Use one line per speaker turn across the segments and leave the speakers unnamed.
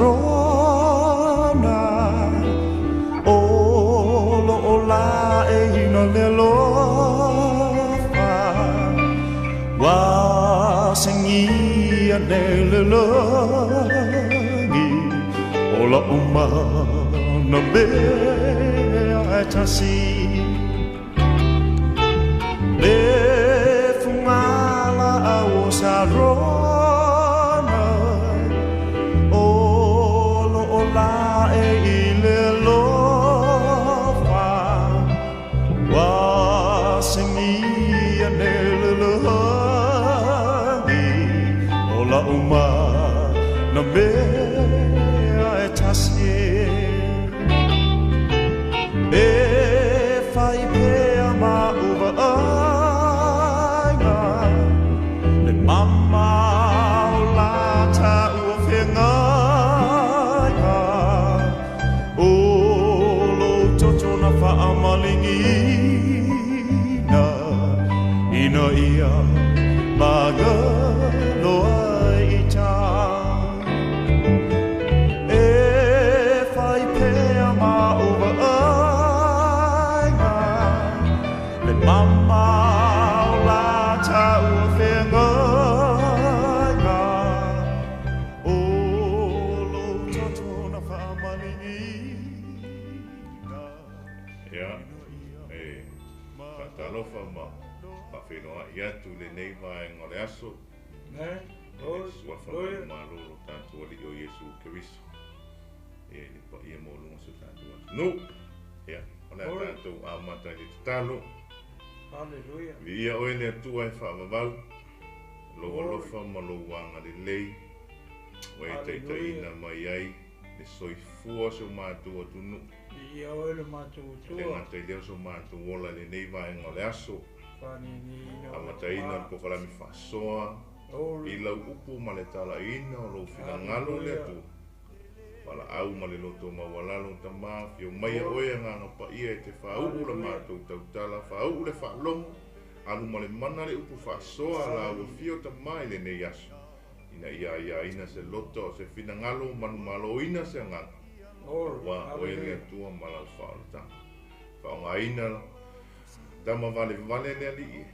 sarona o lo o la e ina le lofa wa sengia ne le langi o la uma na mea e tasi le fugala au o sarona o lo o la e i le lofa wa sengia ne le langi o la uma na mea e tasi e fai pea ma uva aiga le mama o la ta ua feagaiga o lo toto na faamaligi-na ina ia magalo ai ita e fai pea ma uva aiga le mama o la ta ua feagaiga o lo toto na faamaligi-na.
Ia, e faatalofa ma faafeiloai atu i lenei vaega o le aso.
Amen.
I le
Glory.
suafa
Glory.
manumalo o lo tatou Alii o Iesu Keriso. Ia, i le paia maualuga o si o tatou atunuu. Ia, o le a
Glory.
tatou amata i le tatalo.
Hallelujah.
Viia oe le Atua e faavavau, lou
Glory.
alofa ma lou agalelei, ua e
Hallelujah.
taitaiina mai ai le soifua o si o matou atunuu.
Viia oe le matou
E le
Atua.
gata i lea o so matou ola i lenei vaega o le aso.
Faaniniina o le
Amataina le
Tama.
polokalame faasoa
Glory.
i lau upu ma le talaiina o lou finagalo le
Hallelujah.
Atua. Valaau ma le loto maualalo o Tama, fio maia
Glory.
oe agaga paia e te faauu la
Hallelujah.
matou tautala, faauu le faalogo, alu ma le mana le upu faasoa la ua fio Tama i lenei aso. Ina ia aiaina se loto o se finagalo manumaloina se agaga.
Glory.
Ua oe le
Hallelujah.
Atua ma lau faaolataga. Faaaogaina tama valevale le alii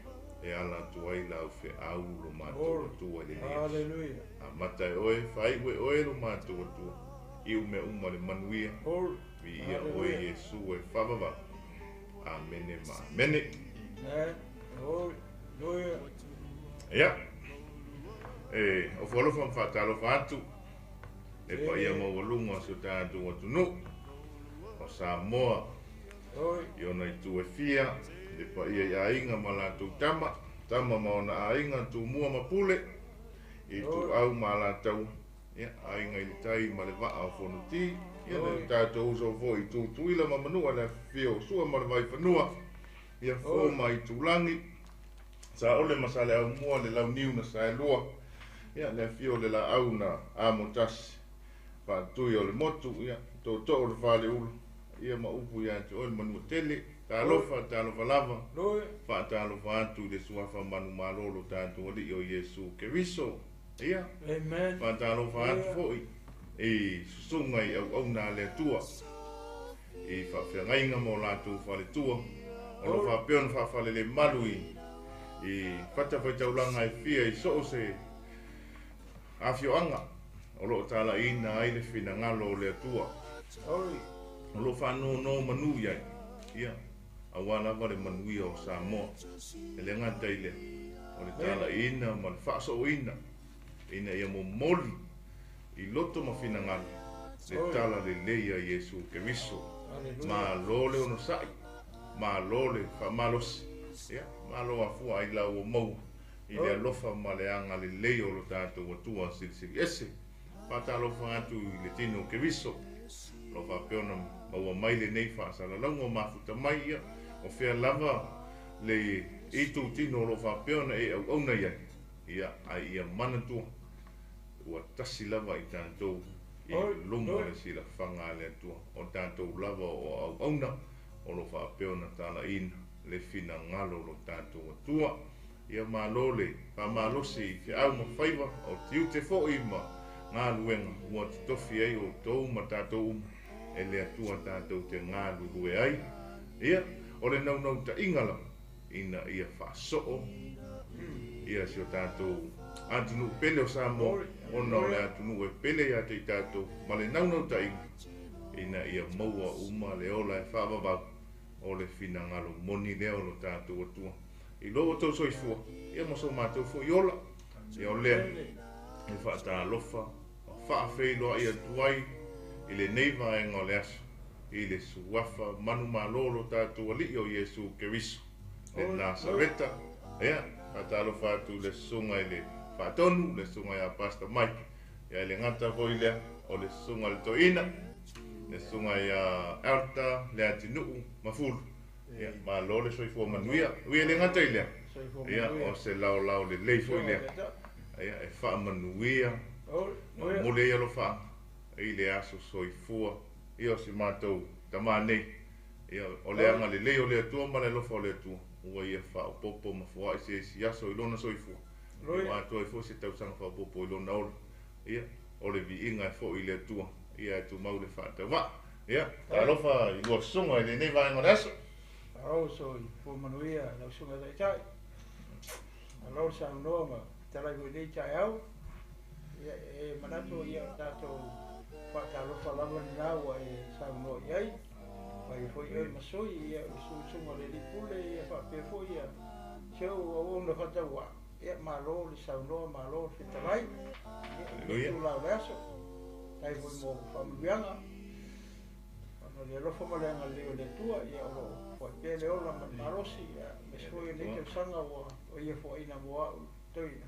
e ala atu ai lau feau lo matou
Glory.
Atua i lenei aso.
Hallelujah.
Amata e oe, faaiu e oe lo matou Atua. Iu mea uma le manuia.
Glory.
Viia oe
Hallelujah.
Iesu e faavavau. Amene ma amene.
Amen. Glory. Hallelujah.
Ia, e ofo alofa ma faatalofa atu le paia maualuga o si o tatou atunuu o Samoa
Glory.
i ona itu e fia, le paia i aiga ma latou tama, tama ma ona aiga, tumua ma pule, i tuau ma latou, ia, aiga i le tai ma le vaa o Fonoti, ia le
Glory.
tatou uso foi i Tutuila ma Manua le afifio o Sua ma le Vaifanua, ia fo
Glory.
ma Itulagi, Saole ma Saleaumua le launiu na saelua, ia le afio o le laau na amotasi, faatui o le motu, ia, tootoo o le faleulu, ia ma upu ia te oe le manua tele, talofa, talofa lava,
Glory.
faatalofa atu i le suafa manumalo o lo tatou Alii o Iesu Keriso. Ia,
Amen.
faatalofa atu
Hallelujah.
foi i susuga i auauna a le Atua, i faafeagaiga ma o latou faletua, o lo
Glory.
faapea ona faafalelemalu i fatafaitaulaga e fia i soo se afioaga o loo talaiina ai le finagalo o le Atua.
Glory.
O loo faanono manu i ai, ia, aua lava le manuia o Samoa. E le gata i lea, o le talaiina ma le faasooina, ina ia momoli i loto ma finagalo le
Glory.
tala lelei a Iesu Keriso.
Hallelujah.
Malo le onosai, malo le faamalosi, ia, malo afua ai lau o maua i le
Glory.
alofa ma le agalelei o lo tatou Atua silisili ese. Faatalofa atu i le tino o Keriso, lo faapea ona maua mai lenei faasalalauga o mafuta mai ia, o fea lava le itu tino o lo faapea ona e auauna i ai, ia, ai ia manatua ua tasi lava i tatou i
Glory.
luma o le
Glory.
silafaga a le Atua. O tatou lava o auauna o lo faapea ona talaiina le finagalo o lo tatou Atua. Ia malo le faamalosi i feau ma faiva o tiute foi ma galuega ua totofi ai outou ma tatou uma e le Atua tatou te galulue ai. Ia, o le naunautaiga lava ina ia faasoo ia si o tatou atunuu pele o Samoa, ona o le atunuu e pele ia te i tatou, ma le naunautaiga ina ia maua uma le ola e faavavau o le finagalo moni lea o lo tatou Atua. I lo outou soifua, ia ma so matou foi ola, ia o lea e faatalofa ma faafeiloai atu ai i lenei vaega o le aso, i le suafa manumalo o lo tatou Alii o Iesu Keriso le Nasareta. Ia, faatalofa atu i le susuga i le Faatonu, le susuga ia Pastor Mike, ia e le gata foi lea, o le susuga i le Toeaina, le susuga ia Elta Leatinuu Mafulu. Ia, malo le soifua manuia. Ui e le gata i lea, ia, o se laolao lelei foi lea, ia, e faamanuia ma momoli ai alofaaga i le aso soifua, ia, o si matou tamā nei. Ia, o le agalelei o le Atua ma le alofa o le Atua, ua ia faaopoopo ma foai se isi aso i lona soifua, ia ua atoa ai foi se tausaga faaopoopo i lona ola. Ia, o le viiga e foi i le Atua, ia e tumau le faatauvaa. Ia, talofa i lua susuga i lenei vaega o le aso.
Malo soifua manuia lau susuga i le Taitai. Malo le saunoa ma fetalai foi i lenei taeao. Ia, e manatu ia o tatou faatalofa lava lena ua e saunoa i ai. Faia foi oe ma sui, ia o le susuga o le Alii Pule, ia faapea foi ia si ou auauna faatauvaa. Ia, malo le saunoa, malo le fetalai. Ia, i lenei itula o le aso, faafetai foi mo faamanuiaga. Ona o le alofa ma le agalelei o le Atua, ia o lo o foai pea le ola ma le malosi, ia, aemaise foi o lenei tausaga ua Ia foaiina mo au toeaina.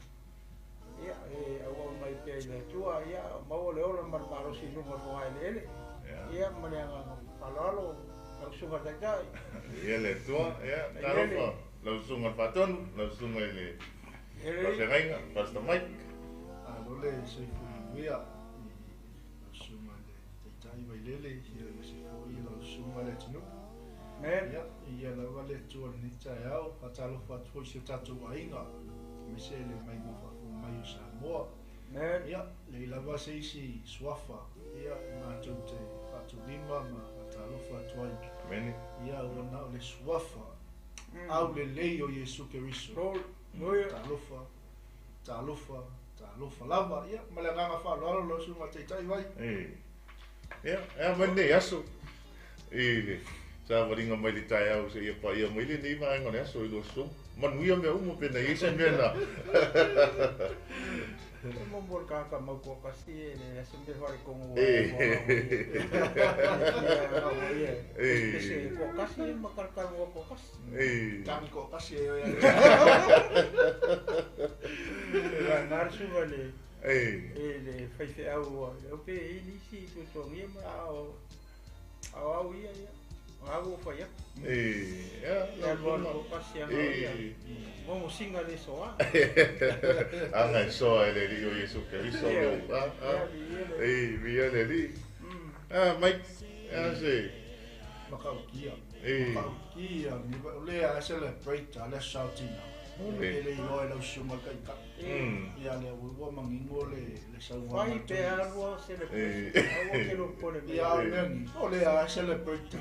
Ia, e auauna ai pea i le Atua, ia, maua le ola ma le malosi i luga o le fogaeleele. Ia, ma le agaga faaaloalo, lau Susuga i le Taitai.
Ia le Atua, ia, talofa, lau Susuga i le Faatonu, lau Susuga i le Faafeagaiga, Pastor Mike.
Malo le soifua manuia i lau Susuga i le Taitai Vailele, ia aemaise foi lau Susuga i le atunuu.
Amen.
Ia, ia lava le Atua i lenei taeao, faatalofa atu foi i si o tatou aiga, aemaise le maimoa faafofoga mai o Samoa.
Amen.
Ia, leai lava se isi suafa, ia, matou te faatulima ma faatalofa atu ai.
Amen.
Ia, ua na o le suafa aulelei o Iesu Keriso.
Hallelujah.
Talofa, talofa, talofa lava. Ia, ma le agaga faaaloalo lau Susuga Taitai vai.
E. Ia, e a mai lenei aso i le savaliga mai le taeao seia paia mai lenei vaega o le aso i lua susuga. Manuia mea uma pe na i ai se mea na.
E momo le tagata mau toatasi e leai se mea faaletonu ia pese toatasi ma talatalanoa toatasi.
Tagi toatasi e oe.
E vagana le susuga i le faifeau ua pe i ai nisi tuatuagia ma a o au ia ia. O au ua fai atu. E alu alu toatasi ana ia. Momo singa le soa.
Aga e soa e le Alii o Iesu Keriso. E, viia le Alii. Ah, Mike, a se.
Makaukia. Makaukia. O lea a celebrate a le sautina. E le iloa e lau susuga le taitai. Ia lea ua manino le saunoaga.
Fai pe alua celebration. Aua te loa popole mai.
Ia o le mea ni, o lea a celebrate.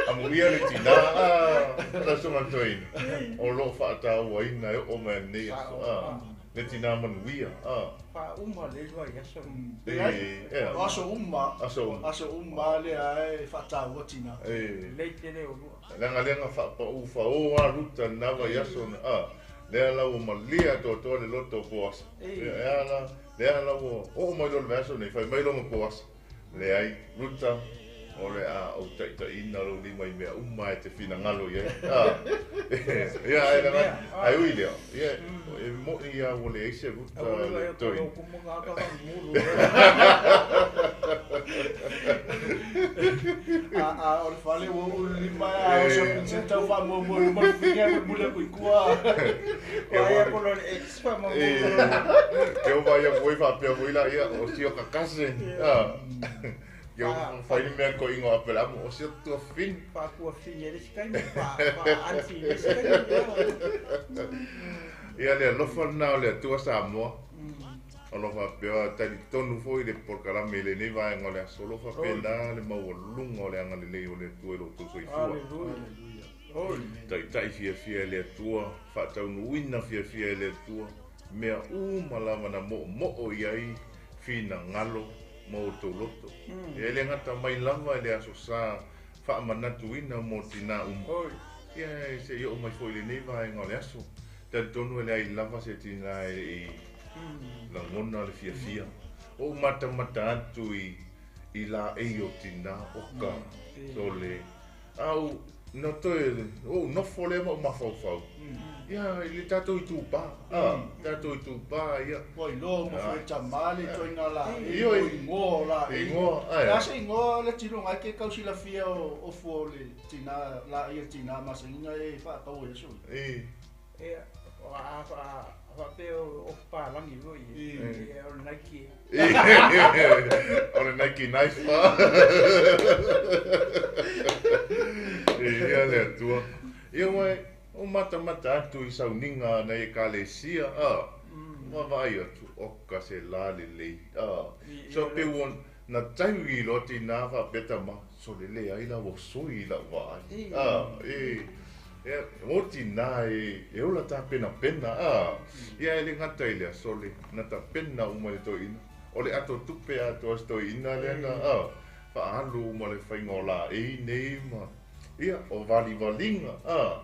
Amuia le tina a lau susuga le toeaina o lo o faatauaina e oo mai lenei aso. Le tina manuia.
Faauma le vaiaso.
O aso uma,
Aso uma.
aso uma lea e faataua tina.
Lelei tele o lua.
Leaga lea na faapau fao a Ruta lena vaiaso na lea la ua malie atoatoa le loto o Poasa. Ia la lea la ua oo mai loa le vaiaso nei fai mai loa ma Poasa. Leai Ruta o le a ou taitaiina lou lima i mea uma e te finagalo i ai. Ia ai leaga ai ui lea. Ia e moni ia ua leai se Ruta le toeaina.
A o le fale ua ou lima a o shopping centre ua faamuamua i luma le fia mulimuli atu i tua.
Aia ko le ex faamuamua.
Ke o vai atu ai faapea foi la ia o si o ka cousin. Ke o fai ni mea ko ingoa Apelamu o si o tuafafine.
Faatuafine i le isi taimi, faa-aunty i le isi taimi.
Ia le alofa lena o le Atua Samoa. O lo o faapea talitonu foi le polokalame i lenei vaega o le aso, o lo o faapena le maualuga o le agalelei o le Atua i lo outou soifua. Taitai fiafia e le Atua, faataunuuina fiafia e le Atua mea uma lava na moomoo i ai finagalo ma outou loto. E le gata mai lava i le Aso Sa faamanatuina mo tinā uma, ia se i oo mai foi i lenei vaega o le aso. Talitonu e leai lava se tinā e le i lagona le fiafia. Ua ou matamata atu i i laei o tinā oka sole a ou na toe ou nofo lea ma ou mafaufau ia i le tatou itupa a tatou itupa ia.
Ua iloa uma foi e tama le ituaiga laei o igoa o laei.
Igoa
ae. Le a se igoa le tino ai ke kau silafia o fua o le tina laei a tina masaniga e faatau ai aso
ia.
Ia, a faapea o ofu palagi foi ia, o le Nike.
O le Nike knife. Ia le Atua. Ia uai, o matamata atu i sauniga nai Ekalesia, a, vaavaai atu, oka se la lelei, a. So pe ua na taui loa tinā faapea tama, sole leai la ua sui i lau vaai, a, e. Ia, o tinā e ola tapenapena, a. Ia e le gata i lea, sole, na tapena uma e le toeaina. O le ato tupe atoa si toeaina lea na, a, faaalu uma le faiga o laei nei ma, ia, o valivaliga, a.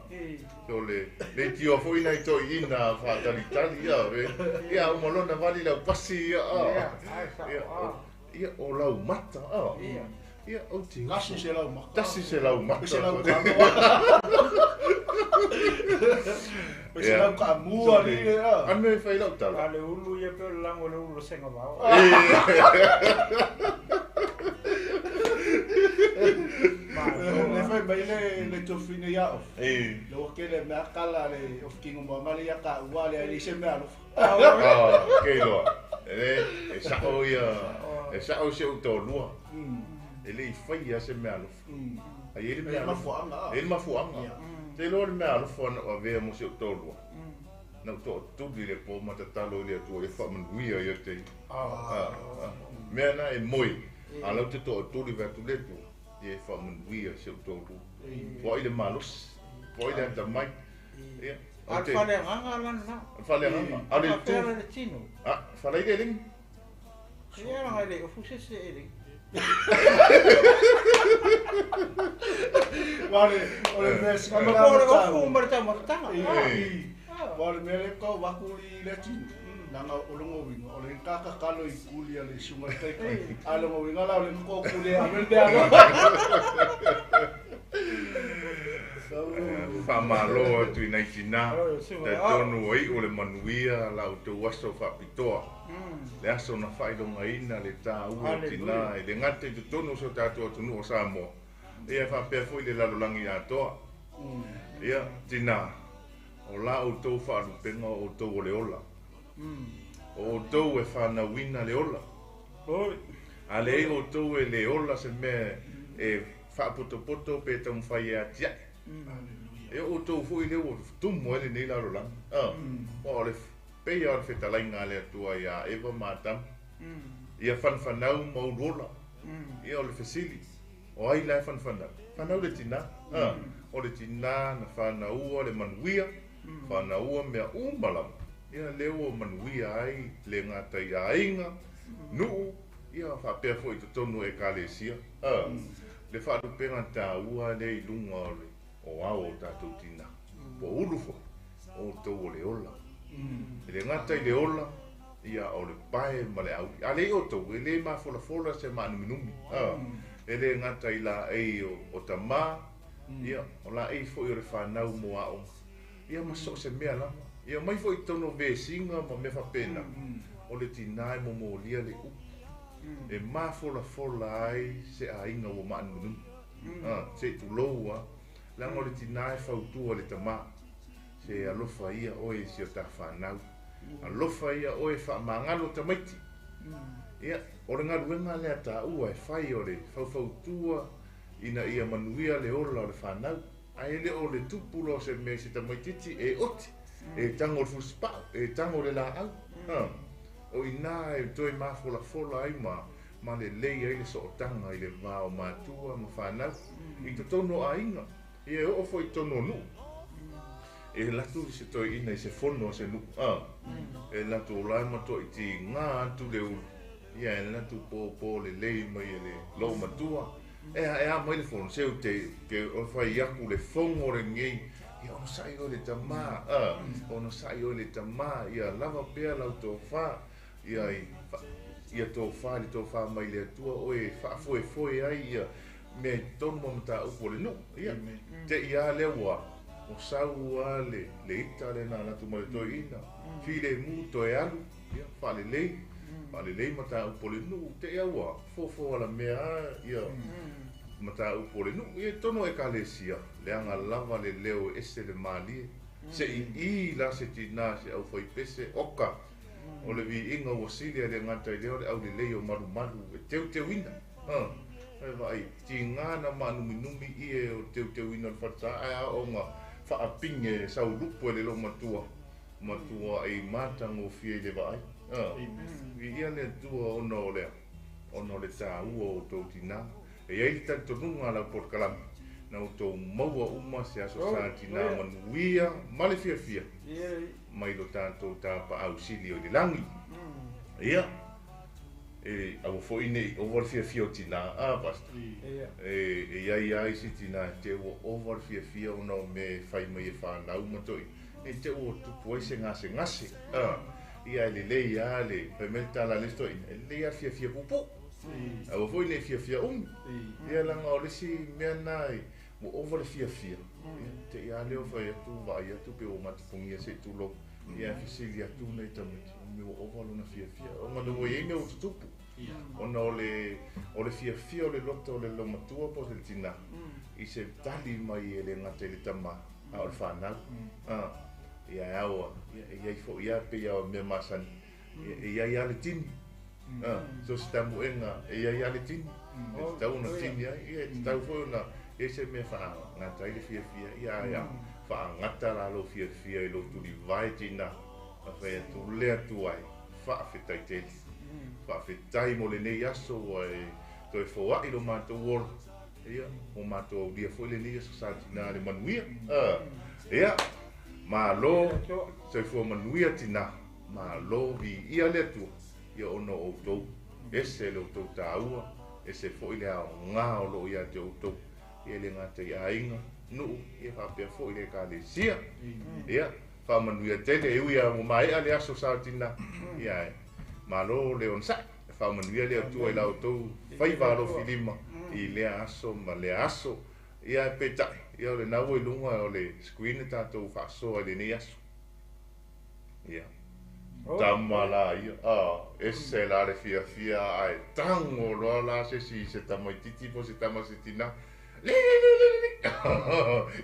Sole, leitioa foi nai toeaiina faatalitali, a, ia, uma loa na vali lau pasi, ia, a. Ia, ia, o lau mata, a. Ia, ou te uso.
Tasi se lau mata.
Tasi se lau mata.
Se lau kamo. Se lau kamu ali le a.
Ano e fai lau tala.
A le ulu ia pe o le lago o le ulu o senga vao.
Le fai mai le tofine ia of. Le ua kele mea kala le of kingo mo male ia ka ua le ai se mea alofa.
Ah, ke loa. E sao ia, e sao se u tōlua. E le i faia se mea alofa. Ai e le mea alofa. E le mafuaaga. Te iloa le mea alofa na ou avea mo si ou tōlua. Na ou toatuli le po ma tatalo i le Atua ia faamanuia ia te ia. Mea na e moe, a lau te toatuli vae atu le Atua, ia e faamanuia si ou tōlua. Foai le malosi, foai le atamai. Ia,
A le faleagaga la lena.
O le faleagaga. A le
tu. Faapea le tino.
A, falai le elegi.
Ia laga e le ofu se se elegi.
Wale, o le mea
sika Ma po le ofu ma le taumafataga.
Wa o le mea le kau waku li le tino. Nanga o longo winga, o le kaka kalo i kuli a le sunga te kai. A longo winga la o le ko kuli a me le alo.
Faamalo atu i nai tinā, talitonu ua iu le manuia la outou aso faapitoa, le aso na faailogaina le taua o tinā e le gata i totonu o si o tatou atunuu o Samoa, ia e faapea foi le lalolagi atoa. Ia, tinā, o la outou faalupega o outou o le ola. O outou e fanauina le ola. A leai outou e le ola se mea e faapotopoto pe taumafai e atiae. E o outou foi lea ua tumu ai lenei lalolagi. Aua o le pei lava o le fetalaiga a le Atua ia Eva ma Atamu, ia fanfanau ma uluola. Ia o le fesili, o ai la e fanfanau? Fanau le tinā. O le tinā na fanaua le manuia, fanaua mea uma lava. Ia lea ua manuia ai le gata i aiga, nuu, ia faapea foi i totonu o Ekalesia. Le faalupega taua lea i luga o le o ao o tatou tinā, po o ulu foi, o outou o le ola. E le gata i le ola, ia o le pae ma le auli. A leai outou, e le mafolafola se maanuminumi. E le gata i laei o tamā, ia o laei foi o le fanau mo aoga. Ia ma so o se mea lava. Ia omai foi i totonu o vesiga ma mea faapena, o le tinā e momolia le upu e mafolafola ai se aiga ua maanuminumi. Se i tulou lava, leaga o le tinā e fautua i le tamā, se alofa ia oe i si o ta fanau, alofa ia oe faamagalo tamaiti. Ia, o le galuega lea taua e fai o le faufautua ina ia manuia le ola o le fanau. Ae le o le tupu loa o se mea i se tamaitiiti e oti, e tago i le fusipau, e tago i le laau. O i ina e toe mafolafola ai ma lelei ai le sootaga i le va o matua ma fanau i totonu o aiga. Ia e oo foi i totonu o nuu. E latu i se toeaina i se fono a se nuu. E latu o la e matuaitiga atu le ulu. Ia e latu pōpō lelei mai e le loomatua. E a mai le fono, seu te o fai aku le fogo lenei. Ia onosaʻi oe le tamā. Onosaʻi oe le tamā. Ia lava pea lau tofā. Ia ia tofā le tofā mai le Atua oe faafoefoe ai ia mea i totonu ma mataupu o le nuu. Ia te i a lea ua o sau a le ita le na latu ma le toeaina. Filemu toe alu. Ia faalelei. Faalelei mataupu o le nuu. Te i a ua fofo ala mea ia mataupu o le nuu. Ia i totonu o ekalesia. Leaga lava le leo e ese le malie. Se i la se tinā se aufaipese oka. O le viiga ua sili a le gata i lea o le aulelei o malumalu e teuteuina. E vaai, tiga na maanuminumi ie o teuteuina o le falesa ae a oo faapige saulupu e le loomatua matua ai matagofie i le vaai. Viia le Atua ona o lea, ona o le tāua o outou tinā. E iai le talitonuga a lau polokalame na outou maua uma se aso sa tinā manuia ma le fiafia mai lo tatou tapaau sili o i le lagi. Ia, e aua foi nei ova le fiafia o tinā a pastor. E iai lava isi tinā e te ua ova le fiafia ona o mea e fai mai e fanau ma toʻi. E te ua tupu ai se gasegase. Ia e lelei lava le fai mai le tala a le isi toeaina, e lelei lava le fiafia puupuu. Aua foi nei fiafia umi. Ia laga o le isi mea na ua ova le fiafia. Ia te i a lea o fai atu vaai atu pe ua matapogia se i tulou. Ia fesili atu nai tamaiti, o mea ua ova lona fiafia. Ona le ua iai mea ua tutupu. Ona o le fiafia o le loto o le loomatua po o le tinā. I se tali mai e le gata i le tamā, a o le fanau. Ia e aoa, ia e iai foi lava pei lava o mea masani. Ia e iai lava le tini. So se tamuega e iai lava le tini. E tatau ona tini ai. Ia e tatau foi ona iai se mea faagata ai le fiafia. Ia ae faagata la lou fiafia i lou tulivae tinā. Ma fai atu le Atua ai, faafetai tele. Faafetai mo lenei aso ua e toe foaʻi lo matou ola. Ia, ua matou aulia foi lenei aso sa tinā le manuia. Ia, malo, soifua manuia tinā. Malo viia le Atua. Ia ona o outou, ese le outou tāua, ese foi le aogā o loo ia te outou. Ia le gata i aiga, nuu, ia faapea foi le ekalesia. Ia, faamanuia tele e ui a ua maea le aso sa tinā. Ia e, malo le onosaʻi. Faamanuia le Atua i la outou faiva alofilima i lea aso ma lea aso. Ia e peitai, ia o lena ua i luga o le screen le tatou faasoa i lenei aso. Ia. Tama la ia, ese la le fiafia ae tago loa la se isi se tamaititi po o se tama se tinā. Le le le le le.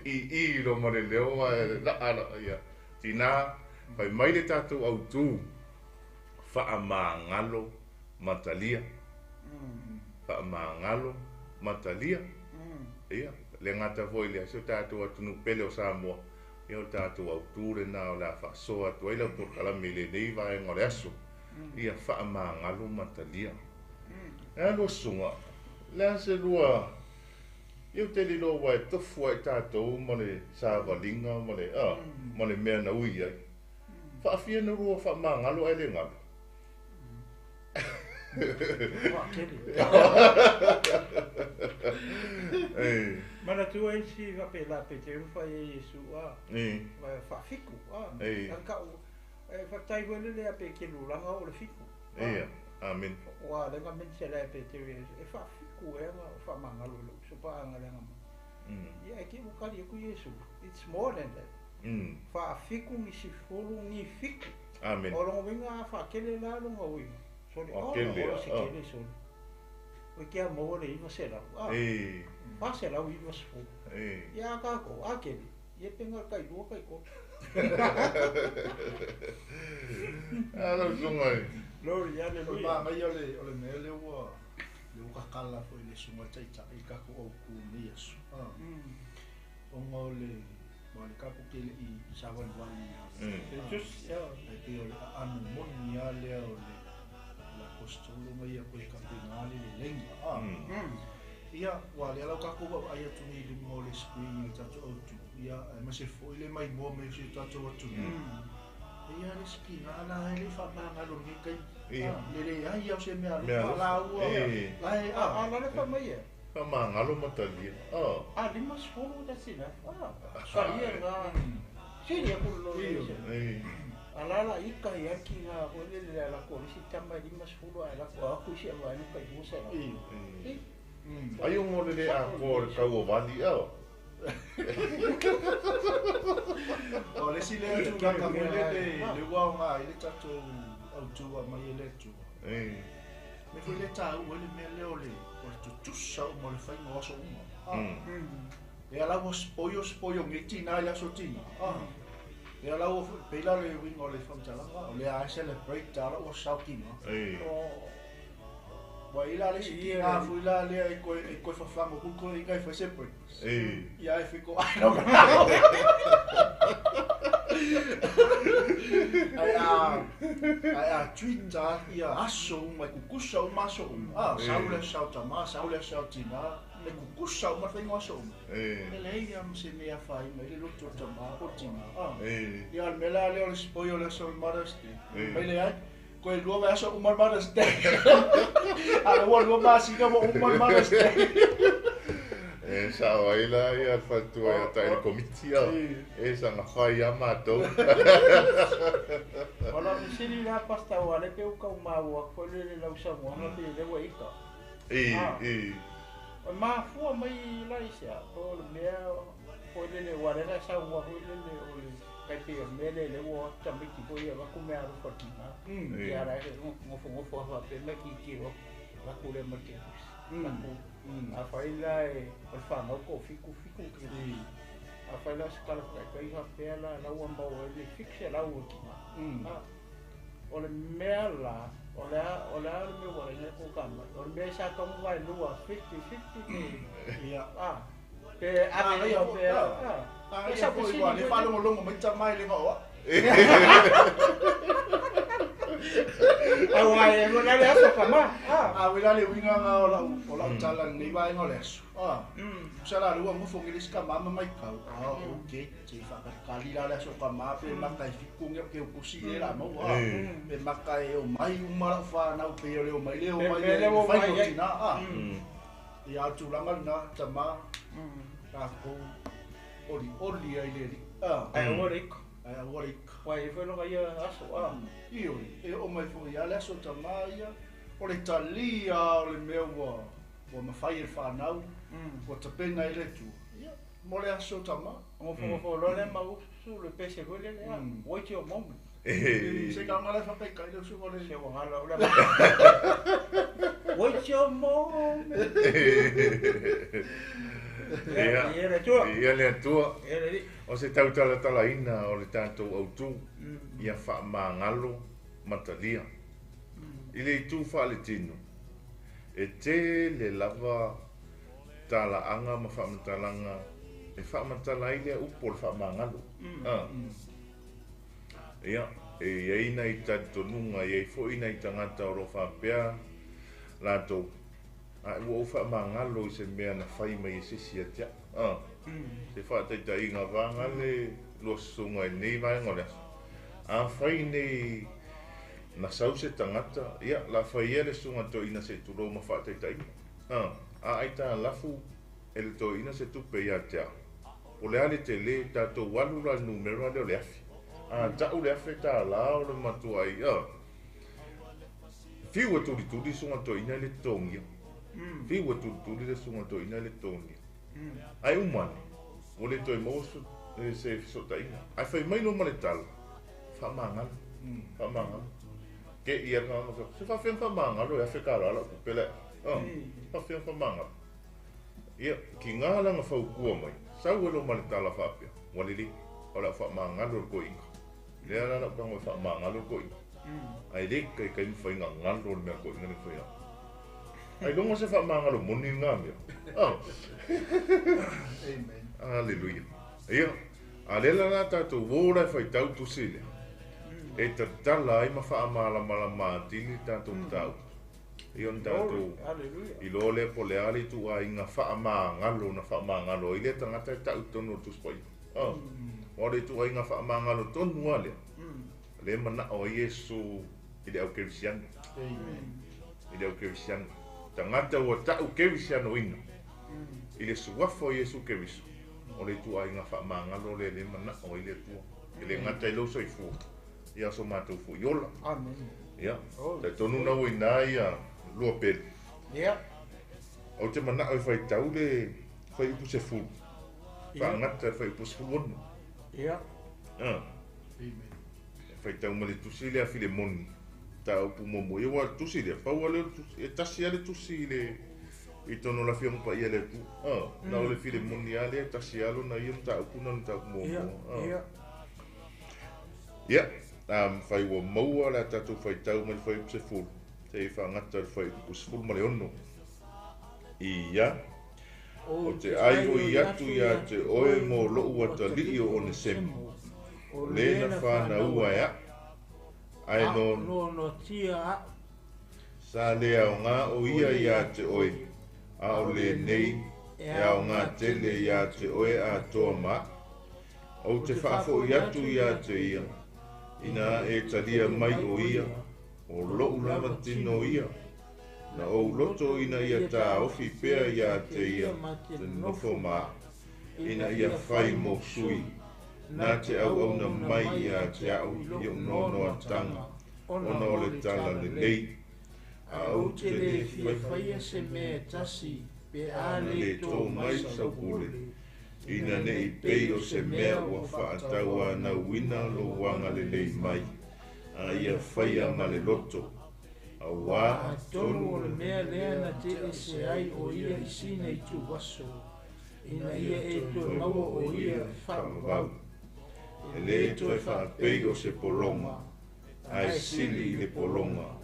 I i lo ma le leo ae laa la ia. Tinā, fai mai le tatou autū, faamagalo matalia. Faamagalo matalia. Ia, le gata foi lea, si o tatou atunuu pele o Samoa. Ia o le tatou autū lena o le a faasoa atu ai lau polokalame i lenei vaega o le aso. Ia faamagalo matalia. E alu susuga, le a se lua, ia ou te liloa ua e tofu ai tatou ma le savaliga ma le, ma le mea na ui ai. Faafia na lua faamagalo ae le galo.
Faatele. Manatua isi faapelā Peteru fai ai Iesu a. Faafiku a. Kau e faafetai foi lele ia Peteru laga o le fiku.
Ia, amen.
Ua lenga men se le Peteru e faafiku e aga o faamagalo i lou uso paaga leaga ma. Ia e ke ua kali aku Iesu. It's more than that. Faafiku ni sifulu ni fiku.
Amen.
O longa uiga a faatele la longa uiga. Sole
O
o
kele,
o se kele sole. O ke a maua le 900. 490. Ia ka ko a kele. Ia penga kai lua kai ko.
Alo sunga e.
Glory, hallelujah.
Ma ngai o le mea le ua le ua kakala foi le susuga taitaʻi i tatou autū nei aso. Ona o le Ua le tatou tele i savalivali
Le tusi,
ai pei o le aano moni lava lea o le aposetolo ma ia koe tapena le leleiga. Ia, ua lea la ua tatou vaavaai atu nei i luga o le screen i le tatou autu, ia, aemaise foi le maimoa mai o si o tatou atunuu. Ia, le isi tina la e le i faamagalo i lenei taimi. Le leai lava o se mea alofa la ua, la e,
a. A la le fai mai e.
Faamagalo ma talia.
A 50 ta sina. Sa ia lena. Sili aku le lolo i. A la la ika i aki ngā koe le le ala ko isi tama 50 a la ko aku isi a vaena kai musa la.
Ai o ngole le a ko le kau o vali ao.
O le isi lea tulaga foi lele le ua aoga ai le tatou autu a mai e le Atua. Mea foi lea e taua ai le mea lea o le tutusa uma o le faiga o aso uma. Lea la ua spoil spoil nei tina i le aso tina. Lea la ua pei la le uiga o le faamatalaga o lea lava e celebrate lava ua sao tina. Ua i la le isi tina foi la lea e toe fafaga atu le toeaina e fai se breakfast. Ia e fito ai lau manao. Ae a treat a ia aso uma e kukusa uma aso uma. Sau le aso sao tama, sau le aso sao tina, e kukusa uma le faiga o aso uma. E leai lava ma se mea e afaina ai le loto o le tama po o le tina. Ia o le mea la lea o le spoil o le aso o le Mother's Day. Mai leai, Koe lua vaiaso uma le Mother's Day. A o lea ua lua masina ua uma le Mother's Day.
E sao ai la ia le faletua ia tai le komiti a. E saga fai a matou.
O lau fesili la Pastor aua lea pei ua tau maua atu foi le lau saunoaga pei o lea ua ita. E mafua mai la i se a? Po o le mea foi lele aua o lea na e saunoa foi lele o le tai pei o le mea lea lea ua o atu tamaiti foi ia avatu mea alofa i le tina. Ia la e nofonofo lava faapea ma tilotilo atu, avatu lea ma le kefusi. Avatu. Afai la e o le fanau toafitu, fitu kefusi. Afai la o se tala faataitai faapea la, la ua maua ai le 700 o le tina. O le mea la, o le a, o le a le mea ua ala ai tou kamai? O le mea sa tatau ona vaelua 50, 50 pe,
Ia.
a, pe ave ia pe a, a.
A ia foi ua le faalogologo mai tama e le ga o au.
Aua e lua le aso tama, a.
A ua la le uiga na o lau, o lau tala i lenei vaega o le aso. A, tusa la lea ua nofo nei le isi tama ma maitau, a, ok, se i faakalikali la le aso tama pe mata e fiku ni au keukusi lea o le a maua, a. Pe mata e omai uma lau fanau pei o le omai le omai le fai o tina, a. Ia, a o le tulaga lena, tama, tatou olioli ai i le Alii, a.
Ae aua le ika.
Ae aua le ika.
Ua i ai foi lona ia aso, a.
Ioe, e oo mai foi lava le aso tama ia, o le talia lava o le mea ua ua mafai e le fanau, ua tapena ai le Atua, ia, mo le aso tama.
Nofonofo loa lea ma usu le pese foi lele, a, wait your moment.
Se ka ngala e whakaikai le usu le.
Se ua ngala ula. Wait your moment.
Ia,
Ia le Atua.
Ia le Atua.
Ia le Alii.
O se tautalatalaina o le tatou autu, ia faamagalo ma talia. I le itu faaletino, e tele lava talaaga ma faamatalaga e faamatala ai lea upu o le faamagalo. Ia, e i ai nai talitonuga, e i ai foi nai tagata o lo o faapea latou, Ae ua ou faamagalo i se mea na fai mai e se isi ia te au. Se faataitaiga vaega le lua susuga i lenei vaega o le aso. Afai nei na sau se tagata, ia, la fai ia le susuga toeaina se i tulou ma faataitaiga. A aitalafu e le toeaina se tupe ia te au, po o le a le tele, tatou alu la i le numera lea o le afe. A tau le $1,000 o le matuai, Fiu e tulituli susuga toeaina i le totogia. Fiu e tulituli le susuga toeaina i le totogia. Ae uma ane, ua le toe maua se fesootaiga. Ae fai mai loa ma le tala, faamagalo, faamagalo. Te i le tagata fai atu, se faafefea ona faamagalo e $1,000 lau tupe lea. Faafefea ona faamagalo. Ia, tiga la ona fautua mai, sau ai loa ma le tala faapea, ua lelei, o le a ou faamagalo i le toeaina. Lea la lau tago e faamagalo le toeaina. Ae le taitai mafai ona galo le mea toeaina lea fai atu. Ailoga se faamagalo moni lena mea. Oh.
Amen.
Aleluia. Ia, A lea la la tatou uō la e faitau tusi lea, e tatala ai ma faamalamalama atili le tatou mataupu. Ia ona tatou iloa lea po o le a le ituaiga faamagalo na faamagalo ai lea tagata e tau i totonu o le Tusi Paia. Aua o le ituaiga faamagalo tonu lava lea, lea e manao ai Iesu i le aukerisiano. I le aukerisiano. Tagata ua tau kerisianoina i le suafa o Iesu Keriso, o le ituaiga faamagalo lea lea e manao ai le Atua. E le gata i lou soifua, ia so matou foi ola. Ia, talitonu na ua i ina ia lua pele.
Ia.
Ou te manao e faitau le fuaiupu 10, faagata le fuaiupu 16.
Ia.
E faitau ma le tusi lea a Filemoni, mataupu muamua. Ia aua o le tusi lea, pau lava lea o le tusi, e tasi lava le tusi i le i totonu o le Afioga Paia a le Atua. Na o le Filemoni lava lea, e tasi lava lona ia mataupu na o le mataupu muamua.
Ia.
Ia, a mafai ua maua le a tatou faitau mai le fuaiupu 10 seia faagata le fuaiupu 16. Ia, ou te ai oi atu iā te oe mo loʻu atalii o Onesemo, o le na fānaua e aʻu, ae
noanoatia aʻu.
Sa le aogā ʻo ia iā te oe, a o lenei, e aogā tele iā te oe atoa ma aʻu. Ou te faafoʻi atu iā te ia, inā e talia mai ʻo ia, o loʻu lava tino ia, na ou loto ina ia tāofi pea iā te ia te nofo ma aʻu, ina ia fai mo sui, na te auauna mai iā te aʻu i oʻu noanoatanga, ona o le tala lelei. A
Ou
ou
te
te
le
le
fia
fai
faia se mea e tasi pe a
na
le
le
tō
tō
mai
mai
sau
sau
pule,
pule,
ina
ina
nei
nei
pei
pei
o
o
se
se
mea
mea
ua
ua faatauanauina lou agalelei mai, a ia faia ma le loto, auā
Atonu o
atonu
le mea lea na te ese ai ʻo ia i sina ituaso, ina ia e toe
toe
maua ʻo ia
ia
faavavau.
faavavau.
E
E
le
le
toe
toe
faapei
faapei
o
o
se
se
pologa,
pologa, ae
ae
sili
sili
i
i
le
le pologa.
pologa.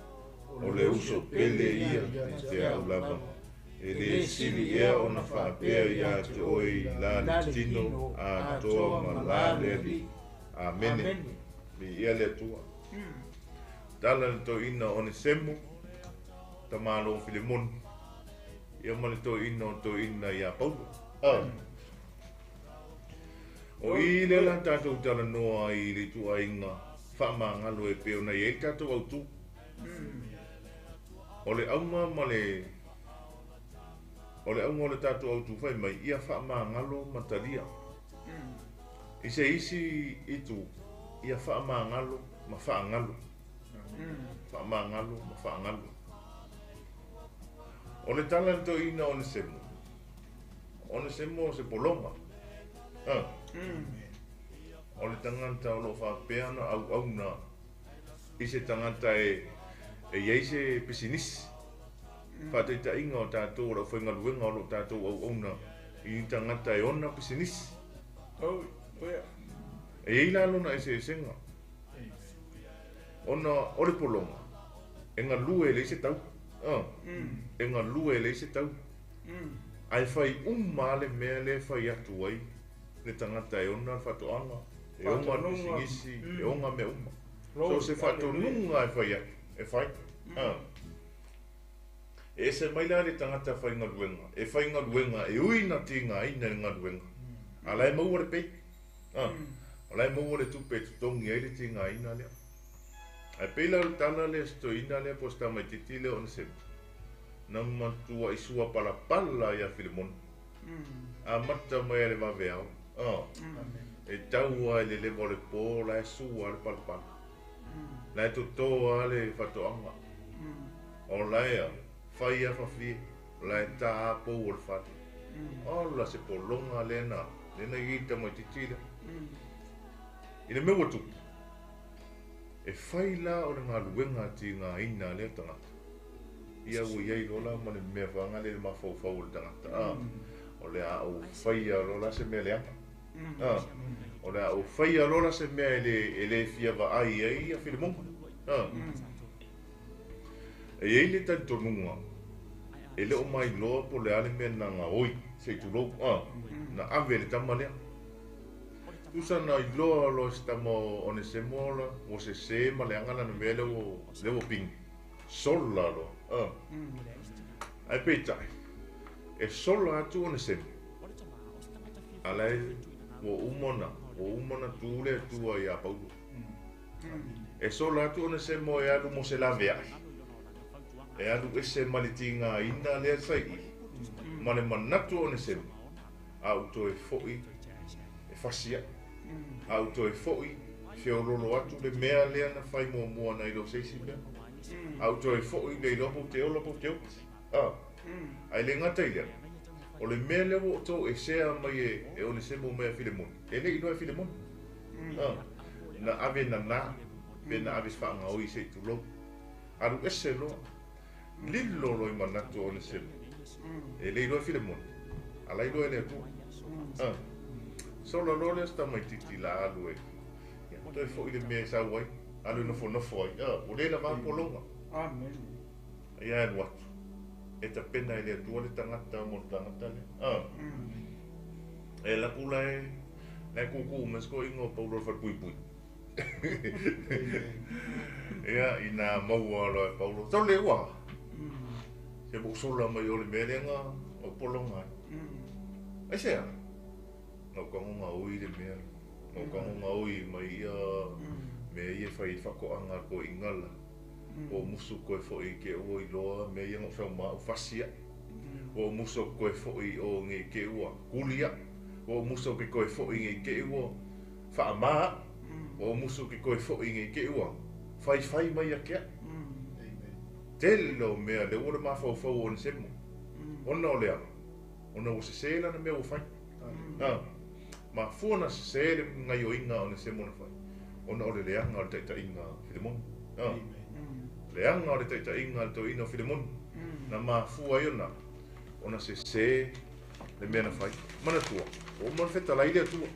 O
O
le
le
uso
uso
pele
pele
ia
ia
ia
ia
te
te
aʻu
aʻu lava,
lava.
e
E
le
le sili
sili
ea
ea
ona
ona
faapea
faapea
iā
iā
te
te
oe
oe i
i
la
la
le
le
tino
tino
atoa
atoa
ma
ma
la
la
le
le
alii.
alii.
Amene.
Amene.
Viia le Atua. Tala le toeaina o Onesemo, tamālo o Filemoni, ia ma le toeaina o le toeaina iā Paulo. O i lea la tatou talanoa ai i le ituaiga faamagalo e pei ona i ai le tatou autū. O le auga ma le o le auga o le tatou autū fai mai, ia faamagalo ma talia. I se isi itu, ia faamagalo ma faagalo. Faamagalo ma faagalo. O le tala le toeaina o Onesemo. Onesemo o se pologa. O le tagata o loo faapea ona auauna i se tagata e e i ai se pisinisi. Faataitaiga o tatou o le aufaigaluega o loo tatou auauna i ni tagata e ona pisinisi. E i ai la lona eseesega ona o le pologa e galue e leai se tau. E galue e leai se tau. Ae fai uma lava le mea lea e fai atu ai le tagata e ona le faatoaga, e ona le pisinisi, e ona mea uma. So se faatonuga e fai atu, e fai. E ese mai la le tagata faigaluega, e faigaluega e ui ina tigaina i le galuega, a o la e maua le pay. O la e maua le tupe e totogi ai le tigaina lea. Ae pei la o le tala lea a si toeaina lea po o si tamaitiiti lea o Onesemo, na matuai suapalapala ia Filemoni, amata mai lava i le vaveao, e tau lava i le leva o le po la e sua lava le palapala, la e toto lava le faatoaga, o la e fai lava fafie, o la e ta lava pou o le fale. Ola se pologa lea na lea na i ai le tamaitiiti lea. I le mea ua tupu, e fai la o le galuega tigaina a lea tagata, ia ua i ai loa la ma le mea faagale i le mafaufau o le tagata, a, o le a ou faia loa la se mea leaga, a, o le a ou faia loa la se mea e le, e le fia vaai ai ia Filemona, a. E i ai le talitonuga, e le o mailoa po o le a le mea na gaoi, se i tulou, a, na ave e le tama lea. Tusa na iloa loa se tama o Onesemo la ua sesē ma leaga lana mea lea ua lea ua pigi. Sola loa. A. Ae peitai, e sola atu Onesemo, a la e ua uma ona, ua uma ona tu le Atua iā Paulo. E sola atu Onesemo e alu mo se laveai, e alu ese ma le tigaina lea sa i i, ma le manatu o Onesemo, a ou toe foʻi e fasi aʻu, a ou toe foʻi feololo atu le mea lea na fai muamua nai lo se isi mea, a ou toe foʻi le iloa pe ou te ola pe ou te oti. A, ae le gata i lea, o le mea lea ua outou esea mai e, e Onesemo mai a Filemoni, e le i iloa e Filemoni. A, na ave nanā, pe na ave faagaoi se i tulou. Alu ese loa, lilo loa i manatu o Onesemo. E le iloa e Filemoni, a la iloa e le Atua. A, sola loa lea o se tamaitiiti la alu e, ia, toe foʻi le mea e sau ai, alu e nofonofo ai. A, ua le lava pologa.
Amen.
Ia e alu atu. E tapena e le Atua le tagata mo le tagata lea. A. E alu atu la e, la e kūkū mai se toeaina o Paulo i le falepuipui. Ia, inā maua loa e Paulo, Tau le ua! Se ua sola mai o le mea lea na ou pologa ai. Aisea? Na ou tago gaoi le mea lea. Na ou tago gaoi mai ia mea ia e fai ai faatoaga a le toeaina la. Ua ou musu toe foi i te ua iloa mea ia na ou sau ma au fasi aʻu. Ua ou musu atu toe foi i o nei te ua kuli aʻu. Ua ou musu atu toe foi nei te ua faamā aʻu. Ua ou musu atu toe foi nei te ua faifai mai ia te aʻu. Tele o mea lea ua le mafaufau o Onesemo. Ona o le a? Ona ua sesē lana mea ua fai. A, mafua ona sesē le gaioiga a Onesemo na fai, ona o le leaga o le taitaiga a Filemoni. A, leaga o le taitaiga a le toeaina o Filemoni, na mafua ai ona, ona sesē le mea na fai. Manatua, ua uma ona fetalai le Atua.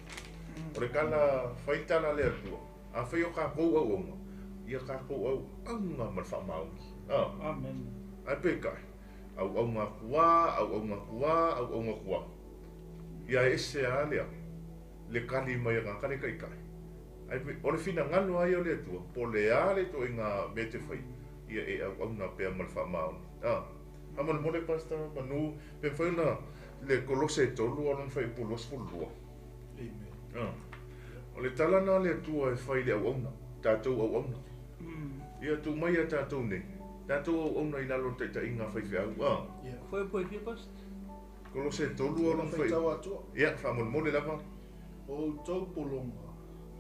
O le tala, fai le tala a le Atua, afai o tatou auauna, ia tatou auauna ma le faamaoni. A,
Amen.
ae peitai, Auauna atu a, auauna atu a, auauna atu a. Ia e ese lava lea, le kali mai a tagata le taitai. Ae pei, o le finagalo lava ia o le Atua, po o le a le ituaiga mea e te faia, ia e auauna pea ma le faamaoni. A, faamolemole Pastor Manu, pe mafai ona le Kolose e 3 a lona fuaiupu 22.
Amen.
A, o le tala lena a le Atua e fai i le auauna, tatou auauna. Ia tuu mai ia tatou nei, tatou auauna i lalo o le taitaiga a faifeau, a.
Ia.
Foi po i fia Pastor?
Kolose e 3 a lona
Faitau atua.
Ia, faamolemole lava.
O outou pologa,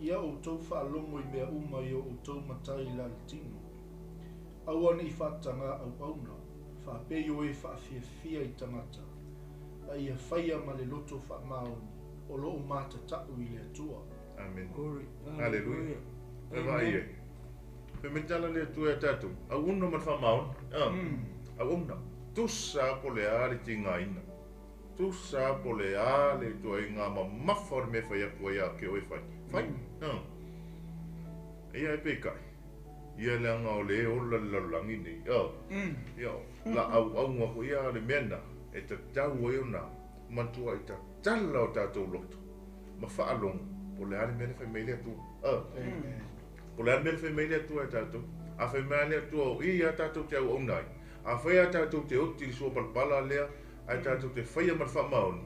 ia outou faalogo i mea uma i o outou matai i la le tino. Aua ne i faatagā auauna, faapei o e faafiafia i tagata, a ia faia ma le loto faamaoni o lo o matatau i le Atua.
Amen.
Glory.
Haleluia. E vaai ai. Fai mai le tala le Atua ia tatou, auauna ma le faamaoni. A, auauna. Tusa po o le a le tigaina. Tusa po o le a le ituaiga mamafa o le mea e fai atu ai a ke oe fai. Fai. A. Eia e peitai, ia leaga o le ola le lalolagi nei. A. Ia, la auauna foi ia le mea na e tatau ai ona matuai tatala o tatou loto ma faalogo po o le a le mea le fai mai le Atua. A. Po o le a le mea le fai mai le Atua ia tatou. A fai mai lava le Atua o i lava tatou te auauna ai. Afai lava tatou te oti i le sua palapala lea ae tatou te faia ma le faamaoni,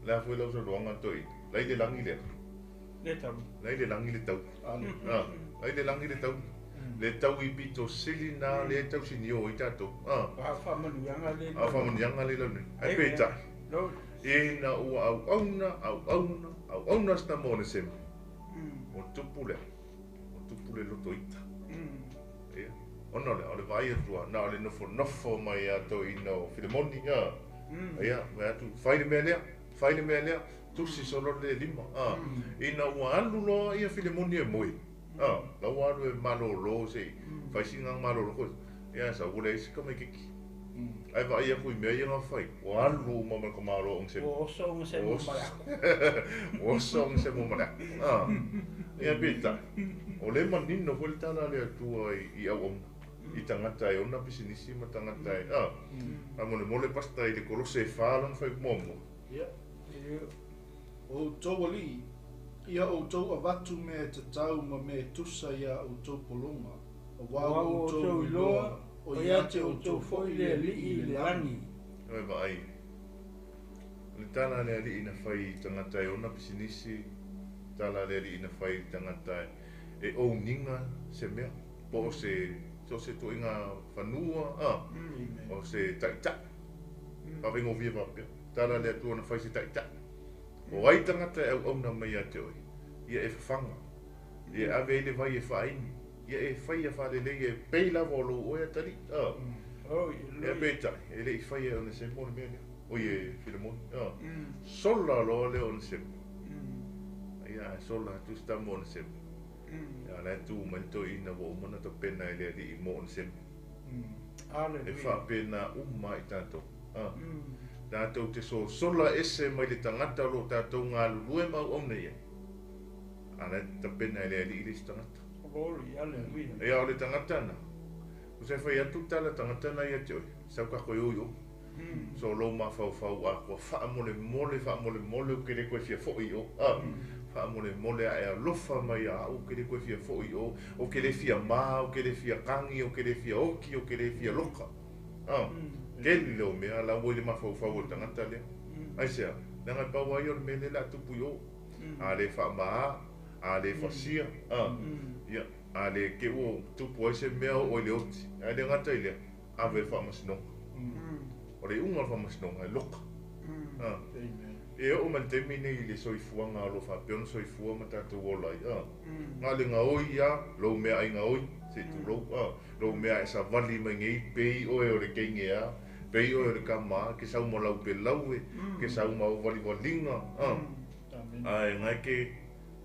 o le a foi lau saunoaga toeaina? La i le lagi lea.
Le tau.
La i le lagi le tau. A, la i le lagi le tau. Le tau i pito sili na lea e tausinio ai tatou. A.
A faamanuiaga le.
A faamanuiaga le lau nei. Ae peitai, ina ua auauna, auauna, auauna se tama o Onesemo, ua tupu lea, ua tupu le loto ita. Ia, ona o lea, o le vaai atu lava, na o le nofonofo mai lava toeaina o Filemoni, a, ia, fai atu, fai le mea lea, fai le mea lea, tusi solo le lima, a. Ina ua alu loa ia Filemoni e moe, a, la ua alu e malolo se i fai sina malolo foi, ia, sau ua leai se tamaitiiti. Ae vaai atu i mea ia na fai, ua alu uma ma le tamaloa o Onesemo.
Ua oso Onesemo ma le ato.
Ua oso Onesemo ma le ato. A, ia peitai, o lea e manino foi le tala a le Atua i auauna, i tagata e ona pisinisi ma tagata e, a, faamolemole Pastor i le Kolose e 4 lona fuaiupu muamua.
Ia. O outou alii, Ia outou avatu mea e tatau ma mea e tusa iā outou pologa, auā
Aua
ua
ua
outou
outou
iloa,
iloa,
o
o
ia
ia
te
te
outou
outou
foʻi
foʻi
le
le
Alii
Alii
i
i
le
le
lagi.
lagi.
O e vaai. O le tala a le Alii na fai i tagata e ona pisinisi, tala a le Alii na fai i tagata e ouniga se mea, po o se so o se ituaiga fanua, a, o se taitai. Faafaigofie faapea. Tala a le Atua na fai se taitai. O ai tagata e auauna mai ia te oe, ia e fafaga, ia e ave ai le vai e faainu, ia e faia faalelei e pei lava o lou oe atalii, a. Ia peitai, e le i faia e Onesemo le mea lea, oi e Filemoni, a. Sola loa le Onesemo. Ia ae sola atu si tama o Onesemo. Ia la e tu mai le toeaina ua uma ona tapena e le Alii mo Onesemo. E faapena uma i tatou. A. Tatou te sosola ese mai le tagata o lo o tatou galulue ma auauna i ai. A la e tapena e le Alii le isi tagata.
Glory, hallelujah.
Ia o le tagata na, o se fai atu tala tagata na ia te oe, sau kako e o i o. So lou mafaufau atoa faamolemole faamolemole ou te le toe fia foʻi i o. A. Faamolemole a e alofa mai ia au, ou te le toe fia foʻi i o, ou te le fia mā, ou te le fia kagi, ou te le fia oki, ou te le fia loka. A. Tele o mea la ua i le mafaufau o le tagata lea. Aisea? Leaga e pau lava ia o le mea lea o le a tupu i o. A le faamā, a le fasia, a. Ia, a le te i ua tupu ai se mea oo i le oti. Ae le gata i lea, ave i le faamasinoga. O le iuga o le faamasinoga e loka. A. E oo mai le taimi nei i le soifuaga o lo o faapea ona soifua ma tatou ola ai, a. Na o le gaoi lava, lou meaai gaoi, se i tulou, a. Lou mea e savali mai nei, pei oe o le teine a, pei oe o le tama a, ke sau ma lau pelaue, ke sau ma au valivaliga, a. Ae gae ke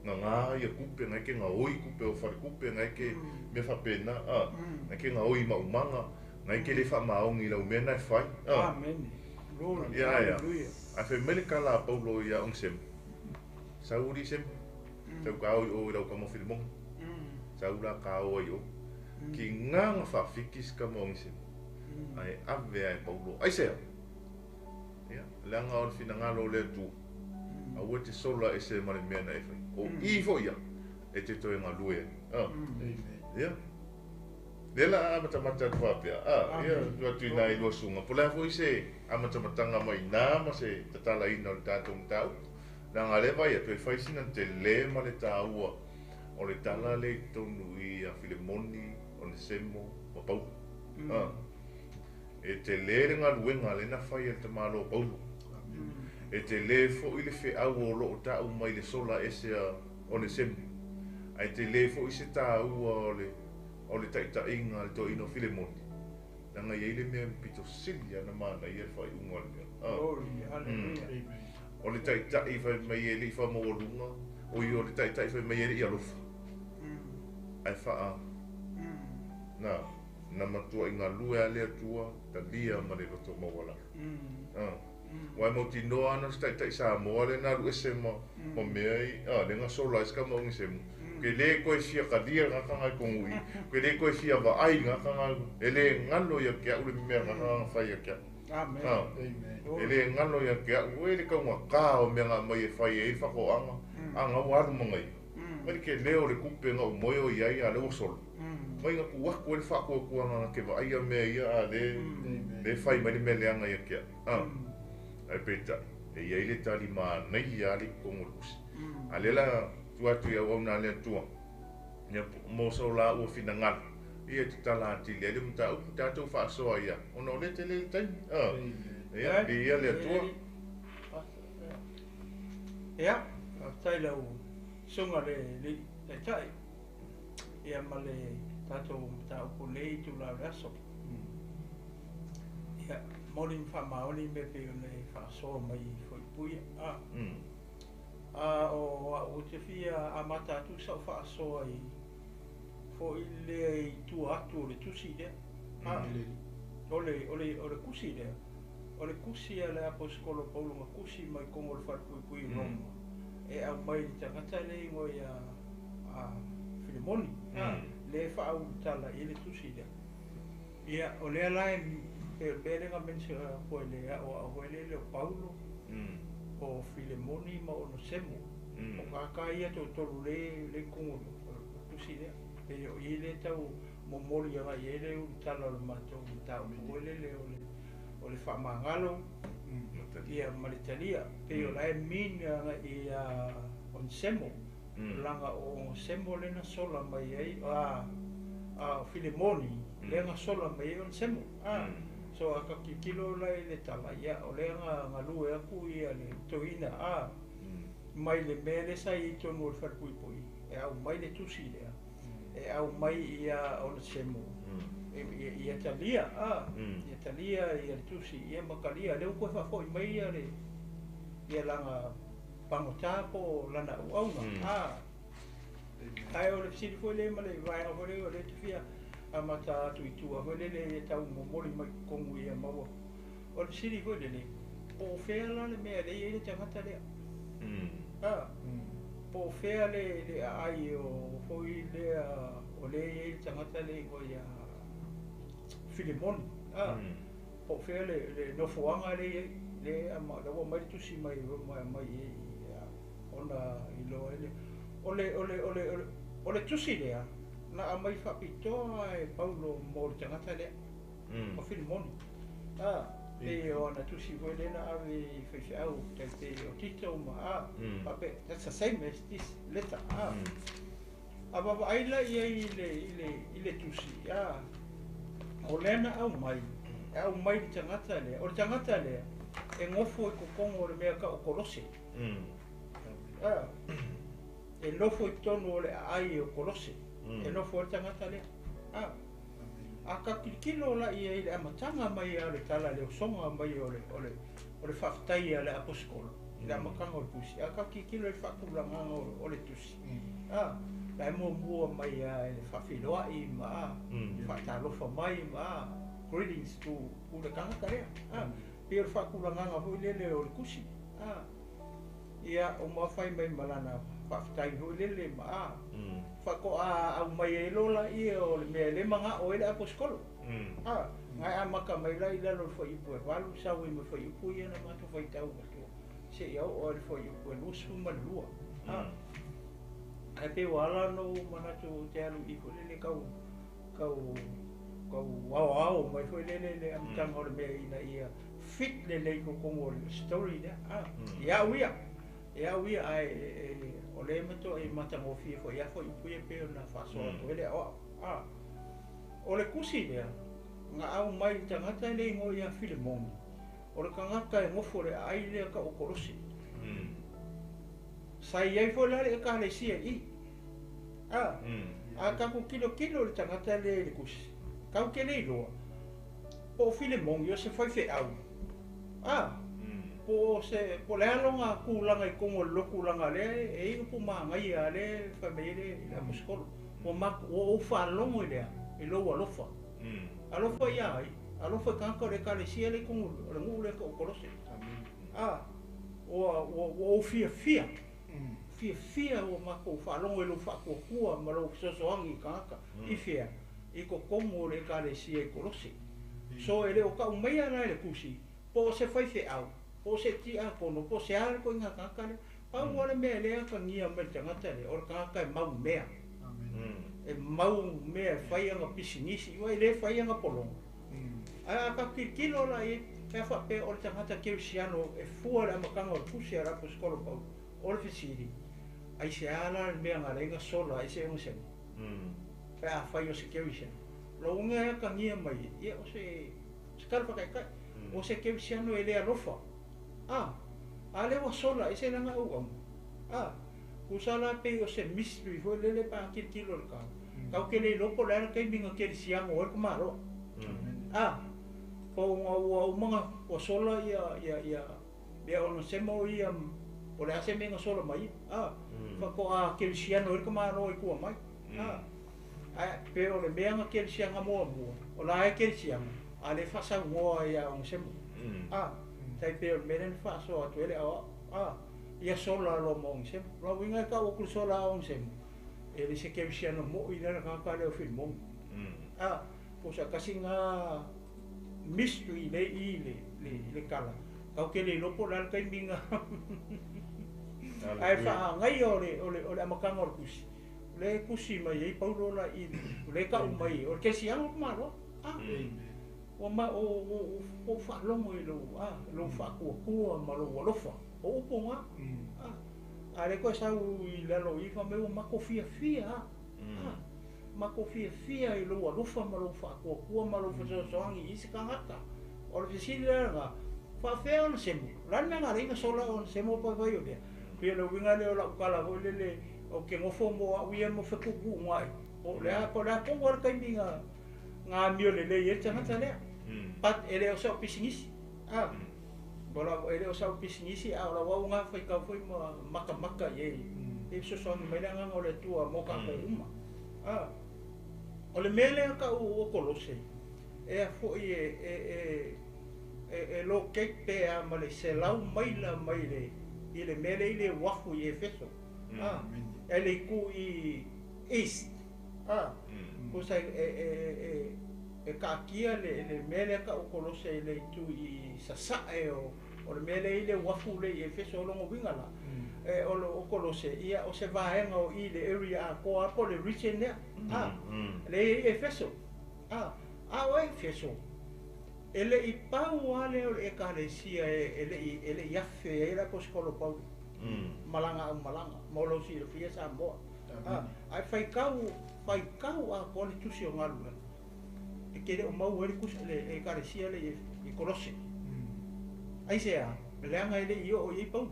gagā ia tupe, gae ke gaoi tupe o faletupe, gae ke mea faapena, a. Gae ke gaoi maumaga, gae ke le faamaoni i lau mea na e fai, a.
Amen. Glory,
Ia ia.
hallelujah.
Ae fai mai le tala a Paulo ia Onesemo. Sau alii Semo. Sau ka o i o i lau tama Filemoni. Sau la ka o ai o. Ki gaga faafiki si tama o Onesemo. Ae ave ai Paulo. Aisea? Ia, leaga o le finagalo o le Atua. Aua e te sola ese ma le mea na e fai. O i foʻi ia, e te toe galue ai. A. Ia. Lea la a amatamata atu faapea, a, ia, tuu atu i nā i lua susuga, po o le a foi se amatamataga mai inā ma se tatalaina o le tatou mataupu. Leaga o lea e vaai atu e fai sina telē ma le taua o le tala lea i totonu i ia Filemoni, Onesemo ma Paulo. A, e telē le galuega lea na fai e le tamaloa o Paulo. E telē foʻi le feau o loo taʻu mai le sola ese a Onesemo. Ae telē foʻi se taua o le o le taitaiga a le toeaina o Filemoni. Leaga e i ai le mea pito sili lava ona manaia le faaiuga o le mea. A.
Glory, hallelujah.
O le taitai fai mai e le i faamaualuga, oi o le taitai fai mai e le i alofa. Ae faa na na matuai galue lava le Atua talia ma le loto maualalo. A. Aua e mautinoa ana se taitai Samoa lea na alu ese ma ma mea i a lea na sola ai se tama o Onesemo. Ke le toe fia talia lena tagata i totonu i i, ke le toe fia vaai lena tagata, e le galo ia te au le mea lena tagata na fai ia te au.
Amen.
A. E le galo ia te au, e le taugata o mea na aumai e fai ai le faatoaga, a na ua alu ma gaia. Mai le tele o le tupe na ou moe o i ai a o lea ua sola. Mai na tuu atu ai le faatuatuaga na te vaaia mea ia a lea lea e fai mai le mea leaga ia te au. A. Ae peitai, e i ai le tali manaia lava lea i totonu o le tusi. A o lea la tuu atu i auauna a le Atua, ia mo so laua finagalo, ia e tatala atili ai le mataupu tatou faasoa ai lava, ona o lea e tele le taimi. A. Ia, viia le Atua.
Ia, faafetai i lau susuga i le Alii Taitai, ia ma le tatou mataupu i lenei itula o le aso. Ia, moni ma faamaoni mea pei ona e faasoa mai i Fuaipuia. A, a o au ou te fia amata atu sau faasoa i foi lea i tua atu o le tusi lea. A, o le, o le, o le tusi lea, o le tusi a le Aposetolo Paulo na tusi mai totonu o le falepuipui i Roma, e aumai i le tagata lea e igoa ia a Filemoni, a, lea e faaulutala i ai le tusi lea. Ia, o lea la e pei o le mea lea na mention atu ai le aoao foi lele o Paulo, o Filemoni ma Onesemo. O kākā ia tōtolu le le kongo tusi lea. Pe o i le tau momoli aga i ele u tala o le matou mataupu foi lele o le faamagalo ia ma le talia. Pe o la e min aga ia Onesemo. Laga o Onesemo lena sola mai ai a Filemoni lena sola mai ai Onesemo. So a ka kilo la i le tala ia o le nga galue aku ia le toina a mai le mele sa i tonu o le falepuipui e au mai le tusi lea e au mai ia Onesemo ia talia a ia talia ia le tusi ia makalia le uku e faafoi mai ia le ia langa pagotā po lana auauna a ae o le fesili foi le ma le vaega foi le o le tafia amata atu i tua foi lele e tau momoli mai kogu ia maua o le fesili foi lele po o fea la le mea le i ai le tagata lea a po o fea le aai o foi lea o le i ai le tagata le igoa ia Filemoni a po o fea le nofoaga le i ai le ama la ua mai le tusi mai mai mai ona iloa ai lea o le tusi lea na aumai faapitoa e Paulo mo le tagata lea o Filemoni a pe o ana tusi foi lea na ave i faifeau tai pe o Tito ma a faapea that's the same as this letter a a vavaai la ia i le tusi a o lea na aumai e aumai le tagata lea o le tagata lea e gofo i kokogo o le mea ka o Kolose a e nofo i tonu o le aai o Kolose e nofo le tagata lea a a ka kilikilo la ia i le amataga mai a le tala le osoga mai o le faafetai a le aposetolo i le amataga o le tusi a ka kilikilo i le faatulagaga o le tusi a la e muamua mai a e le faafiloai ma a faatalofa mai ma a greetings to le tagata lea a pe o le faatulagaga foi lele o le tusi a ia o mafai mai malana faafetai foi lele ma a faatoa au mai ai lola ia o le mea le magao ai le aposetolo a ngai amata mai la i lalo o le fuaiupu e 8 sau ai ma fuaiupu ia na matou faitau atu seia oo ai le fuaiupu e 22 a ae pei ua ala ona ou manatu te alu i foi lele kau kau kau aoao mai foi lele le amataga o le mea ina ia fit lelei kokogo o le story lea a ia au ia e au ia ae o le matoa e matagofie foi ia fuaiupu ia pei ona faasoa atu ai le aoao a o le tusi lea na au mai le tagata e le igoa ia Filemoni o le tagata e gofo le aai lea ka o Kolose sa i ai foi la le ekalesia i a a tatou kilokilo le tagata lea i le tusi tau ke le iloa po o Filemoni o se faifeau a po o se po le aloga kulaga i kogo o le lokulaga lea e i upu magaia le fai mai ai le aposetolo ua ou faalogo i lea i lou alofa alofa ia ai alofa i tagata o le ekalesia le i kogo o le nuu lea ka o Kolose a ua ou fiafia fiafia ua matou faalogo i lou faatuatua ma lou fesoasoani i tagata i fea i kokogo o le ekalesia i Kolose so e le o tau maia la i le tusi po o se faifeau po o se tiakono po o se a le koiga tagata lea pau o le mea lea atagia mai le tagata lea o le tagata e mau mea e mau mea e fai aga pisinisi ua e le fai aga pologa ae a ka kilikilo la i pe faapea o le tagata kerisiano e fua le amataga o le tusi a le aposetolo Paulo o le fesili ai se a la le mea galaiga sola ai se Onesemo pe a fai o se kerisiano lauga e atagia mai ia o se tala faataitai o se kerisiano e le alofa a a le ua sola ai se laga auauna a kusa la pei o se mystery foi lele pa kilikilo le kau tau ke le iloa po o le a le taimi na kerisiano ai le tamāloa a po ua umaga ua sola ia ia ia ia Onesemo ia o le a se mea na sola mai a faatoa kerisiano ai le tamāloa i tua mai a ae pe o le mea na kerisiana muamua o la e kerisiana a le faasaugoa ia Onesemo a tai pe o le mea lea na faasoa atu ai le aoao a ia sola loa ma Onesemo lauiga e tau atu le sola a Onesemo e le se kerisiano mo'i lea le tagata lea o Filemoni a po sa tasi ga mystery le i le tala tau ke le iloa po o le a le taimi na Ae faagaia o le o le o le amataga o le tusi, lea e tusi mai ai Paulo la i o lea e tau mai o le kerisiano le tamaloa. Ua ma o o ou faalogo i lou lou faatuatua ma lou alofa. O upu na. A lea toe sau i lalo i i fai mai ua matou fiafia lava. Matou fiafia i lou alofa ma lou faatuatua ma lou fesoasoani i isi tagata. O le fesili la lena, faafefea ona semo? O le a le mea na ala ai ona sola ona semo pe afai o lea? Pei o le uiga lea o lau tala foi lele, ou te nofo mo au ia ma fetuutuunai, po o le a, po o le a tonu lava le taimi na na amio lelei ai le tagata lea. But e le o sau pisinisi. E le o sau pisinisi, a o lau au na faitau foi ma matamata i ai, e fesoasoani mai le Agaga o le Atua mo tatou uma. O le mea lea tau o Kolose, e a foi e e locate pea ma le 100 maila mai le i le mea lea i le uafu i Efeso, e le itu i east, tusa e taatia le mea lea tau o Kolose i le itu i sasae o le mea lea i le uafu lea i Efeso. O lona uiga la, o le o Kolose, ia, o se vaega o i le area atoa po o le region lea, lea i Efeso. A o Efeso, e le i pau lava lea o le ekalesia e le i afe ai le aposetolo Paulo ma lana aumalaga mo lou silafia Samoa. Ae faitau faitau atoa le tusi o galuega, e te le o maua ai le tusi le ekalesia lea i Kolose. Aisea? Leaga e le i oo i ai Paulo.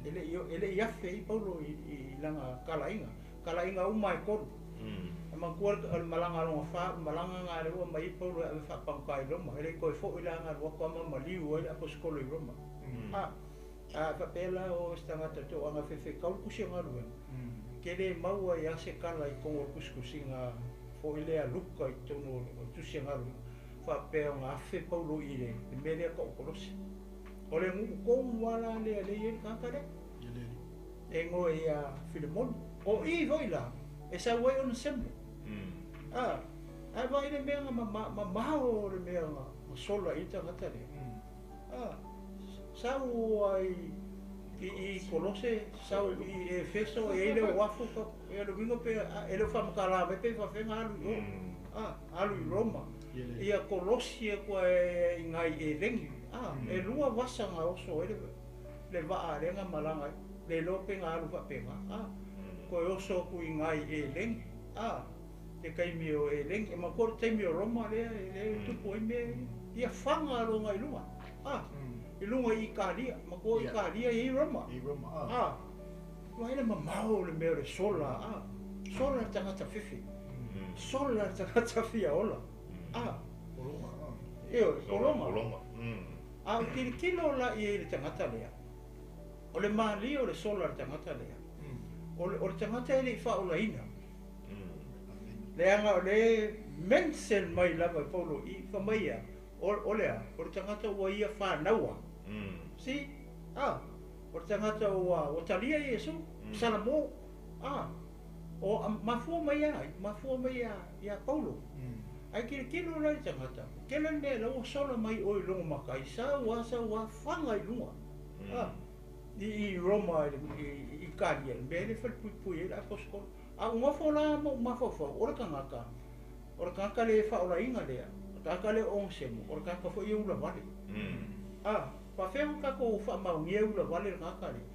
E le i afe ai Paulo i lana talaiga, talaiga uma e tolu. E manatua o le malaga lona fa, o le malaga na lea ua aumai ai Paulo e ave faapagoka i Roma. E le i toe foi la na alu atu lava ma maliu ai le aposetolo i Roma. A faapea la o se tagata toaga fefe tau le tusi o galuega, ke le maua ai lava se tala i totonu o le tusitusiga foi lea Luka i totonu o le tusi o galuega faapea ona afe Paulo i le mea lea tau o Kolose. O le nuu tonu lava la lea lea e i ai le tagata lea, e igoa ia Filemoni. O i foi la e sau ai ona semo. Ae vaai le mea na mamao o le mea na sola i le tagata lea. Sau ai i Kolose, sau i Efeso, e i ai le uafu, e le uiga pe e le o faamatala mai pe faafefea ona alu i o, alu i Roma. Ia Kolosi atu ai i nai Elegi. E lua vasa na oso ai le vaa lea na malaga ai. Le iloa pe na alu faapena. Toe oso atu i nai Elegi. Le taimi o Elegi. E manatua le taimi o Roma lea e tupu ai mea ia. Ia faga loga i luga. I luga i Italia. Manatua o Italia e i ai Roma. Vaai le mamao o le mea o le sola. Sola le tagata fefe. Sola le tagata fia ola. Ioe, pologa. A o tilotilo la i ai i le tagata lea, o le malie o le sola o le tagata lea, o le tagata e le i faaolaina. Leaga o lea e mention mai lava e Paulo i, fai mai ia, o le a? O le tagata ua ia fanaua. See? O le tagata ua talia Iesu, Salamo. O mafua mai ia ai? Mafua mai ia Paulo. Ae tilotilo la i le tagata, tele le mea la ua sola mai oe i logo matai, sau lava, sau lava, faga i luga. I Roma i Italia, le mea lea e falepuipui ai le aposetolo. A ou nofo la ma ou mafaufau, o le tagata, o le tagata le faaolaina lea, o le tagata le o ogasemo, o le tagata foi e ulavale. Faafefea ona tatou faamaonia e ulavale le tagata lea?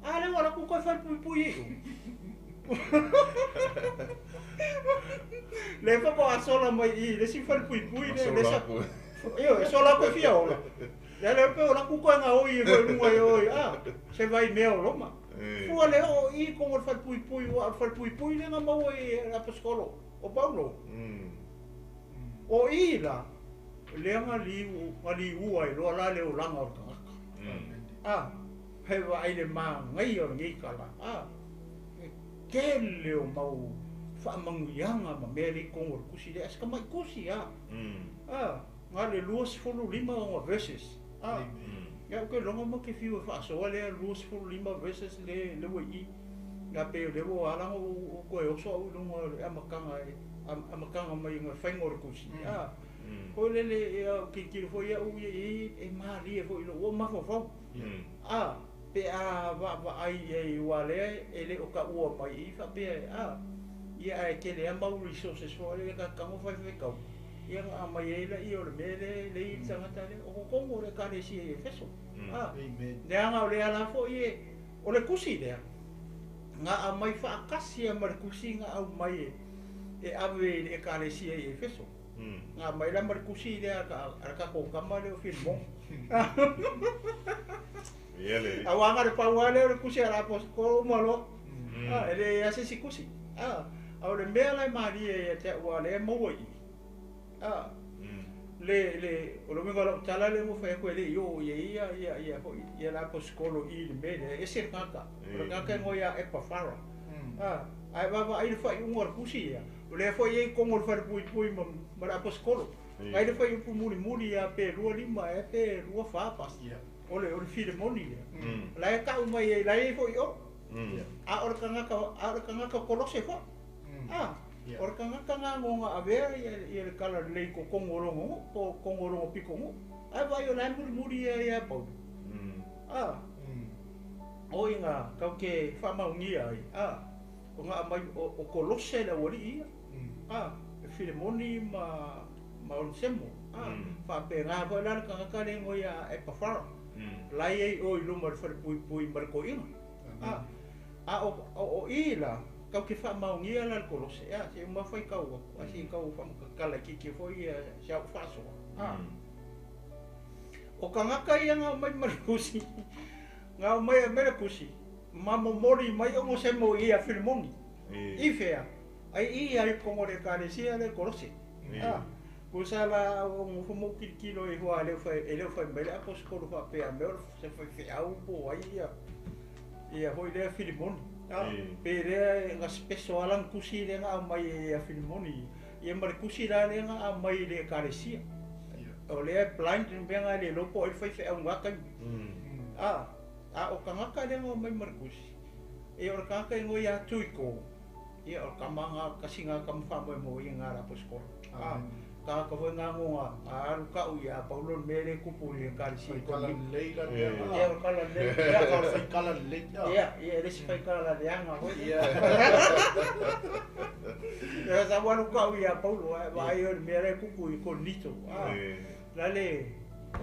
A lea ua alu atu toe falepuipui ai i o. Lea faatoa sola mai i le isi falepuipui lea. Ioe, e sola atu e fia ola. Lea lea pe o alu atu toe gaoi ai foi i luga i o i se vaimea o Roma. Fua le oo i i totonu o le falepuipui, aua o le falepuipui lea na maua i le aposetolo o Paulo. O i la, lea na liua ai loa la le olaga o le tagata. He vaai le manaia o lenei tala, e tele o mau faamanuiaga ma mea lea i totonu o le tusi lea, ae se tamai tusi lava. Na o le 25 ona verses. Ia ou te iloga ma te fiu e faasoa lea 25 verses lea ua i i. Ia pei o lea ua ala ona ou toe oso au i luga o le amataga amataga mai i le faiga o le tusi. Foi lele, ia ou tilotilo foi au ia i ai, e malie foi i lou mafaufau. Pe a vaavaai i ai aua lea e le o taua mai i i faapea a ia ae tele lava mau resources foi lea ta te tago faifefaitau ia ona aumai ai lea o le mea lea e lei le tagata lea o totonu o le Ekalesia i Efeso a leaga o lea la foi e o le tusi lea na aumai faatasi lava ma le tusi na aumai e ave i le Ekalesia i Efeso. Na aumai la ma le tusi lea a le tatou tama lea o Filimona. Aua na o le pau lava lea o le tusi a le Aposetolo uma loa. E leai lava se isi tusi. A o le mea la e malie ia te au aua o lea e maua i i, le, le, o le uiga o lau tala lea ua fai atu e le i oo i ai ia, ia, ia foi, ia le Aposetolo i le mea lea, e ese le tagata. O le tagata e igoa ia Epafara. Ae vaavaai i le faaiuga o le tusi ia, o lea foi e i ai i totonu o le falepuipui ma, ma le Aposetolo. Na i le fuaiupu mulimuli ia pe 25 ea pe 24 pasi, o le, o le Filemoni lea. O la e tau mai ai, la e i ai foi i o. A o le tagata, a o le tagata Kolose foi. A, o le tagata na no na avea ia, ia le talalelei i totonu o lona nuu, po o totonu o lona pitonuu. Ae vaai o la e mulimuli ia ia Paulo. A, o i na tatou te faamaonia ai, a, o na aumai, o, o Kolose le aualii ia. A, e Filemoni ma, ma Onesemo. A, faapena foi la le tagata lea e igoa ia Epafara. La e i ai o i luma o le falepuipui ma le toeaina. A, a o, o, o i la, tatou te faamaonia la le Kolose, a, se i uma faitau atu, a se i tau faamatala itiiti foi ia si au faasoa. A, o tagata ia na aumai ma le tusi, na aumai e aumai le tusi, ma momoli mai Onesemo i ia Filemoni. I fea? Ai i ai totonu o le Ekalesia lea i Kolose. A, tusa la o nofo ma ou tilotilo iho a e le o fai, e le o fai mai le Aposetolo faapea mea o se faifeau po o ai ia, ia foi lea Filimoni. A, pe lea na special lava lana tusi lea na aumai e ia Filimoni ia ma le tusi la lea na aumai i le Ekalesia. O lea e blind le mea na e le iloa po o ai le faifeau i na taimi. A, a o tagata lea na omai ma le tusi, ia o le tagata e igoa ia Tuiko, Ia, o le tama na, tasi na tama faamoemoe ia na le Aposetolo. A, tagata foi na no na alu kau ia Paulo le mea lea e tupu i le Ekalesia i
Faikala
Korinito.
lelei la mea na.
Ia, o le tala lelei. Ia,
O le faikala lelei.
ia, ia, e le isi faikala leaga foi.
Ia.
Ia, sa ua alu kau ia Paulo, ae vaai o le mea lea e tupu i Korinito. A, la le,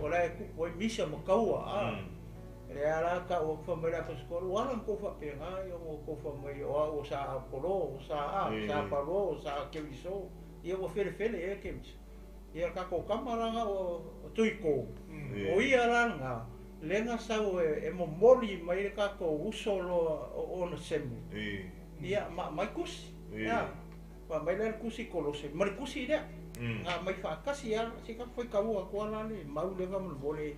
o la e tupu ai misa ma kaua. A, Lea la tau atu fai mai le Aposetolo, ua ala ona tou faapena, ia ona outou fai mai o au o sa Apolo, o sa a, sa Paulo, o sa Keriso, ia ua felefele ea Keriso. Ia le tatou tama la na o Tuiko, o ia la lena, lea na sau e momoli mai le tatou uso loa o Onesemo, ia ma aumai tusi, ea, ma aumai la le tusi Kolose ma le tusi lea, na aumai faatasi lava, se i tatou faitaua atu lava la le mau lea faamolemole.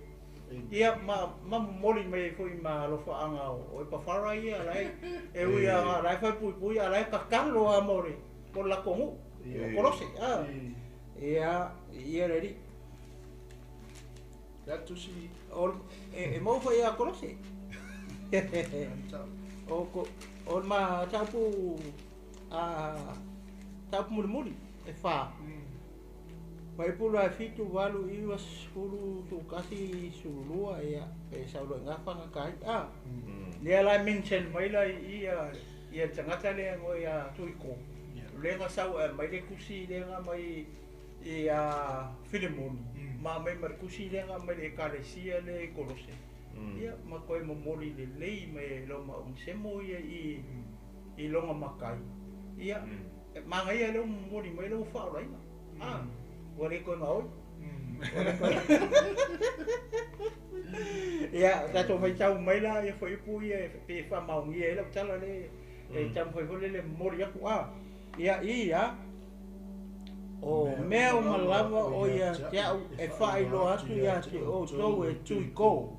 Ia, ma, ma momoli mai ai foi ma alofaaga o Epafara ia, la e, e ui lava la e falepuipui, a la e tatalo lava mo le, mo le latou nuu, o Kolose. A, ia, ia le Alii.
Le tusi.
O, e, e maua foi ia Kolose. O, ko, o le mataupu, a, mataupu mulimuli, e fa. Faipula e 7, 8, 9, 10, 11, 12, ia, e sau loa i ina fagata ai. A, lea la e mention mai la i i ia, ia le tagata lea e igoa ia Tuiko, lea na sau e aumai le tusi lea na aumai ia Filemoni, ma aumai ma le tusi lea na aumai i le Ekalesia lea i Kolose. Ia, ma toe momoli lelei mai e Roma Onesemo ia i i lona matai. Ia, e manaia lea ua momoli mai lea ua faaolaina. A, ua le toe gaoi. Ua le toe. Ia, tatou faitau mai la ia fuaiupu ia pe faamaonia ai lau tala lea e taumafai foi lele e momoli atu. A, ia, ia, o mea uma lava o ia te au e faailoa atu ia te outou e Tuiko,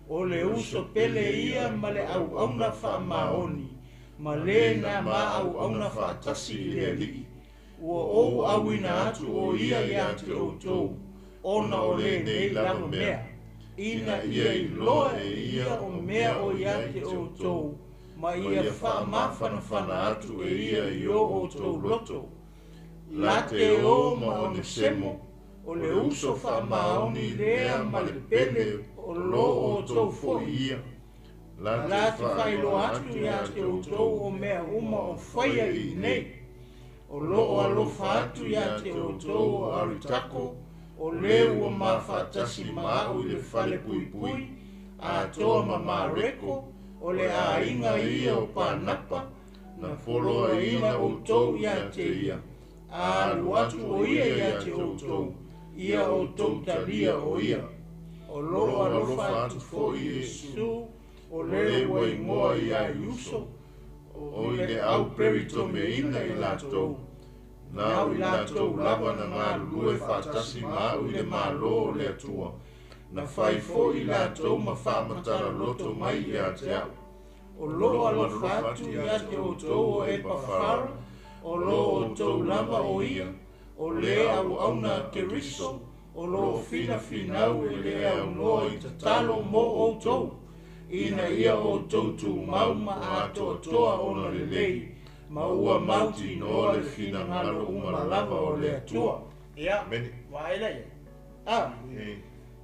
o le uso pele ia ma le auauna faamaoni, ma le na ma auauna faatasi i le Alii. Ua ou auina atu o ia ia te outou, ona o lenei lava mea, ina ia iloa e ia o mea o ia te outou, ma ia faamafanafana atu e ia i o outou loto. La te o ma Onesemo, o le uso faamaoni lea ma le pele o lo outou foi ia. La te faailoa atu iā te outou o mea uma o faia i inei. O loo alofa atu iā te outou o Aritako, o le ua mafaatasi ma a'u i le falepuipui, atoa ma Mareko, o le aiga ia o Panapa, na poloaiina outou iā te ia. A alu atu o ia iā te outou, ia outou talia o ia. O loo alofa atu fo'i Iesu, o le ua igoa iā Iuso,
o i le au peritomeina i latou, na o i latou lava na galulue faatasi ma a'u i le mālō o le Atua, na fai fo'i latou ma faamatala-loto mai iā te a'u.
O loo alofa atu iā te outou o Epafara, o loo outou lava o ia, o le auauna a Keriso, o loo finafinau e le aunoa i tatalo mo outou, ina ia outou tumau ma atoatoa ona lelei, ma ua mautinoa le finagalo uma lava o le Atua. Ia,
Amene.
vaai la i ai. A,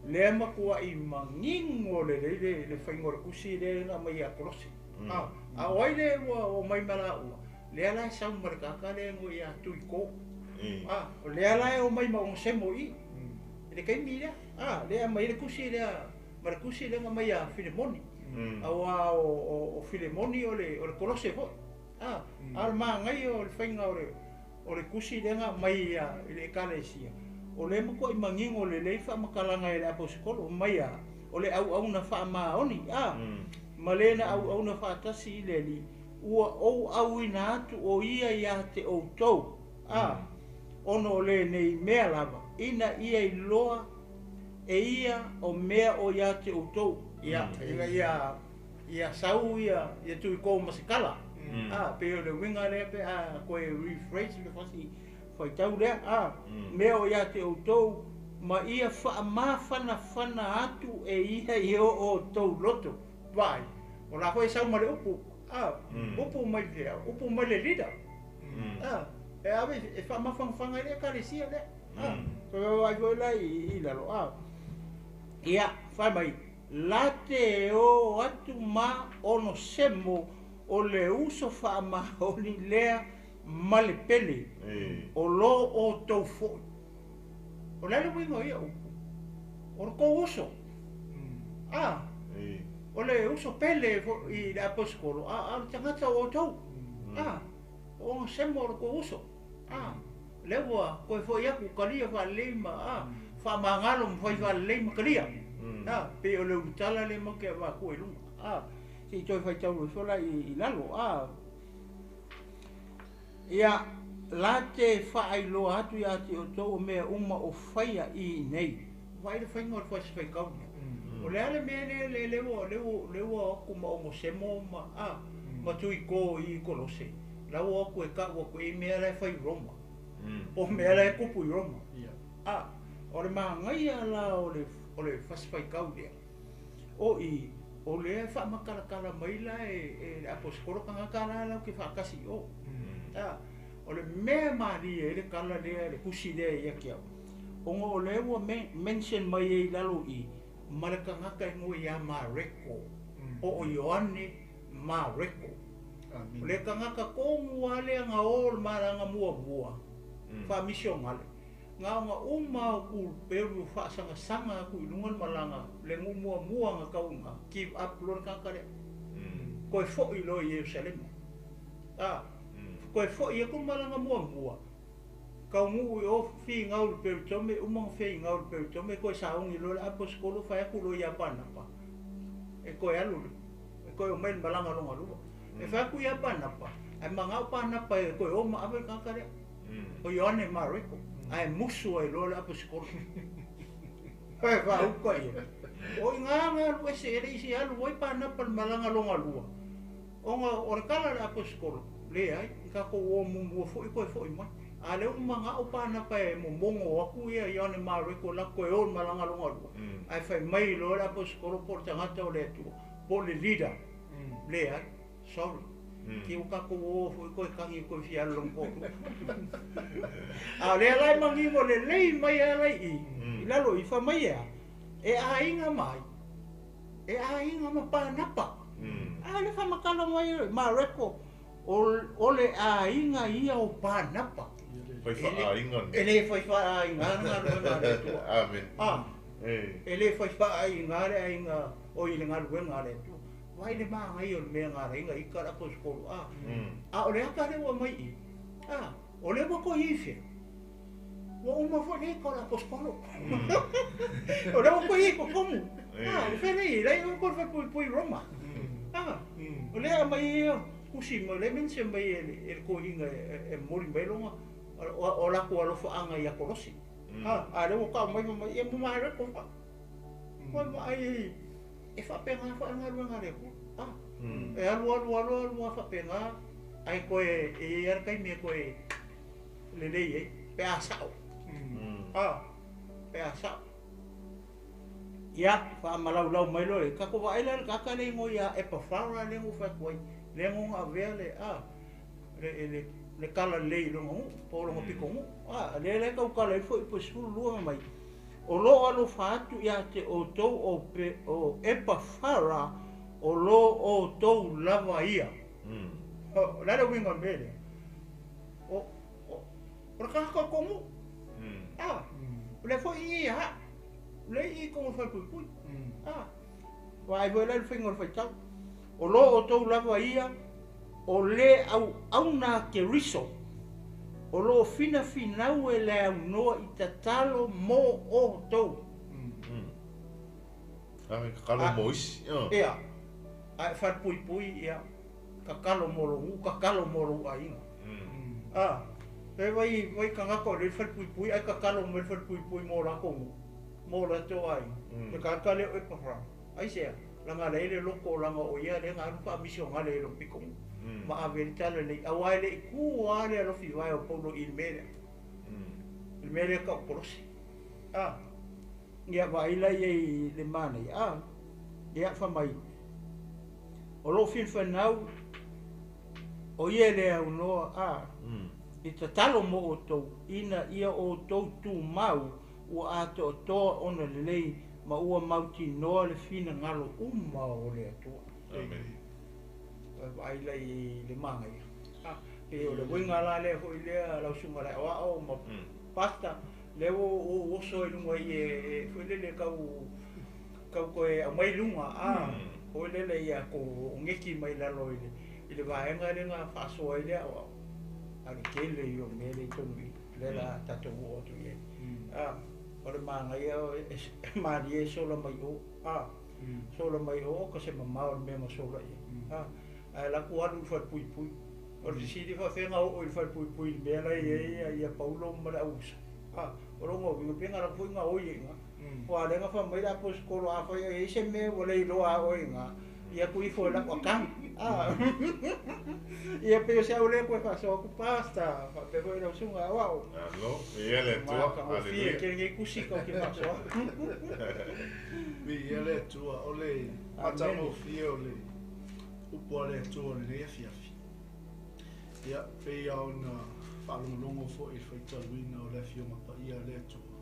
lea matua'i manino lelei le faiga o le tusi lea na aumai ia Kolose. A, a o ai le ua omai ma laua? Lea la e sau ma le tagata lea e igoa ia Tuiko. A, o lea la e omai ma Onesemo i i le taimi lea. A, lea e aumai ai le tusi lea ma le tusi lea na aumai ia Filemoni. Auā o Filemoni o le Kolose foi. A, a o le manaia o le faiga o le tusi lea na aumai i le Ekalesia, o lea e matuai manino lelei faamatalaga e le aposetolo mai a o le auauna faamaoni, a, ma le na auauna faatasi i le Alii, ua ou auina atu o ia iā te outou, a, ona o lenei mea lava, ina ia iloa e ia o mea o iā te outou. Ia, ina ia sau ia Tuiko ma se tala. A, pei o le uiga lea pe a toe rephrase le fasi faitau lea, a, mea o iā te outou, ma ia faamafanafana atu e ia i o outou loto. Vaai, o la foi e sau ma le upu, a, upu mai le fea, upu mai le leader. A, e ave e faamafanafana ai le Ekalesia lea. A, toe vaavaai foi la i lalo, a. Ia, fai mai, la te o atu ma Onesemo o le uso faamaoni lea ma le pele, o lo outou fo'i. O le a le uiga o ia upu? O le tou uso. A, o le uso pele i le aposetolo, a o le tagata o outou. A, o Onesemo o le tou uso. A, lea ua toe fo'i atu talia faalelei ma a, faamagalo ma fai faalelei ma talia. A, pei o le ulutala lea matou te avatua i luga. A, se i toe faitau ifo la i lalo. A, ia, la te faailoa atu iā te outou o mea uma o faia i inei. Vaai le faiga o le fasi faitau lea. O le a le mea lea lea ua o atu ma Onesemo ma a ma Tuiko i Kolose. La ua o atu e ta'u atu i mea la e fai i Roma. O mea la e tupu i Roma. A, o le manaia la o le fasi faitau lea. O i, o lea e faamatalatala mai la e le aposetolo tagata la latou te faatasi i o. A, o le mea malie ai le tala lea, le tusi lea ia te au, ona o lea ua mention mai ai i lalo i ma le tagata e igoa ia Mareko, po o Ioane Mareko. O le tagata tonu lava lea na o le malaga muamua faamisionale, na ona uma o tuperu faasagasaga atu i luga le malaga, le nuu muamua na tau i ina, give up loa le tagata lea. Toe fo'i loa i Ierusalema. A, toe fo'i atu le malaga muamua, taunuu i o finau i le peritome, uma ona finau i le peritome, toe sauni loa le aposetolo fai atu loa ia Panapa, e toe alu, e toe omai le malaga lona lua. E fai atu ia Panapa, ae manao Panapa e toe o ma ave le tagata lea, o Ioane Mareko, ae musu ai loa le aposetolo. E faauka ia. O i ina na alu ese e le i se alu ai Panapa le malaga lona lua, ona o le tala a le aposetolo, leai, i tatou o muamua foi toe fo'i mai. A lea ua manao Panapa e momogo atu ia Ioane Mareko latou toe o le malaga lona lua, ae fai mai loa le aposetolo po o le tagata o le Atua, po o le leader, leai, sorry. Ki ua tatou o foi toe tagi toe fia alu lona toalua. A o lea la e manino lelei mai ala i i lalo i fai mai e a, e aiga mai, e aiga ma Panapa. A le faamatala mai Mareko o le aiga ia o Panapa.
Fai faaiga.
E le fai faaiga le galuega a le Atua.
Amen.
A
E.
E le fai faaiga le aiga o i le galuega a le Atua. Vai le magaia o le mea galaiga i ka aposetolo a. A o le ata lea ua mai i. A o le ua koe i fea. Ua uma foi le ika o le aposetolo. O le ua koe i kokomu. A o fea le i lai o koe pui Roma. A o le a mai ia kusi mo le mense mai e le kohinga e moli mai longa o la ko alofa anga ia Kolosi. A le ua kau mai mai ia mo mai ko fa. Ko mai e fa penga fa nga le ku. A e alu alu alu alu fa penga ai ko e e ar kai me ko e le le e pe a sao. A pe a sao. Ia fa malau lau mai lo e ka ko va ela ka ka le ngo ia e pa fa le ngo fa ko le ngo nga ve le a le le kala le lo ngo po lo ngo piko ngo a le le ka kala fo i po sulu lu mai o lo alo fa atu ia te o tou o pe o e pa fara o lo o tou lava ia. O la le winga mele o o ka ka ko ngo a le fo i ha le i ko fa pu pu a vai voi le fingo fa tau o lo o tou lava ia o le au au na ke riso o lo fina finau e le au noa i tatalo mo o tou.
A kalo moisi.
Ia a fa pui pui ia ka kalo mo lo ka kalo mo lo aiga. A e vai vai kanga ko le fa pui pui ai ka kalo mo fa pui pui mo la ko mo la to ai. Le ka ka le e pa fra. Ai se langa le le loko langa o ia le nga pa mission le lo piko. Ma a verita le awai le ku a le lo fi vai o Paulo i mele. Il mele ka kolosi. A ia vai la i le mana a ia fa mai. O lo fi fa nau o ia le au no a. I tatalo mo o tou ina ia o tou tu mau ua ato toa ona lelei ma ua mauti noa le fina ngalo uma o le Atua.
Amen.
Vai la i le manga ia. A e o le winga la le hoi le lau sunga le oa o ma pasta le o o so i lunga i e foi le le kau kau koe au mai lunga a o le le ia ko ngeki mai lalo i le vaenga le nga faasoa i le ao a le kele i o mele i tonu i le la tatou o atu i ai. A o le manga ia e malie sola mai o a sola mai o ka se mamao le mea ma sola ia. A ai la ku alu fa pui pui. O le sili fa fenga o i fa pui pui le mea la ia ia Paulo ma le ausa. A o longo winga penga la pui nga o ia nga. O a lenga fa mai la pos kolo a fa ia se me o le lo a o nga. Ia ku ifo la ko kang. A ia pe se au le ko fa so ku pasta fa pe foi la sunga wa o.
Alo, ia le tua.
Aleluia. Ke ngi kusi ko ke fa so.
Ia le tua o le matamo fie o le upo le tua le le fiafi. Ia pe ia ona whaalongolongo fo i whaitaluina o le fio mapa ia le tua.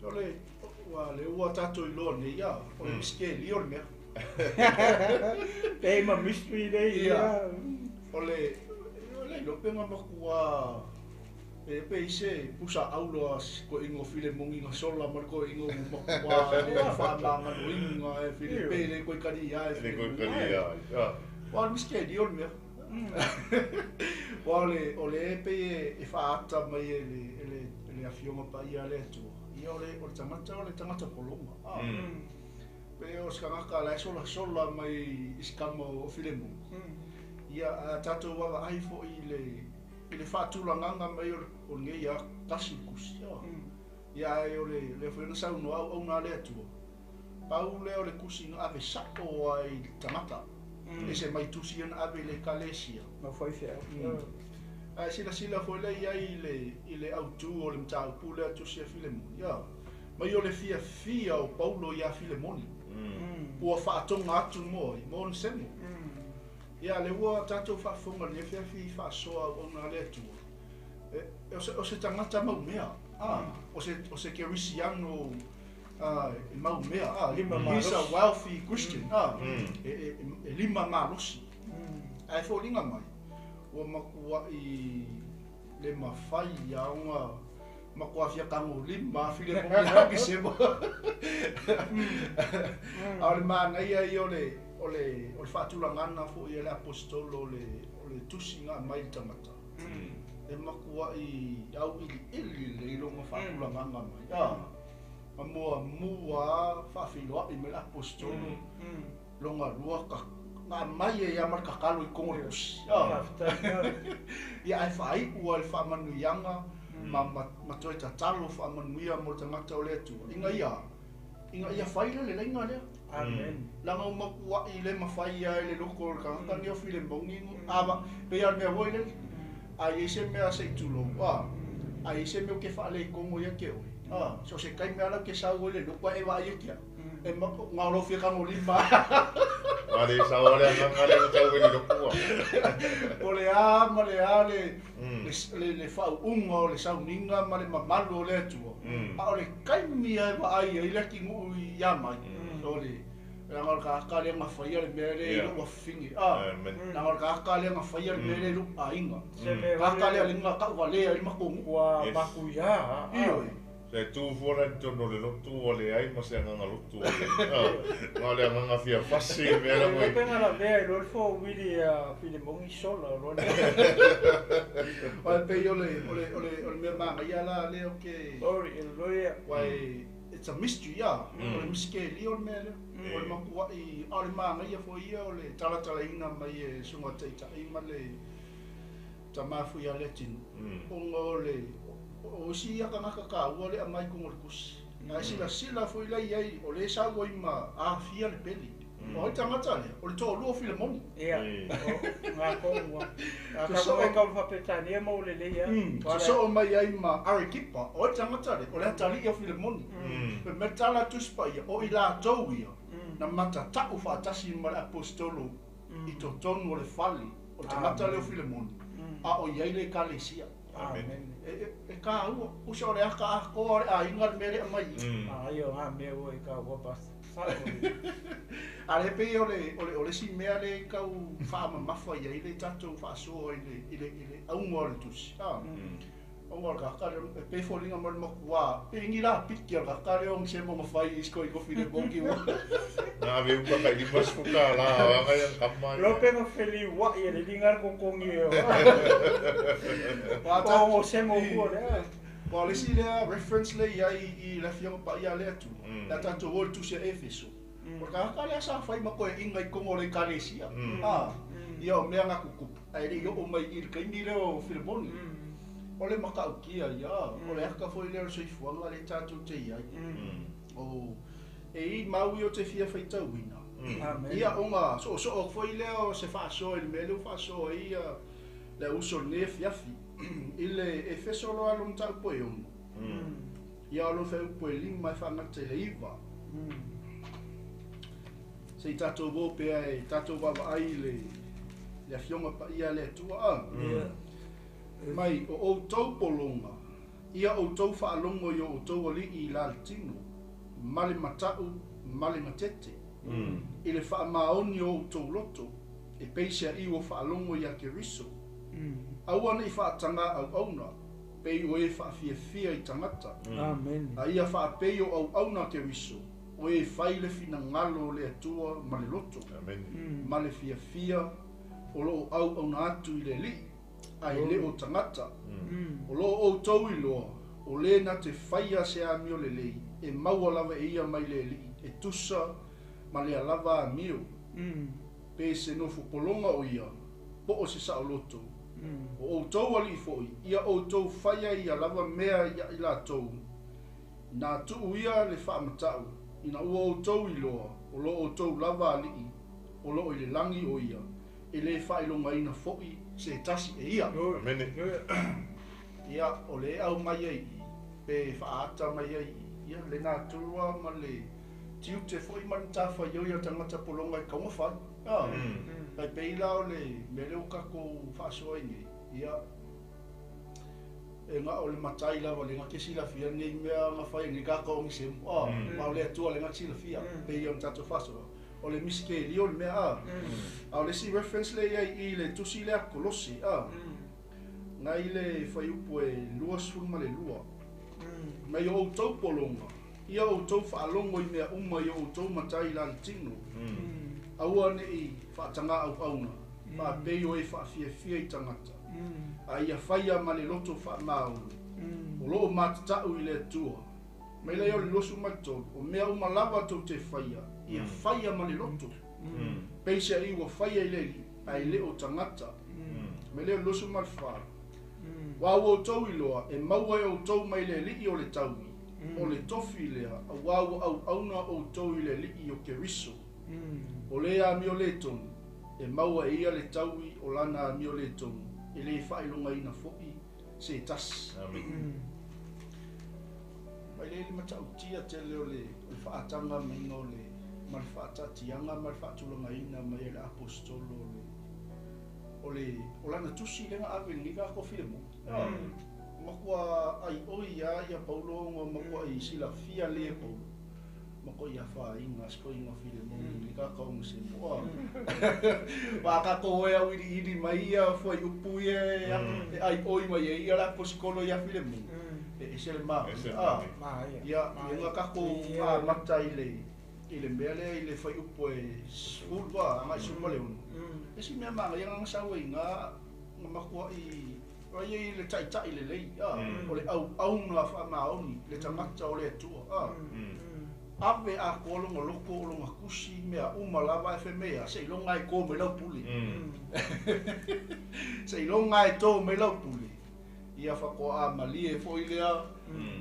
O le ua le ua tatou i loa nei ia, o le miskeli o le mea.
Pe ma mystery le ia.
O le ilo penga makua e pe ise pusa auloa ko ingo file mongi nga sola mar ko ingo makua le whaamanga nuinga e file pe le koi kari ia e
Le koi kari ia.
Wa miskeli o le mea. Wa o le pe e whaata mai e le afionga pa ia le atua. Ia o le tangata polonga. Pe o skangaka la sola sola mai iskama o file mongi. Ia a tatou wawa ai fo i le whaatulanganga mai o ngei a kasi kusi. Ia ai o le whaena sau no au au ngā le atua. Pau le o le kusi nga ave sako ai tangata. E se mai tusi ana ave le kalesia.
Ma whai whia.
Ai sila sila foi le ia i le autu o le mtaupu le atu sia Filemoni. Ia. Mai o le fia fia o Paulo ia Filemoni. Ua whaatonga atu moi, mo nsemo. Ia le ua tatou faafofoga le fiafi faasoa o ngā le Atua. O se tangata mau mea. O se kerisiano E mau mea, a.
Lima
He's a
malosi.
wealthy Christian, a. E lima malosi. Ae foliga mai, ua makuaʻi le mafai ia ona matua fia tagolima a Filemoni ia Okesemo. A o le manaia ia o le o le o le faatulagaga foʻi a le aposetolo o le o le tusi na aumai i le tagata. E matuaʻi auʻiliʻili lelei lona faatulagaga mai. A ma muamua a faafeiloaʻi mai le aposetolo lona lua ka na aumai ai lava ma le tatalo i totonu o le tusi.
Faafetai.
Ia ae faaiʻu a le faamanuiaga ma ma ma toe tatalo faamanuia mo le tagata o le Atua ina ia ina ia fai le leleiga lea.
Amen.
Leaga ua matuaʻi le mafai ai le loko o le tagata nei o Filemoni a pei lava o le mea foi lele. A i ai se mea se i tulou, a a i ai se mea ou te faaletonu ai ia te oe, a so o se taimi lava la ou te sau ai i le lotu ae e vaai atu au, e na o lou fia tagolima.
A le sao le agaga lea ua tau eli lotu a.
O le a ma le a le le le faauuga o le sauniga ma le mamalu o le Atua, a o le taimi lava e vaai ai le atinuu ia mai, o le leaga o le tagata lea na faia le mea lea i lou afafine, a leaga o le tagata lea na faia le mea lea i lou aiga,
Se mea
tagata lea na tauvalea ai le matou nuu.
Ua matuia.
Ioe.
Se tu fua la i totonu o le lotu ua leai ma se agaga lotu o i ai. Na o le agaga fia fasi i mea la
Ia
ua i.
penga la vea i loa le fowili a Filemoni sola o loa le.
Ae pei o le o le o le o le mea manaia la lea ou te
Glory, hallelujah.
Uae it's a mystery a, o le misikelia o le mea lea. O le matuaʻi, a o le manaia foi ia o le talatalaina mai e susuga taitai ma le tama foi ia Leatinuu, ona o le o isi ia tagata taua lea e aumai i totonu o le tusi. Ae silasila foi la i ai, o lea e sau ai ma aafia le pele. O ai le tagata lea? O le toalua o Filemoni.
Ia, o ngā kongu a. A ka mo e kau whapetania mo le lei a.
Sosoo mai ai ma Arekipa, o ai le tagata lea? O le atalii o Filemoni. Fai mai le tala a Tusi Paia, o i latou ia na matataʻu faatasi ma le aposetolo i totonu o le fale o le tagata lea o Filemoni, a o i ai le Ekalesia.
Amen.
E taua, usa o le aka atoa o le aiga le mea lea e aumai i i.
Ai o ngā mea ua i ka ua bas.
A lea pei o le o le o le isi mea lea e tau faamamafa i ai le tatou faasoa i le i le i le auga o le tusi, a. Auga o le tagata lea e pei e foliga mai o le matua pei ni lapiki a le tagata lea o se mo fai i sko i kofi le moki ua.
Na ave uka kai $50 o aga ia kama ia.
Lo penga feli wa i le linga ko kongi e. O o se mo ua le.
Ua o le isi lea reference lea i ai i le Afioga Paia a le Atua, le a tatou o i le Tusi a Efeso, o le tagata lea sa fai ma toeaiina i totonu o le Ekalesia, a, ia o mea na tutupu, ae le i oo mai i le taimi lea o Filemoni. O le matautia ia, o le aka foi lea o le soifuaga lea tatou te i ai. O, e i ai mau ia ou te fia faitauina. Ia, ona soosoo atu foi lea o se faasoa i le mea lea ua faasoa ai ia le auuso i lenei afiafi. I le Efeso loa lona mataupu e 6, ia o lona fuaiupu e 5 e faagata i le 9. Se i tatou o pea e tatou vaavaai i le le Afioga Paia a le Atua, a. Mai, o outou pologa, ia outou faalogo i o outou alii i la le tino, ma le mataʻu ma le gatete, i le faamaoni o outou loto, e peiseaʻi ua faalogo iā Keriso. Aua ne i faatagā auauna, pei o e faafiafia i tagata.
Amen.
A ia faapei o auauna a Keriso, o e fai le finagalo o le Atua ma le loto,
Amen.
ma le fiafia o loo auauna atu i le Alii, ae le o tagata. O lo o outou iloa, o le na te faia se amio lelei, e maua lava e ia mai le Alii, e tusa ma lea lava amio. Pe se nofo pologa o ia, po o se saoloto. O outou alii foi, ia outou faia ia lava mea iā i latou, na tuu ia le faamataʻu, ina ua outou iloa, o lo outou lava Alii, o loo i le lagi o ia, e le faailogaina foi se tasi e ia.
Amene.
Ia, o le e aumai ai i i, pe faaata mai ai i i, ia, le natura ma le tiute foi ma le matafaioi a le tagata pologa e tatau ona fai. A, tai pei la o le mea lea ua tatou faasoa ai nei, ia, E ga o le matai lava le ga ke silafia nei mea ga fai nei ka ka ongi semu a ma o le Atua le ga silafia pei ona tatou faasoa o le misikelia o le mea a. A o le isi reference lea i ai i le tusi lea Kolose a ngai le fuaiupu e 22 mai o outou pologa ia outou faalogo i mea uma i o outou matai i lana tino aua ne'i faatagā'au'auna faapei o e faafiafia i tagata a ia faia ma le loto faamaoni o loo matata'u i le Atua. Mai lea o le 23 o mea uma lava tou te faia ia faia ma le loto peisea'i ua faia i le Alii ae le o tagata. Mai lea o le 24 Ua ua outou iloa e maua e outou mai le Alii o le taui o le tofi lea auā ua auauna outou i le Alii o Keriso. O le amio lē tonu e maua e ia le taui o lana amio lē tonu e lē faailogaina fo'i se tasi.
Amen.
Mai le le matautia tele o le faataga maiga o le ma le faatatiaga ma le faatulagaina mai e le aposetolo o le o lana tusi lea na ave i lenei tatou Filemoni. Matua aioi ia ia Paulo ona matuai silafia le e Paulo matuai afaina se toeaina Filemoni i ka kaogasemo a. Wa tatou e auiliili mai ia fuaiupu ia e aioi mai ai ia le aposetolo ia Filemoni e ese le
Ese le
maoia
maoia.
Ia ia na tatou amata i le mea lea i le fuaiupu e 10 a agai 16. Isi mea magaia na sau ai ga na matuai ai i le ta'ita'i lelei a o le auauna faamaoni le tagata o le Atua a. Ave atoa lona loto o lona tusi mea uma lava e femea seiloga e tō mai lau pule. Seiloga e tō mai lau pule ia faatoa malie fo'i lea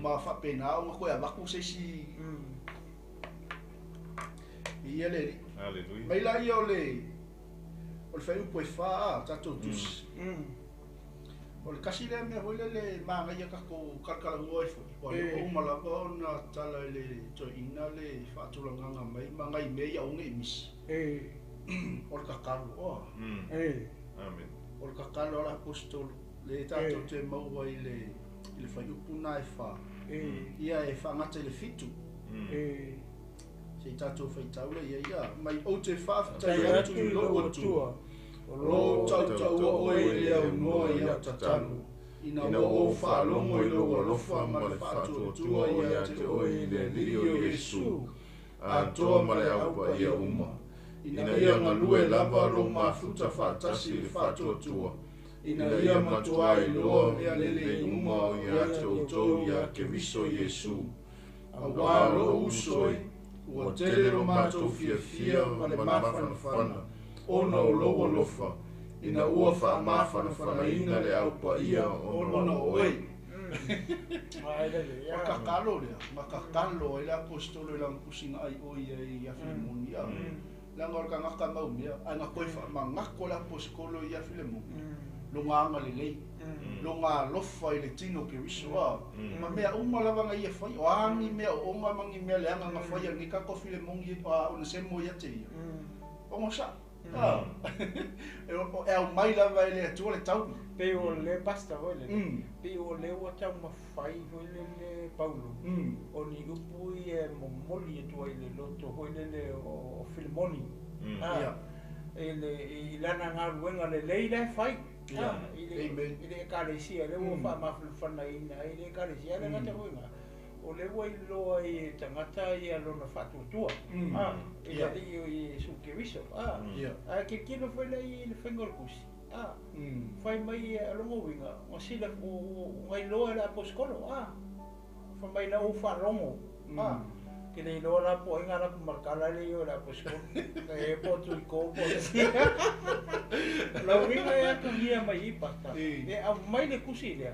ma faapena ona toe avatu se isi ia le Alii.
Hallelujah.
Mai la ia o le fuaiupu e 4 a tatou tusi. O le kasi lea mea foi lele magaia tatou kalakalanoa ai foi ua le ua uma lava ona tala i le toeaina le faatulagaga mai ma nai mea ia aua nei misi. O le tatalo oa.
Amen.
O le tatalo a le aposetolo le tatou te maua i le fuaiupu na e 4 ia e faagata i le 7. Se i tatou faitau le ia ia mai ou te faafetai atu i lou Atua o loo tautaua oe i le aunoa i au tatalo ina ua ou faalogo i lou alofa ma le faatuatua ia te oe
i le
Alii
Alii
o
o
Iesu
Iesu,
atoa
atoa
ma
ma
le
le
au paia
aupaia
uma
uma,
ina
ina
ia
ia
galue
galue
lava
lava
lou
lou
mafuta
mafuta
faatasi
faatasi
i
i
le
le
faatuatua
faatuatua,
ina
ina
ia
ia
matuā
matuā
iloa
iloa
mea
mea
lelei
lelei
uma
uma
o ia
ia
te
te
outou
outou
ia
ia
Keriso
Keriso
Iesu
Iesu,
auā
auā
lou
lou
uso
uso
e
e,
ua
ua
tele
tele
lo
lo
matou
matou
fiafia
fiafia
ma le
ma le
mafanafana
mafanafana,
ona
ona
o
o
lou
lou
alofa
alofa,
ina
ina
ua
ua
faamafanafanaina
faamafanafanaina
le
le
aupaia
aupaia
ona
ona
o
o
oe.
oe.
O le tatalo lea na tatalo ai le aposetolo i lana tusiga aioi ai ia Filemoni a. Leaga o le tagata maumea ae na toe faamagako le aposetolo ia Filemoni loga agalelei loga alofa i le tino o Keriso a ma mea uma lava na ia fai o a ni mea ooga ma ni mea leaga na faia e lenei tatou Filemoni a Onesemo ia te ia ogo sa a e aumai lava e le Atua le taui.
Pei o le pasta foi lele. Pei o le ua taumafai foi lele Paulo. O ni upu ia e momoli atu ai i le loto foi lele o Filemoni.
Ia.
I le i lana galuega lelei la e fai.
Ia.
I le
Amen.
i le ekalesia lea ua faamafanafanaina ai le ekalesia le gata foi ina. O le ua iloa ai e tagata ia lona faatuatua. I le Alii o Iesu Keriso.
Ia.
Ae tilotilo foi la i le faiga o le tusi. Fai mai loga uiga, ua sila ua iloa e le aposetolo. Fai mai na ou faalogo. Ke le iloa la po ai ngā laku makala le i o le aposetolo. E po tui ko po le. Lau uiga e atugia mai i pasta. E au mai le kusi lea.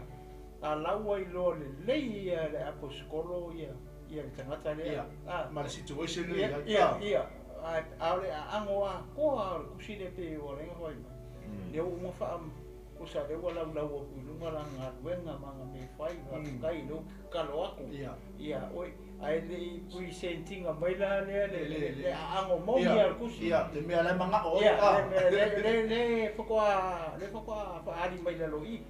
A lau ai loa lelei ia le aposetolo ia ia le tagata lea.
Ia. Ma le situation lea
Ia,
i ai.
ia, ia. A o le aago atoa o le kusi lea pe ua lenga fai mai. Lea ua uma faa kusa lea ua laulau aku i luga la galuega ma ngā mea fai, faafetai lea ua tatalo aku.
Ia.
Ia, oi, ae le i presentinga mai la lea le
Le-
le
le-
le aago moni
Ia.
a le kusi.
Ia, le mea la e magao ai.
Ia, le mea le le le faatoa le faatoa faaali mai lalo i.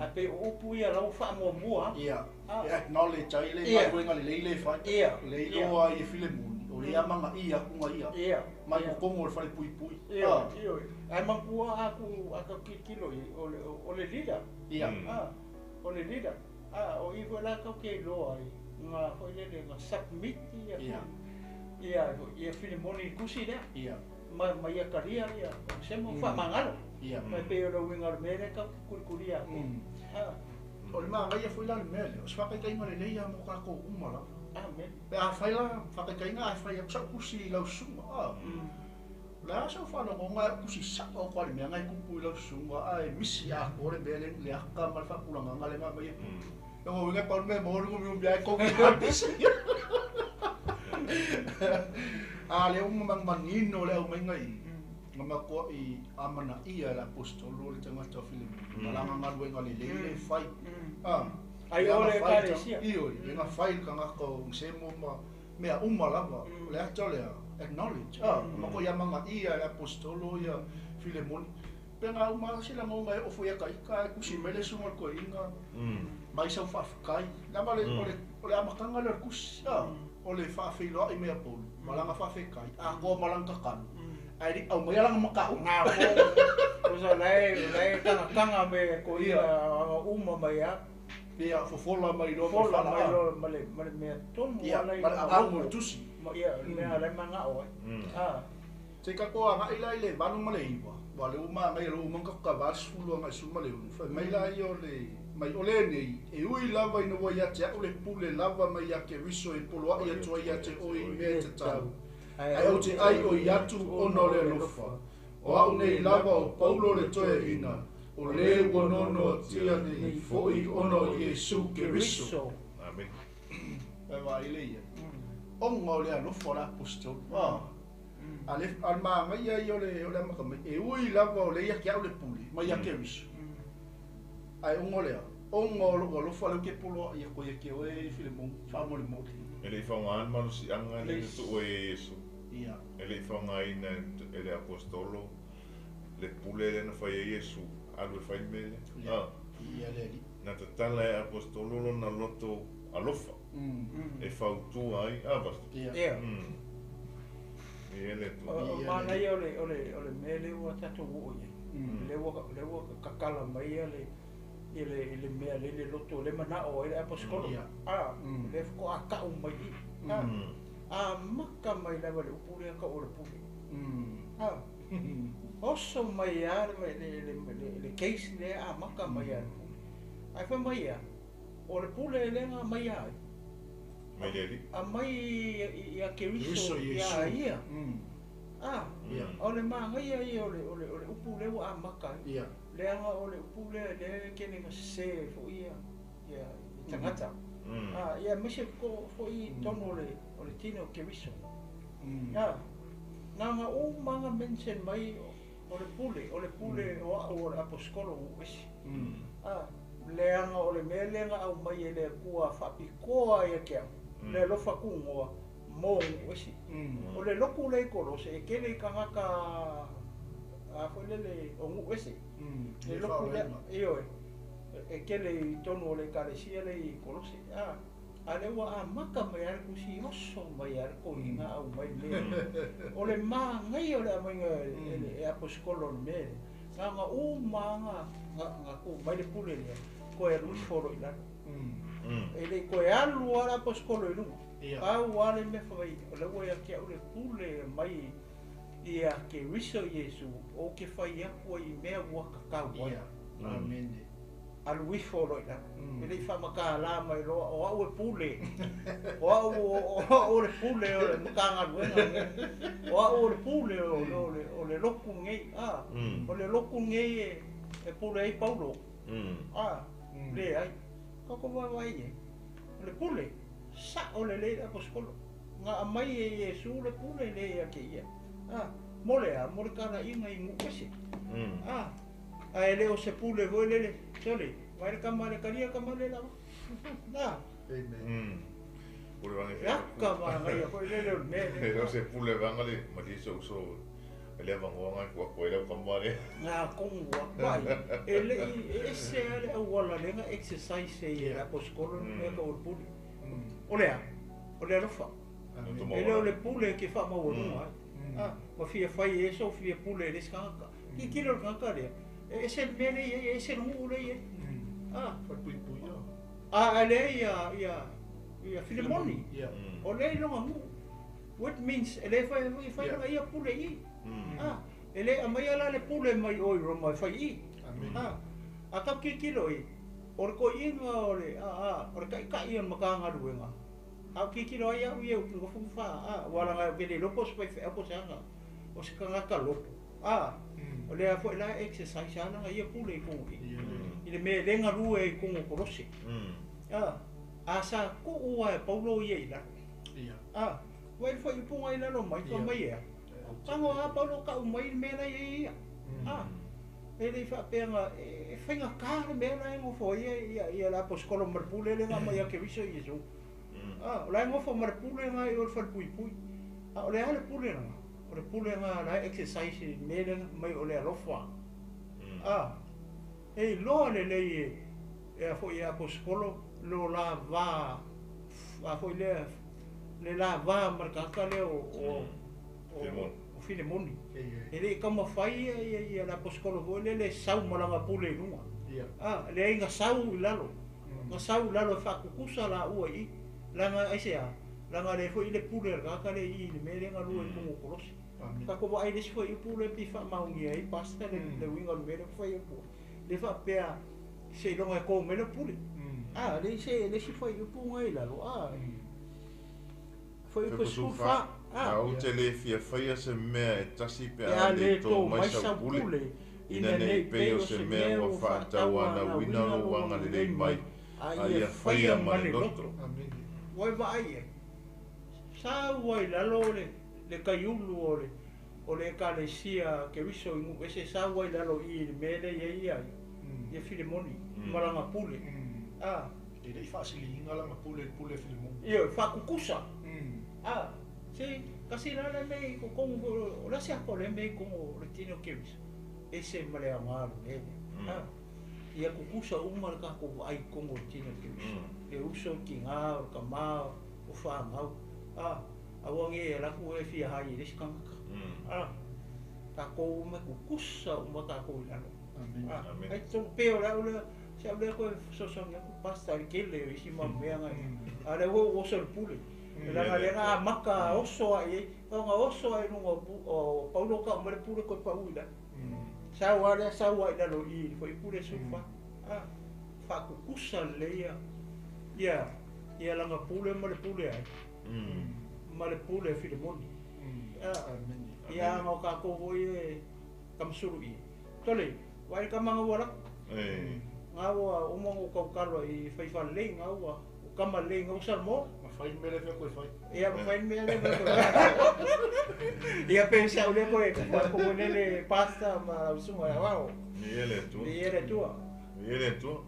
Ae pei o upu ia la ua faamuamua.
Ia,
Ah.
e acknowledge ai le
Ia.
galuega lelei le fai.
Ia.
Le iloa ai e Filemoni, o le amagaia akuga ia.
Ia.
Mai totonu o le falepuipui.
Ia,
Ah.
ia. Ae manatua a ku a ka tilotilo i o le leader.
Ia.
Ah, o le leader. Ah, o i foi la tatou te iloa ai ga foi lele ga submit ia.
Ia.
Ia ia Filemoni i le tusi lea.
Ia.
Ma ia talia ia semo faamagalo.
Ia.
Ma e pei o le uiga o le mea lea tatou te kulikulia atu. Ah,
O le magaia foi la le mea lea, o se faakaitaiga lelei a mo tatou uma lava.
amen.
Pe a fai la faakaitaiga ae fai atu sau tusi i lau susuga. Ah. O le a sau faalogoga e tusi sao atu a le mea na e tupu i lau susuga ae misi atoa le mea le le aka ma le faatulagaga le na aumai e E o uiga pau le mea mo le umiumi ai kogi hapisi. A lea ua manino le aumaiga i na matuai amanaia e le aposetolo le tagata o Filemoni ma lana galuega lelei le fai. Ah.
Ai o le Ekalesia.
Ioe, le na fai le tagata o Semo ma mea uma lava. O le ata o lea acknowledge. Ah, matuai amagaia e le aposetolo ia Filemoni. Pe na uma se lagona e ofo ia ka e tusi mai le susuga o le toeaina mai sau faafetai. Lava le o le amataga lea o le tusi. Ah, o le faafeiloai mai a Paulo ma lana faafetai atoa ma lana tatalo. Ae le i aumaia lana mataupu.
Ngā ko o sa lai tanga me ko ia uma mai a
Ia fofola mai loa ma
fola mai
falaau.
lo ma le mea tonu
Ia,
ala i
ma le agaga o le tusi.
Ma ia le mea ala i mangao ai. Ah,
Se tatou agai la i le 8 ma le 9, ua le uma agai lo uma ka 80 agai 16. Fai mai la ia o le mai o lenei, e ui lava ina ua ia te a'u le pule lava mai ia Keriso e poloa'i atu ai ia te oe i mea e tatau. Ae ou te ai oi atu ona o le alofa. O a'u nei lava o Paulo le toeaina, o lē ua noanoatia nei fo'i ona o Iesu Keriso.
Keriso.
Amen.
E vaai le ia. Ona o le alofa o le aposetolo. Ah. A le a le magaia ia o le amata mai. E ui lava o le ia te a'u le pule mai ia Keriso. Ae ona o lea, ona o lo'u alofa lea ou te poloa'i atu ai ia te oe Filemoni, faamolemole.
E le i faaaogaina le malosiaga lea na tuua e Iesu.
Ia.
E le i faaaogaina e le aposetolo le pule lea na fai ai Iesu alu e fai le mea lea.
Ia.
Ah,
Ia le alii.
na tatala e aposetolo lona loto alofa e fautua ai a pastor.
Ia.
Ia.
Ia le Atua.
O
Ia,
mana
le-
ia o le mea lea ua tatou oo i ai. Lea ua kakala mai ia le i le mea le loto le manao ai le aposetolo.
Ia.
Ah, le faatoa ka'u mai i. Ah, a maka mai lava le upu lea ka o le pule. Ah, oso mai a le case lea a maka mai a le pule. Ae fai mai ia, o le pule lea na mai ai.
Mai le alii.
A mai ia
Keriso
Keriso
Iesu.
ia ia. Ah,
Ia.
o le magaia ia o le upu lea ua amaka ai.
Ia.
Leaga o le upu lea lea kele ga sese fo'i ia ia i tagata. Ah, ia aemaise ko fo'i tonu o le tino o Keriso. Ah, na ga uma ga mention mai o le pule, o le pule o a'u o le aposetolo ua ese. Ah, leaga o le mea lea na aumai e le Atua faapitoa ia te au. Le alofa kugoa mo nu'u ese. O le loku lea i Kolose e kele i tagata a foi lele o nu'u ese. Le loku lea, ioe, e kele i tonu o le ekalesia lea i Kolose. Ah, a lea ua amata mai a le tusi oso mai a le toeaina aumai le. O le magaia o le aumaiga e le aposetolo o le mea lea. Na ga uma ga tuu mai le pule lea, toe alu ifo loa i lalo. E le i toe alu lava le aposetolo i luga.
Ia.
Pau lava le mea fai mai, o lea ua ia te a'u le pule mai ia Keriso Iesu, ou te fai atu ai i mea ua tatau ai.
Ia. Amene.
Alu ifo loa i lalo. E le i faamatala mai loa, o a'u e pule. O a'u o a'u o le pule o le Matagaluega lenei. O a'u o le pule o le lotu nei. Ah, o le lotu nei e pule ai Paulo. Ah, leai. Tatou vaavaai i ai. O le pule, sa'o lelei le aposetolo. Na aumai e Iesu le pule lea ia te ia. Ah, mo le a, mo le talaiga i nu'u ese. Ah, ae le o se pule foi lele, sole, vai le kama le kalia kama le lava. Ah,
Amen.
Pule vaga
e aka magaia foi lele o le mea
E
lea.
le o se pule vaga le malie se uso E le avanoa e tuu atu ai lau tama lea.
Nga kongo wa vai. E le i e ese a le auala le nga exercise e la poskolo me ka o le pule. O lea, o le alofa. E le o le pule ke wha maualuga ai. Ah, ma fia fai e so fia pule e le isi kangaka. Ki kilo le kangaka lea. E ese le mea le i ai, e ese le nuu le i ai. Ah,
Falepuipui ia.
a a lea ia ia ia Filemoni.
Ia.
O lea i longa nuu. What means e le fai fai
Yeah.
longa ia pule i.
Mm.
Ah, e le amaia la le pule mai o i Roma e fai i.
Amene.
Ah, a kau kikilo i, o le koiinga o le, a, a, o le kaikai o le makagaluega. A o kikilo ai au ia u ki ngofu fa, a, ua laga ke le lopo se faifeau po o se aga, o se tagata lopo. A, o lea foʻi la e exercise a laga ia pule i kogo i.
Ia.
I le mea e lē galue i kogo o Kolose.
Mm.
A, a sa kuu a e Paulo ia i lalo.
Ia.
A, ua i le faaiupuga i lalo mai, fa
Ia.
mai ea. Tago a Paulo ka'u mai le mea la ia ia. A, e le i faapeaga e e faigata le mea la e gofo ai ia ia ia le aposetolo ma le pule lega mai ia Keriso Iesu. A, o la e gofo ma le pule ga i o le falepuipui. A o le a le pule laga? O le pule ga la e exercise i le mea lea mai o le alofa. A, e iloa lelei e e a foʻi e aposetolo lo lavā a foi lea le lavā ma le tagata lea o o o
Filemoni.
o Filemoni.
Ia.
E lei taumafai ia ia ia le aposetolo foi lele sau ma lana pule i luga.
Ia.
A, leai na sau i lalo. Na sau i lalo e faakukusa laua i i. Laga aisea, laga le foi le pule a le tagata le i i le mea lea galue i kogo o Kolose.
Amene.
Tatou vaai le isi fuaiupu lea pei faamaonia ai pastor le le uiga o le mea lea ua fai atu. Le faapea seiloga e kō mai le pule. A, le isi le isi fuaiupu ga i lalo, a. Fuaiupu 14. A,
A ou te le fia faia se mea e tasi pe
pe
a
a
le
lē
tō
tō
mai
mai
sau
sau
pule.
pule,
Ina
ina
nei
nei
pei
pei
o
o
se
se
mea
mea
ua
ua
faatauanauina
faatauanauina
lou
lou
agalelei
agalelei
mai,
mai, a
a
ia
ia faia
faia
ma
ma
le
le
loto.
loto.
Amene.
Ua e vaai ai. Sau ai lalo le le kaiulu o le o le ekalesia Keriso i nuu ese sau ai lalo i le mea lea ia ia ai. Ia Filemoni ma lana pule. A,
E le i faasiliga lana pule i le pule a Filemoni.
ia faakukusa. A, se kasi la le mea i kokogo foi o le ase apa o le mea i kogo o le tino o Keriso. Ese ma le aogā o le mea lea. A, ia kukusa uma le tatou vaai i kogo o le tino o Keriso. Le uso, o tigā, o le kamā, o fāgau. A, aua ge e laku e fia hai i le isi tagata. A, tatou uma e kukusa uma tatou i lalo.
Amene.
A,
Amene.
ai tonu pea o le au lea, se au lea koe fesoasoani atu pasta i le kele o isi mau mea ga a lea ua ou oso i le pule. E laga lea na amata oso aʻe ai, ona oso aʻe i luga o pu- o Paulo ka'u mai le pule koe pa'u i lalo. Sau a lea sau aʻe i lalo i i le fuaipule 14. A, faakukusa lelei ia ia ia lana pule ma le pule ai, ma le pule a Filemoni. A,
Amene.
ia aga o tatou foi e tamasulu i. Tole, vaai le tama gaua lako.
E.
Gaua uma ona ou tautalo ai faifalelei gaua, o kama lelei gaua Salamo.
Ma fai le mea lea koe fai.
Ia ma fai le mea lea koe. Ia pe se au lea koe, koe lele pasta ma lau susuga ia wao.
Viia le Atua.
Viia le Atua.
Viia le Atua.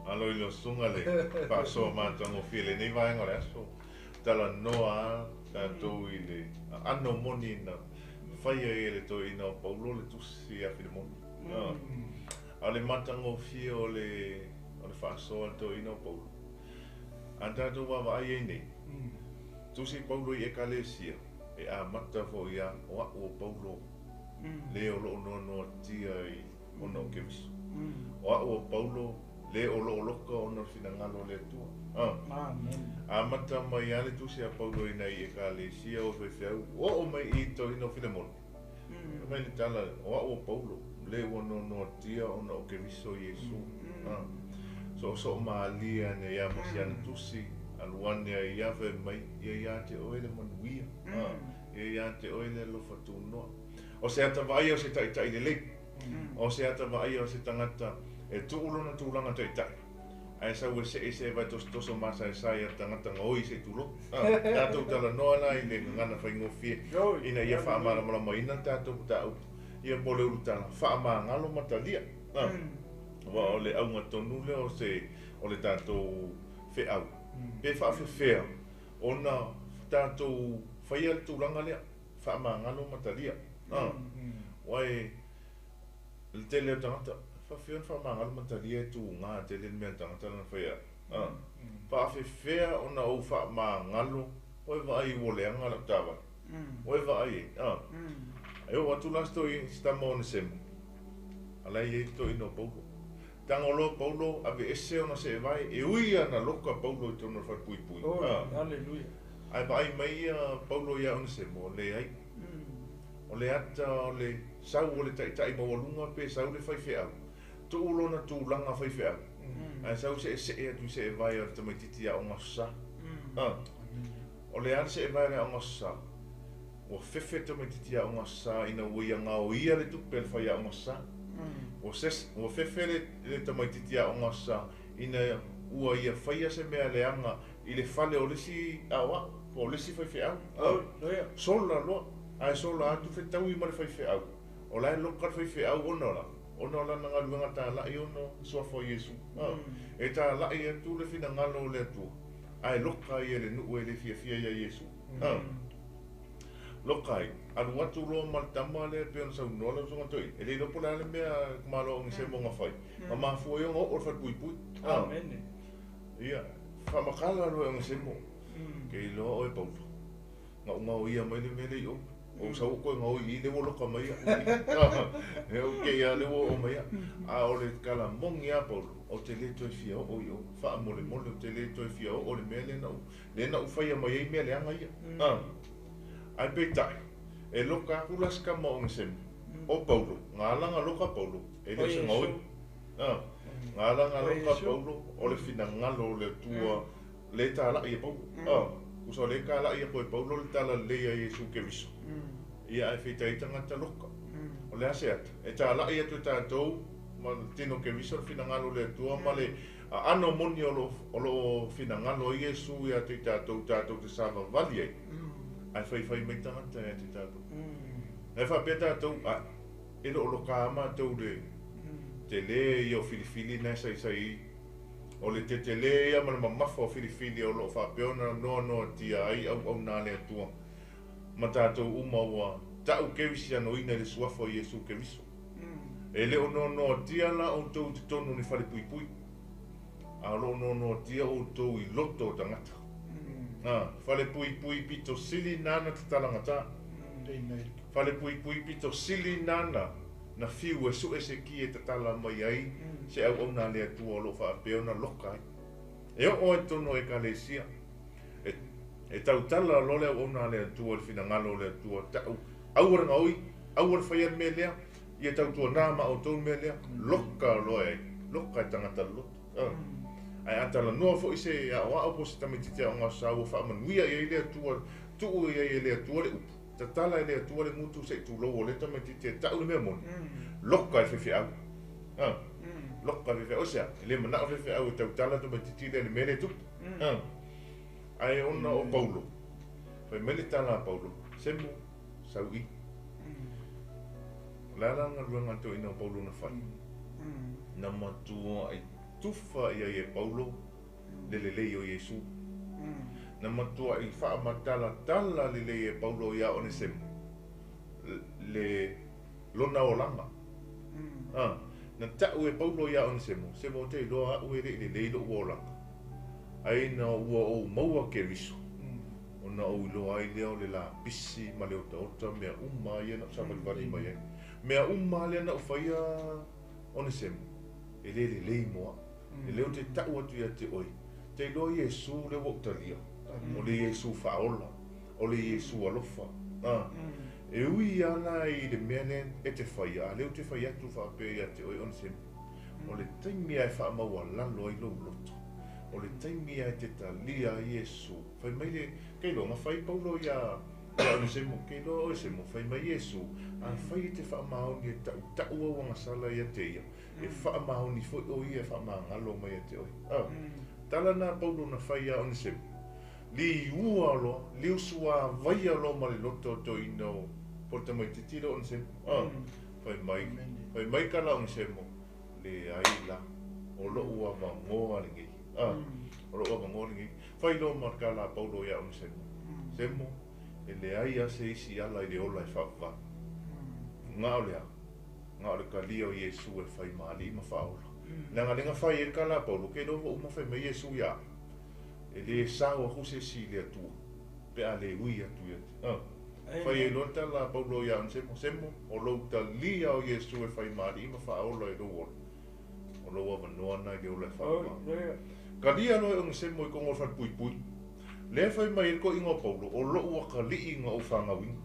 Alo i le susuga le faasoa matagofie i lenei vaega o le aso. Talanoa a tatou i le aano moni na faia ai e le toeaina o Paulo le tusi ia Filemoni. A o le matagofie o le o le faasoa a le toeaina o Paulo. A tatou vaavaai ai nei, tusi Paulo i ekalesia, e amata foʻi a o aʻu o Paulo le o loo noanoatia i ona o Keriso. O aʻu o Paulo le o loo loka ona o le finagalo o le Atua. Ah.
Amen.
Amata mai a le tusi a Paulo ina i ekalesia o faifeau, oo mai i toeaina o Filemoni. Mai le tala, o aʻu o Paulo, le ua noanoatia ona o Keriso Iesu. Ah. So so malia ane ia ma si ana tusi, alu ane ai ia fai mai, ia ia te oe le manuia. Ah. Ia ia te oe le alofa tunoa. O se ata vaai o se ta'ita'i lelei. O se ata vaai o se tagata e tuu lona tulaga ta'ita'i. Ae sau e seʻe se vai tosotoso masaesae a tagata gaoi se tulou. Ah, tatou talanoa la i le gagana faigofie ina ia faamalamalamaina tatou mataupu. Ia mo le ulutala faamagalo ma talia. Ah, ua o le auga tonu lea o se o le tatou feau. Pe faafefea ona tatou faia le tulaga lea faamagalo ma talia. Uae le tele o tagata, faafefea ona faamagalo ma talia e tuga tele le mea a le tagata lana fai ae. Faafefea ona ou faamagalo ua e vaai ua leaga lau taavale. Ua e vaai ai. E oo atu la se tama o Onesemo, a la e i ai le toeaina o Paulo. Tago loa Paulo aveese ona seevae, e ui lava na loka Paulo i totonu o le falepuipui. Ae vaai mai ia Paulo ia Onesemo, leai. O le ata o le sau o le taitai maualuga pe sau le faifeau, tuu lona tulaga faifeau, ae sau seesee atu i seevae o le tamaitiiti aoga aso Sa. O le a le seevae o le aoga aso Sa? Ua fefe le tamaitiiti aoga aso Sa ina ua ia gaoia le tupe a le faiaoga aso Sa. Ua fefe le tamaitiiti aoga aso Sa ina ua ia faia se mea leaga i le fale o le isi aoao po o le isi faifeau. Sola loa, ae sola atu fetaui ma le faifeau. O la e loka le faifeau ona o le a? Ona o lana galuega talai ona o le suafa o Iesu. E talai atu le finagalo o le Atua, ae loka ai e le nuu e le fiafia ia Iesu. Loka ai, alu atu loa ma le tama lea e pei ona saunoa lau Susuga Toeaina, e le iloa po o le a le mea e malo Onesemo na fai, na mafua ai ona oo i le falepuipui. Ia, faamatala loa e Onesemo, Ke iloa oe Paulo, na ou gaoia mai le mea lea i ou. Ou sau ou toe gaoi i i lea ua loka mai au i i. Okay lava lea ua oo mai au. A o le tala moni lava Paulo, ou te le toe fia oo i o. Faamolemole ou te le toe fia oo i le mea lea na ou, lea na ou faia mai ai mea leaga ia. Ae peitai, e loka atu la si tama o Onesemo, o Paulo, na ala na loka Paulo, e le o se gaoi. Na ala na loka Paulo, o le finagalo o le Atua lea e talai e Paulo. Tusa o lea e talai atu e Paulo le tala lelei a Iesu Keriso. Ia ae feita ai tagata loka. O le a se ata? E talai atu e tatou ma le tino Keriso le finagalo o le Atua ma le aano moni o lo o finagalo ai Iesu ia te i tatou, tatou te savavali ai. Ae faifai mai tagata ia te tatou. Ae faapea tatou, ae, e le o loka lava matou le tele ia o filifili na e saisai ai. O le tetele ia ma le mamafa o filifili o lo o faapea ona noanoatia ai auauna a le Atua ma tatou uma ua ta'u kerisianoina i le suafa o Iesu Keriso. E le o noanoatia la outou i totonu o ni falepuipui, a o lo o noanoatia outou i loto o tagata. Falepuipui pito sili nana tatalagata. Falepuipui pito sili nana na fiu e su'e se ki e tatala mai ai se auauna a le Atua o lo o faapea ona loka ai. E oo ai totonu o Ekalesia, e tautala loa le auauna a le Atua i le finagalo o le Atua, ta'u, aua le gaoi, aua le faia le mea lea, ia tautuanā ma outou le mea lea, loka loa e ai, loka e tagata loloto. Ae a talanoa foi se aoao po o se tamaitiiti aoga sa ua faamanuia i ai le Atua, tuu i ai e le Atua le upu, tatala e le Atua le gutu se i tulou o lea tamaitiiti e ta'u le mea moni, loka e le faifeau. Loka e le faifeau. O se a? E le mana'o le faifeau e tautala le tamaitiiti lea i le mea lea e tupu. Ae ona o Paulo, fai mai le tala a Paulo, Semo, sau i. O le a la le galuega a le toeaina o Paulo na fai? Na matua'i tufa i ai e Paulo le lelei o Iesu. Na matua'i faamatalatala lelei e Paulo iā Onesemo le lona olaga. Na ta'u e Paulo iā Onesemo, Semo ou te iloa a'u e le i lelei lo'u olaga, ae ina ua ou maua Keriso, ona ou iloa ai lea o le lapisi ma le otaota mea uma ia na ou savalivali mai ai. Mea uma lea na ou faia Onesemo, e le lelei mo a'u. E lē ou te ta'u atu ia te oe, te iloa Iesu lea ua ou talia, o le Iesu faaola, o le Iesu alofa. E ui lava la i le mea lea e te faia, a lea ou te fai atu faapea ia te oe Onesemo, o le taimi lava e faamaualalo ai lou loto, o le taimi lava e te talia ai Iesu. Fai mai le, ke iloa na fai Paulo iā Onesemo, ke iloa oe Semo, fai mai Iesu, afai e te faamaoni e ta'uta'u au agasala ia te ia, e faamaoni foi o ia e faamagalo mai ia te oe. Tala na Paulo na fai iā Onesemo, liua loa, liusuāvaia loa ma le loto o toeaina o po o le tamaitiiti lea o Onesemo. Fai mai, fai mai kala Onesemo, leai la, o lo'u avanoa lenei. O lo'u avanoa lenei. Fai loa ma le tala a Paulo iā Onesemo, Semo, e leai lava se isi ala i le ola e faavavau. Ga o lea, ga o le talia o Iesu e fai ma alii ma faaola. Leaga le na fai ai le tala a Paulo, ke iloa ua uma fai mai Iesu ia au, e le sao aku se isi i le Atua, pe a le ui atu ia te au. Fai ai loa le tala a Paulo ia Onesemo, Semo, o lou talia o Iesu e fai ma alii ma faaola i lou ola, o lou avanoa na i le ola e faamama. Talia loa e Onesemo i koga o le falepuipui. Lea e fai mai ai le toeaina o Paulo, o lou atalii na ou fanauina.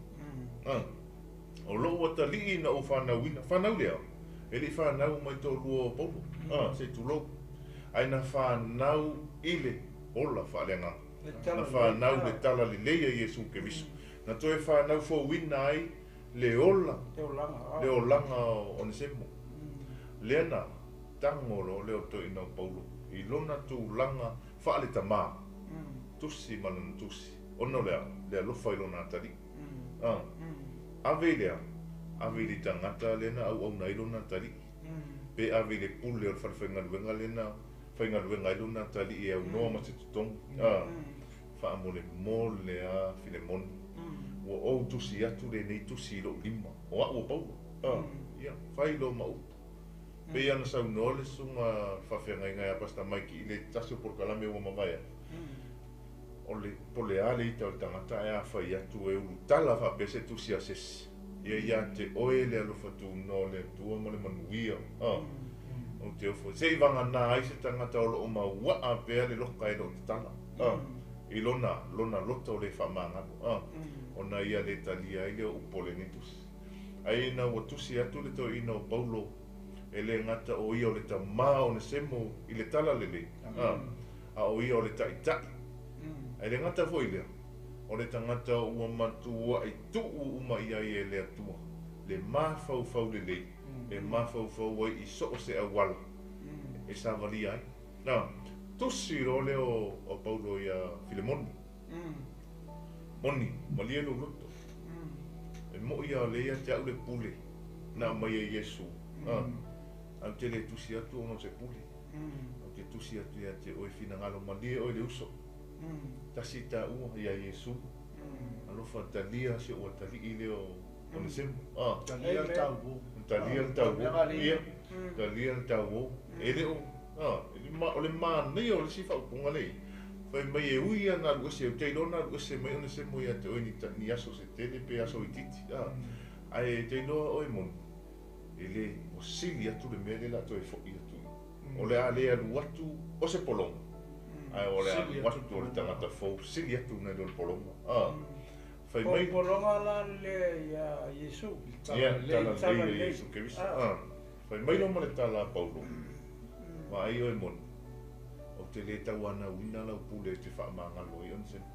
O lou atalii na ou fanauina, fanau lea, e le i fanau mai toalua o Paulo, se i tulou, ae na fanau i le ola faaleagaga, na fanau i le tala lelei a Iesu Keriso, na toe fanau fouina ai le ola, le olaga o Onesemo. Lea na tago loa lea o toeaina o Paulo i lona tulaga faaletamā, tusi ma lana tusi, ona o le a? Le alofa i lona atalii. Ave i le a? Ave i le tagata lea na auauna ai lona atalii, pe ave i le pule o le falefaigaluega lea na faigaluega ai lona atalii e aunoa ma se totogi. Faamolemole a Filemoni, ua ou tusi atu lenei tusi i lou lima, o au o Paulo. Ia, fai loa ma upu. Pei ona saunoa le susuga faafeagaiga ia Pastor Mike i le tasi o polokalame ua mavae atu, o le po le a le ita o le tagata ae a fai atu e ulutala faapea se tusi a sesi, ia ia te oe le alofa tunoa o le Atua ma le manuia. Ou te ofo, se i vagana ai se tagata o loo mauaa pea le loka e le o tatala, i lona, lona loto le faamagalo, ona ia le talia ai lea o upu o lenei tusi. Ae ina ua tusi atu le toeaina o Paulo, e le gata o ia o le tamā o Onesemo i le tala lelei, a o ia o le taitai. Ae le gata foi lea, o le tagata ua matuai tuu uma i ai e le Atua le mafaufau lelei e mafaufau ai i so o se auala e savalia ai. Na tusi loa lea o Paulo iā Filemoni, Moni, malie lou loto, e moʻi lava o lea ia te au le pule na aumai e Iesu, ae ou te le tusi atu ona o se pule. Ou te tusi atu ia te oe finagalo malie oe le uso. Tasi taua ia Iesu. Alofa talia si ou atalii lea o Onesemo.
Talia le tauō.
Talia le tauō. Ia, talia le tauō. E le o, o le manaia o le isi faaupuga lea i, fai mai e ui lava na alu ese, ou te iloa na alu ese mai Onesemo ia te oe ni aso se tele pe aso itiiti. Ae te iloa oe moni, e le ua sili atu le mea lea o le a toe foi atu i. O le a le alu atu o se pologa, ae o le alu atu o le tagata fou sili atu nai lo le pologa. Fai mai.
O pologa la lea ia Iesu.
Ia, tala lelei ia Iesu Keriso. Fai mai loa ma le tala a Paulo, Vaai oe moni, ou te le tauanauina lau pule e te faamagalo ai Onesemo.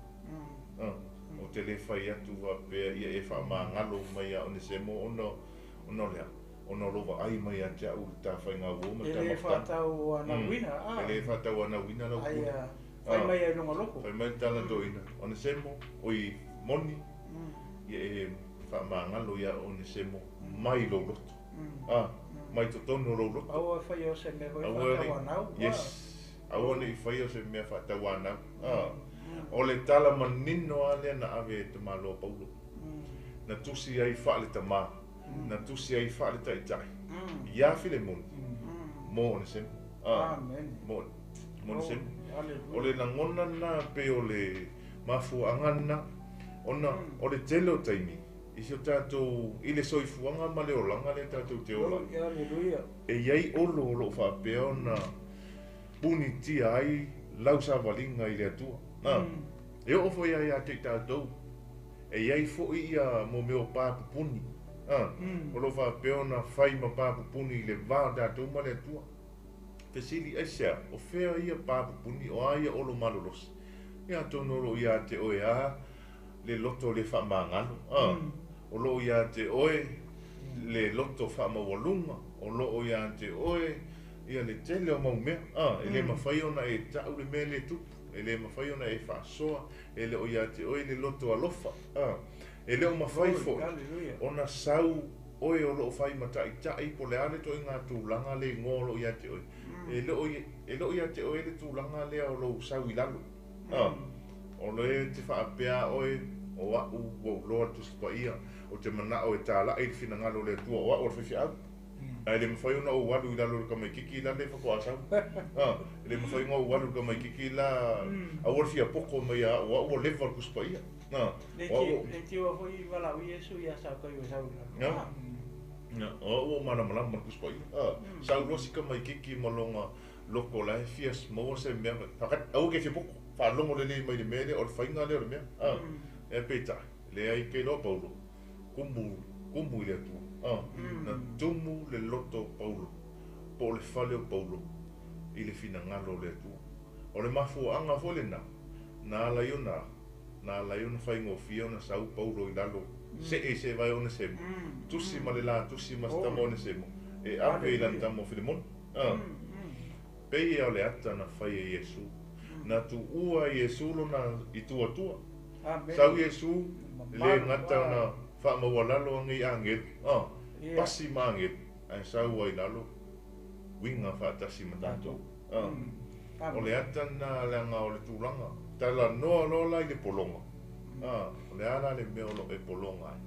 Ou te le fai atu faapea ia e faamagalo uma ia Onesemo ona Ona o le a? Ona o lou vaai mai ia te au i le ta faigauo ma le
E
ta
le
mafutaga.
faatauanauina, a.
E le faatauanauina lau
Ai
pule.
a, fai mai ai luga loko.
Fai mai le tala toeaina, Onesemo, oi moni, ia e faamagalo ia Onesemo mai lou loto. A, mai totonu o lou loto.
Aua e faia o se mea foi
Aua ne i,
faatauanau, a.
yes, aua ne i faia o se mea faatauanau. A, o le tala manino lava lea na ave e tamaloa Paulo. Na tusi ai faale-tamā, na tusi ai faale-taitai iā Filemoni mo Onesemo. Mo Onesemo. O le lagona lena pei o le mafuaaga lena, ona o le tele o taimi i si o tatou, i le soifuaga ma le olaga lea tatou te ola ai, e i ai olo o lo o faapea ona punitia ai lau savaliga i le Atua. E oo foi lava ia te i tatou, E i ai foi ia mo mea o pa pupuni, o lo o faapea ona fai ma pa pupuni i le va o tatou ma le Atua. Fesili, Aisea, o fea ia pa pupuni, o a ia olo malolosi? Ia atonu o lo o ia te oe a le loto le faamagalo, o lo o ia te oe le loto faamaualuga, o lo o ia te oe ia le tele o mau mea, e le mafai ona e tau le mea le tupu. E le mafai ona e faasoa, e le o ia te oe le loto alofa. E le o mafai foi ona sau oe o lo o fai ma taitai po o le a le ituaiga tulaga le igoa o lo o ia te oe. E le o, e le o ia te oe le tulaga lea o lou sau i lalo. O le te faapea oe O a'u ua ou iloa le Tusi Paia, ou te mana'o e tala'i le finagalo o le Atua, o a'u o le faifeau. Ae le mafai ona ou alu i lalo i le tamaitiiti la lea faatoa sau. E le mafai ona ou alu i le tamaitiiti la, aua le fia poto mai ia a'u, o a'u ua leva le Tusi Paia. O a'u.
Leitioa foi valaau Iesu ia Sakaio e sau i lalo.
O a'u ua ou malamalama ma le Tusi Paia. Sau loa si tamaitiiti ma lona loto la e fia maua se mea, aua e te fia poto, faalogo lelei mai i le mea lea, o le faiga lea o le mea. Ae peitai, leai ke iloa Paulo, tumu, tumu i le Atua. Na tumu le loto o Paulo, po o le fale o Paulo, i le finagalo o le Atua. O le mafuaaga foi lena, na ala ai ona, na ala ai ona faigofie ona sau Paulo i lalo, see i se vae o Onesemo, tusi ma le la tusi ma se tama o Onesemo, e ave i lana tama o Filemoni. Pei o le ata na fai e Iesu. Na tuua e Iesu lona i tuatua. Sau Iesu, e le gata ona faamaualalo agei agelu, pasi ma agelu, ae sau ai lalo, uiga faatasi ma tatou. O le ata lena leaga o le tulaga. Talanoa loa la i le pologa. O le a la le mea o lo o e pologa ai?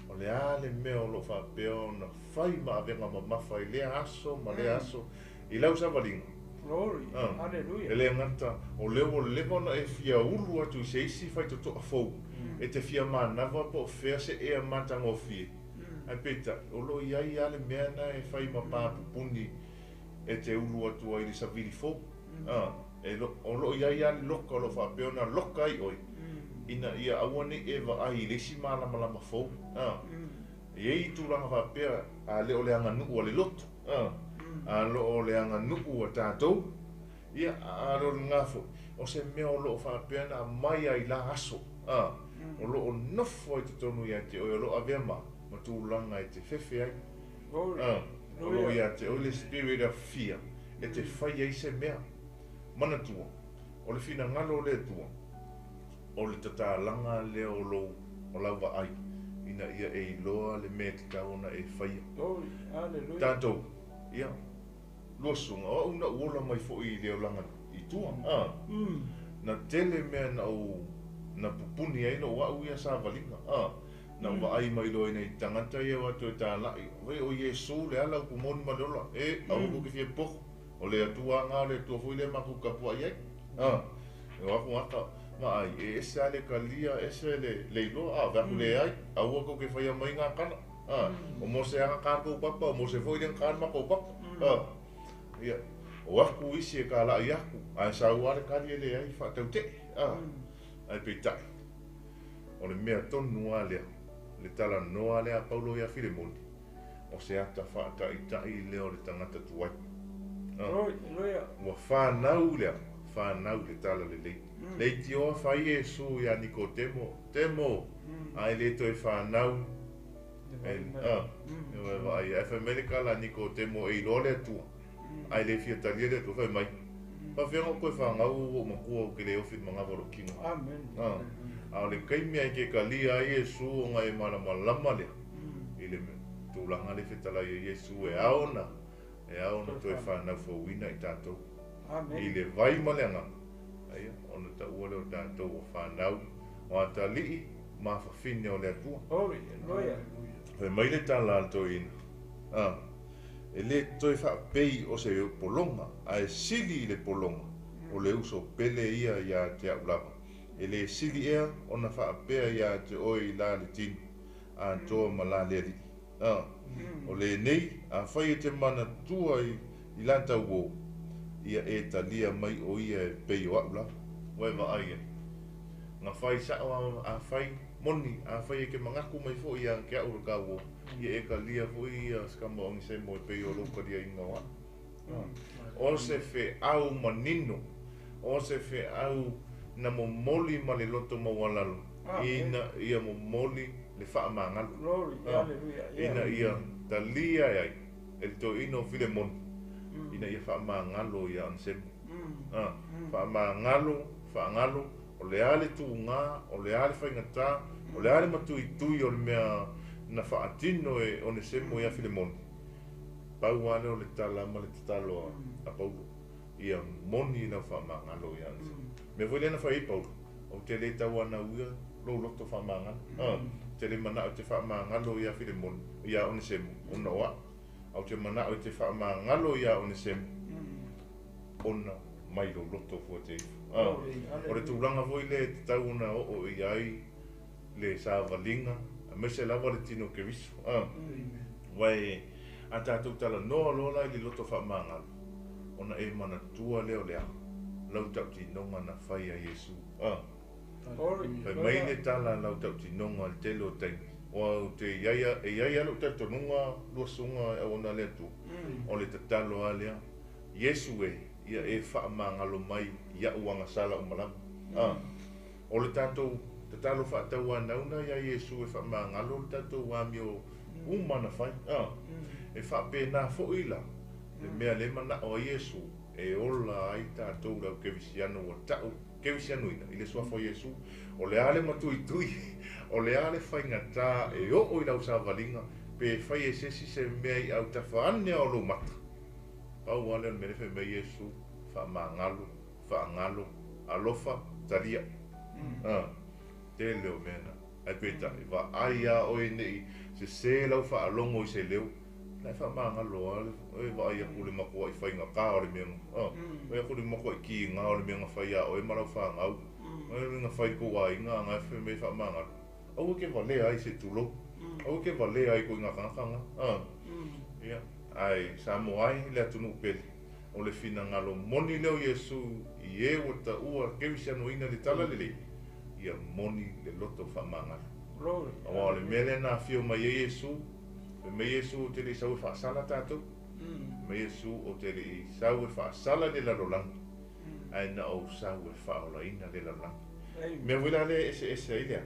O le a le mea o lo o faapea ona fai ma avega mamafa i lea aso ma lea aso i lau savaliga?
Glory, hallelujah.
E le gata, o lea ua leva ona e fia ulu atu i se isi faitotoa fou, e te fia manava po o fea se ea matagofie. Ae peitai, o lo o i ai lava le mea lena e fai ma pa pupuni e te ulu atu ai i le savili fou. O lo o i ai lava le loka o lo o faapea ona loka ai oe, ina ia aua ne i e vaai i le isi malamalama fou. E i ai tulaga faapea, a le o le aganuu a le loto, a lo o le aganuu a tatou, ia, a le o lena foi, o se mea o lo o faapea ona aumai ai la aso, o lo o nofo ai totonu ia te oe, o lo o avea ma tulaga e te fefe ai. O lo o ia te oe le spirit of fear, e te fai ai se mea. Manatua, o le finagalo o le Atua, o le tatalaga lea o lou, o lau vaai, ina ia e iloa le mea e tatau ona e faia.
Glory, hallelujah.
Tatou, ia, luasuga, o au na ou ola mai foi i le olaga i tua. Na tele mea na ou, na pupuni ai lou a'u ia savaliga. Na ou vaai mai loa i nai tagata ia o atu e tala'i, oi o Iesu le ala upu moni ma le ola, e, aua kou te fia poho, o le Atua lava o le Atua foi lea matou tapuai ai. E o aku gata, vaai, e ese lava le talia, ese le iloa, a, fai atu leai, aua tou te faia mai ngā tala. O Mose lava na ta le tou papa, o Mose foi lea na ta le matou papa. Ia, o aku isi e tala'i aku, ae sau lava le tali e leai, faatautee. Ae peitai, o le mea tonu lava lea, le talanoa lea a Paulo ia Filemoni, o se ata faata'ita'i lea o le tagata tuai. Ua fanau lea, fanau le tala lelei. Leitioa fai Iesu ia Nikotemo, Temo, a e le toe fanau, e vaai, ae fai mai le tala a Nikotemo e iloa le Atua, ae le fia talia le Atua, fai mai, faafefea ona ou toe fanau ua ou matua ou te le ofi i le manava o lou tino. A o le taimi lava e te talia ai Iesu ona e malamalama lea i le tulaga lea e fetalai ai Iesu e ao ona, e ao ona toe fanau fouina i tatou. I le vai ma le agaga, aia, ona taua lea o tatou o fanau, o atalii ma afafine o le Atua. Fai mai le tala a le toeaina, e le toe faapei o se pologa, ae sili i le pologa, o le uso pele ia ia te a'u lava. E le sili ea ona faapea ia te oe i la le tino, atoa ma la le alii. O lenei, afai e te manatua i la tauō, ia e talia mai o ia e pei o a'u lava. Ua e vaai ai. Na fai sa'o a fai moni, afai e te manatu mai foi ia te a'u le tauō, ia e talia foi ia se tama o Onesemo e pei o lou taliaina o a'u. O se feau manino, o se feau na momoli ma le loto maualalo, ina ia momoli le faamagalo.
Glory, hallelujah.
Ina ia talia e ai e le toeaina o Filemoni, ina ia faamagalo ia Onesemo. Faamagalo, faagalo, o le a le tugā, o le a le faigatā, o le a le matuitui o le mea na faatino e Onesemo ia Filemoni. Pau lava lea o le tala ma le tatalo a Paulo, ia moni lau faamagalo ia Onesemo. Mea foi lea na fai ai Paulo, ou te le tauanauia lou loto faamagalo. Ou te le manao e te faamagalo ia Filemoni, ia Onesemo, ona o a'u, ae ou te manao e te faamagalo ia Onesemo, ona mai lou loto fua te ifo. O le tulaga foi lea e tatau ona oo i ai le savaliga, aemaise lava le tino Keriso. Aua a tatou talanoa loa la i le loto faamagalo, ona e manatua lea o le a? Lau tautinoga na fai a Iesu. Fai mai le tala a lau tautinoga i le tele o taimi, aua ou te i ai, e i ai lava lou talitonuga lua susuga e auauna le Atua, o le tatalo lava lea, Iesu e, ia e faamagalo mai i a'u agasala uma lava. O le tatou tatalo faatauanau ia Iesu e faamagalo le tatou amio uma na fai. E faapena foi la le mea le manao ai Iesu e ola ai tatou le au kerisiano ua ta'u kerisianoina i le suafa o Iesu. O le a le matuitui, o le a le faigatā e oo i lau savaliga pe fai e se isi se mea i autafa ane o lou mata. Pau lava lea o le mea le fai mai Iesu, faamagalo, faagalo, alofa, talia. Tele o mea na. Ae peitai, vaai a oe nei sesē lau faalogo i se leo, la e faamagalo lava e vaai atu le matua'i faigatā o le mea, vaai atu le matua'i kigā o le mea na fai ia oe ma lau fanau, oe na fai i kou aiga aga e fai mai faamagalo. Aua ke valea ai se tulou. Aua ke valea ai ko ina tagata na. Ia, ae Samoa ai le atunuu pele. O le finagalo moni lea o Iesu i e ua taua kerisianoina le tala lelei, ia moni le loto faamagalo. Aua o le mea lea na afio mai ai Iesu, fai mai Iesu ou te le i sau e faasala tatou. Fai mai Iesu ou te le i sau e faasala le lalolagi, ae na ou sau e faaolaina le lalolagi. Mea foi la lea e eseese ai lea,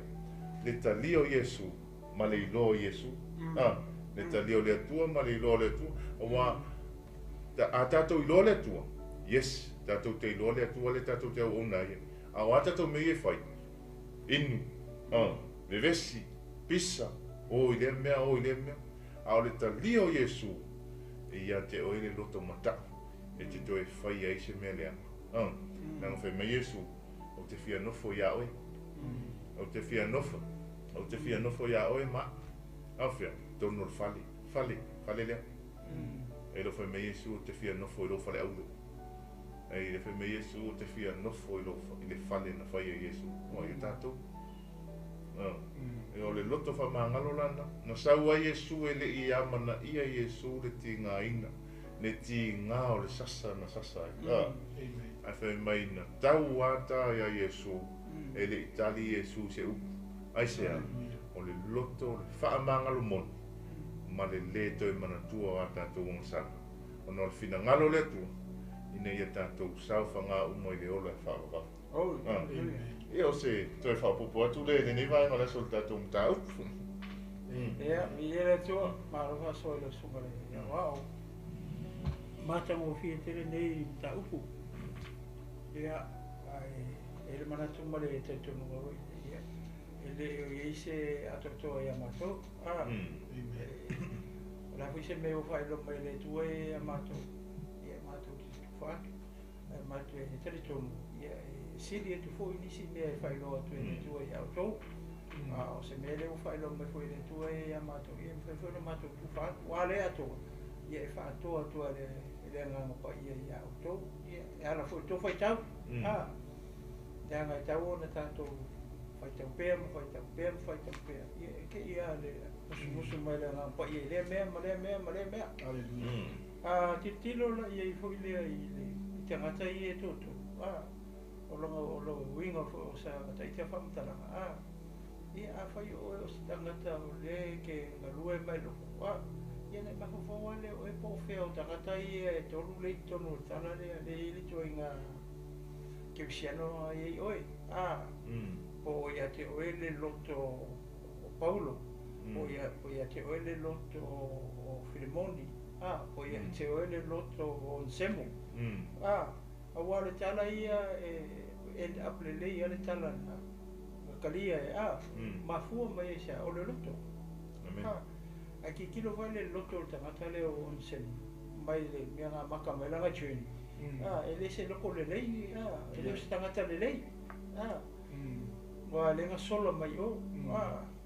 le talia o Iesu ma le iloa o Iesu. Le talia o le Atua ma le iloa o le Atua. Aua a tatou iloa le Atua, yes, tatou te iloa le Atua le tatou te auauna ai. A o a tatou mea ia e fai, inu, vevesi, pisa, o i lea mea, o i lea mea. A o le talia o Iesu, e ia te oe le loto mata'u, e te toe fai ai se mea leaga. Leaga fai mai Iesu, ou te fia nofo iā oe. Ou te fia nofo, ou te fia nofo iā oe ma. Au fea, tonu o le fale, fale, fale lea. E le fai mai Iesu ou te fia nofo i lou fale aulo. E le fai mai Iesu ou te fia nofo i, lou, i le fale na fai e Iesu. O ai tatou. E o le loto faamagalo lana. Na sau ai Iesu e le i amanaia Iesu le tigaina, le tigā o le sasa na sasa ai. Ae fai mai na tau ata ia Iesu, e le i tali Iesu se upu. Ai se a, o le loto le faamagalo moni, ma le lē toe manatua o a tatou agasala. Ona o le finagalo le Atua, ina ia tatou saofagā uma i le ola e faavavau. Ia o se toe faaopoopo atu le lenei vaega o le aso o le tatou mataupu.
Ia, viia le Atua, malo faasoa i lau susuga le aoao. Matagofie tele nei mataupu. Ia, ae e le manatu ma le talitonuga foi, ia, e le o i ai se atoatoa ia matou. O le a foi se mea ua faailoa mai e le Atua ia matou, ia matou te tufa atu. Ae matou e talitonu, ia, e sili atu foi nisi mea e faailoa atu e le Atua ia outou. A o se mea lea ua faailoa mai foi e le Atua ia matou, ia e mafai foi ona matou tufa atu. Ua le atoa, ia e faatoa atu e le agaga paia ia outou. Ia, e ala foi i le tou faitau. Leaga e tau ona tatou faitau pea ma faitau pea ma faitau pea. Ia, e te ia le musumusu mai le agaga paia i lea mea ma lea mea ma lea mea. Tilotilo la i ai foi lea i le i tagata ia e totonu. O lona o lo uiga foi o sa taita faamatalaga. Ia afai oe o se tagata o le ke galue mai loko. Ia na mafaufau lea oe po o fea o tagata ia e tolu le i totonu o le tala lea le i le ituaiga kerisiano ai ai oe. Po ia te oe le loto o Paulo, po ia te oe le loto o Filemoni, po ia te oe le loto o Onesemo. Aua le tala ia e end up lelei a le tala na kalia e mafua mai ai sea o le loto.
Amen.
Ae tilotilo foi le loto o le tagata lea o Onesemo mai le mea na amata mai lana journey. E le se loko lelei, e le o se tagata lelei. Ua le gasola mai o.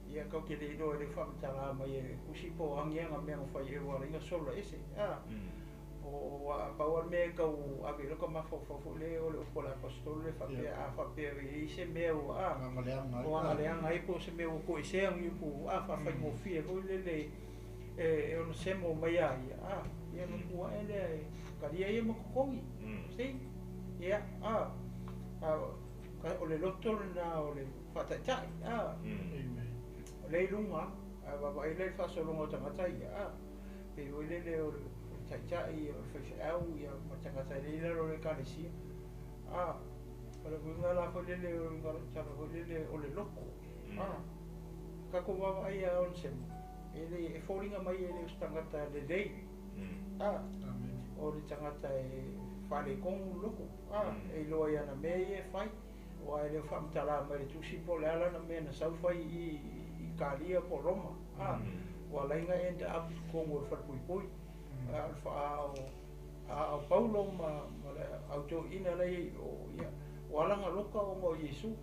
Ia kau ke le iloa e le faamatala mai e le tusi po o agi aga mea na fai ea ua ala ai ona sola ese. O a pau lava le mea e tau ave i lota mafaufau foi lea o le upu a le Aposetolo lea faapea a faapea e i ai se mea ua ua agaleaga ai po o se mea ua toesea ni upu faafaigofie foi lele e ono semo mai a ia, ia ona tu ae lea e talia ia ma totogi. See? Ia, o le loto lena o le faataitai, o lea i luga, a vaavaai la i le faasologa o tagata ia, pei foi lele o le taitai, o le faifeau, ia ma tagata e le i lalo o le ekalesia. O le uiga la foi lele o le uiga o lau tala foi lele o le loto. Tatou vaavaai ia Onesemo, e le e foliga mai e le o se tagata lelei. O le tagata e faaletonu le loto, e iloa i ana mea ia e fai. Aua e le o faamatala mai le tusi po o le a lana mea na sau fai i Italia po o Roma. Ua ala ai ona end up i totonu o le falepuipui. A o le faaao a o Paulo ma le au toeaina la e i ai i o, ia, ua ala ona loka ona o Iesu.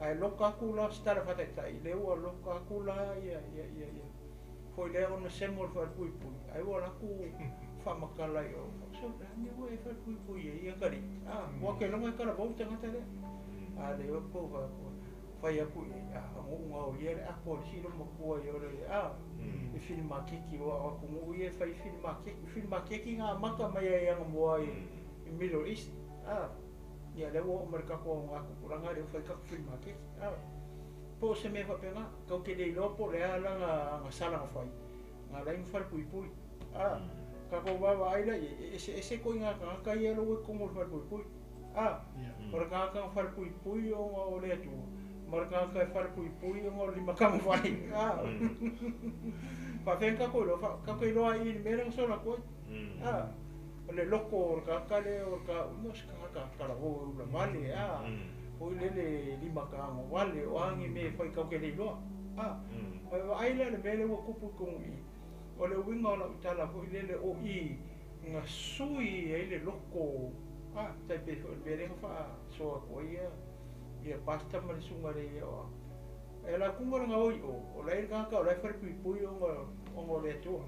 Ae loka atu la se tala faataitai, lea ua loka atu la ia, ia, ia, ia, foi lea Onesemo i le falepuipui, ai ua alu atu faamatala i o, so o le a le mea ua e falepuipui ai atalii? Ua te iloga e talavou le tagata lea. A le po ua fai atu i ai, a nu'u gaoia le ato a le isi loomatua i o le i filimaketi, aua o atunuu ia e fai filimaketi, filimaketi na amata mai ai anamua i Middle East. Ia lea ua oo mai i le tatou augatupulaga lea ua fai tatou filimaketi. Po o se mea faapena, tatou te le iloa po o le a lana agasala na fai, na ala ai ona falepuipui. Tatou vaavaai la i ai, e eseese ituaiga tagata ia ua i totonu o le falepuipui. O le tagata na falepuipui ona o le Atua, ma le tagata e falepuipui ona o le limatagofale. Faafefea ona tatou iloa? Tatou te iloa i i le mea lea na sola atu ai. O le loto o le tagata lea o le tagata, o se tagata talavou e ula vale, foi lele limatagovale, o a ni mea e fai tatou te le iloa. Ae vaai la i le mea lea ua tupu i totonu i i. O le uiga o lau tala foi lele o i na sui ai le loto, tai pei foi o le mea lea na faasoa atu ai ia pastor ma le susuga i le ia. E ala atu ma le gaoi o, o la e i le tagata o la e falepuipui ona o le Atua.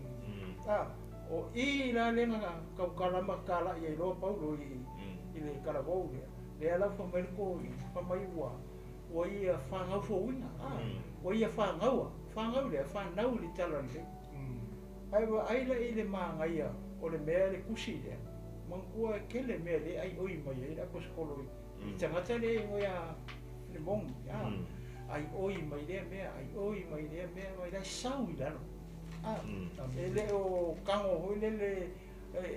O i la lea na tautala ma talai ai loa Paulo i le talavou lea, lea la ua fai mai le toeaina, fai mai ua ua ia fagaufouina, ua ia fagaua, fagau lea, fanau i le tala lelei. Ae vaai la i le manaia o le mea le tusi lea, manatua e tele mea lea e aioi mai ai le aposetolo i tagata lea e igoa ia Filemoni, aioi mai lea mea, aioi mai lea mea, mai la e sau i lalo. E le o tago foi lele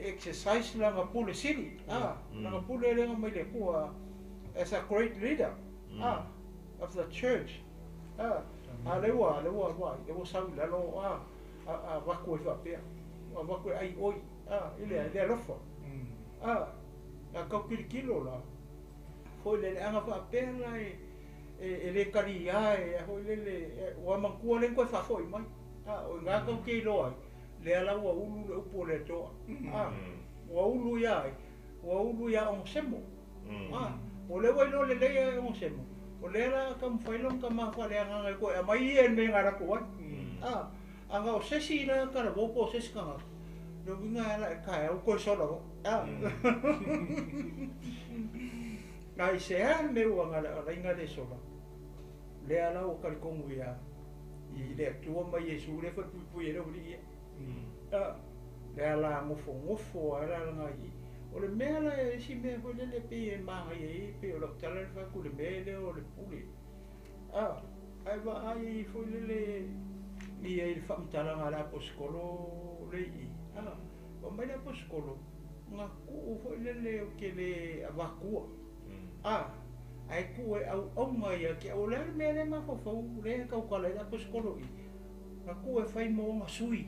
exercise lana pule sili, lana pule lea na mai le Atua as a great leader of the church. A lea ua lea ua vaai, lea ua sau i lalo avatu ai faapea, avatu e aioi i le alofa. A tau tilotilo la, foi lele ana faapea la e le talia e foi lele ua manatua lea na toe faafoi mai. O i ina tatou te iloa ai, lea la ua ulu le upu o le Atua. Ua ulu ia ai, ua ulu ia Onesemo. O lea ua iloa lelei e Onesemo, o lea la taumafai lona tama faaleagaga e toe aumai ia i le mea na alu atu ai. Ana o se isi la talavou po o se isi tagata, le uiga e ala e taeao toe sola foi. A i se a le mea ua ala ai le sola, lea la ua talitonu ia i le Atua ma Iesu lea falepuipui ai le aualii ia. Lea la nofonofo ai la lana i. O le mea la e isi mea foi lele pei e manaia ai, pei o lau tala lea fai atu i le mea lea o le pule. Ae vaai foi lele ia i le faamatalaga a le aposetolo le i. Fai mai le aposetolo, na tuu foi lele ou te le avatua. Ae tuu e auauna ia te au. O le a le mea lea e mafaufau lea e tautala ai le aposetolo i, na tuu e fai mo ona sui.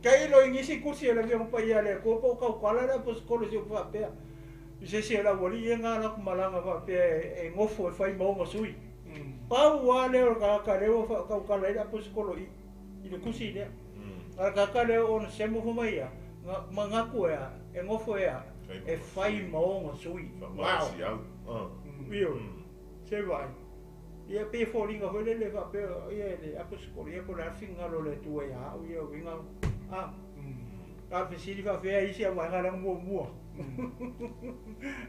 Tailo i nisi tusi a le Afioga Paia a le Atua po o tautala le aposetolo i se upu faapea. I se isi o le aualii ia na ala atu malaga faapea e nofo e fai ma ona sui. Pau lava lea o le tagata lea ua tautala ai le aposetolo i i le tusi lea. A o le tagata lea o Onesemo fai mai ia, manatu e a, e nofo e a. E fai ma oga sui. Wow. Ioe. Se vaai. Ia pei e foliga foi lele faapea ia le aposetolo ia po o le a le finagalo o le Atua ia au ia uiga a. A o le fesili faapefea isi au vaega leaga muamua.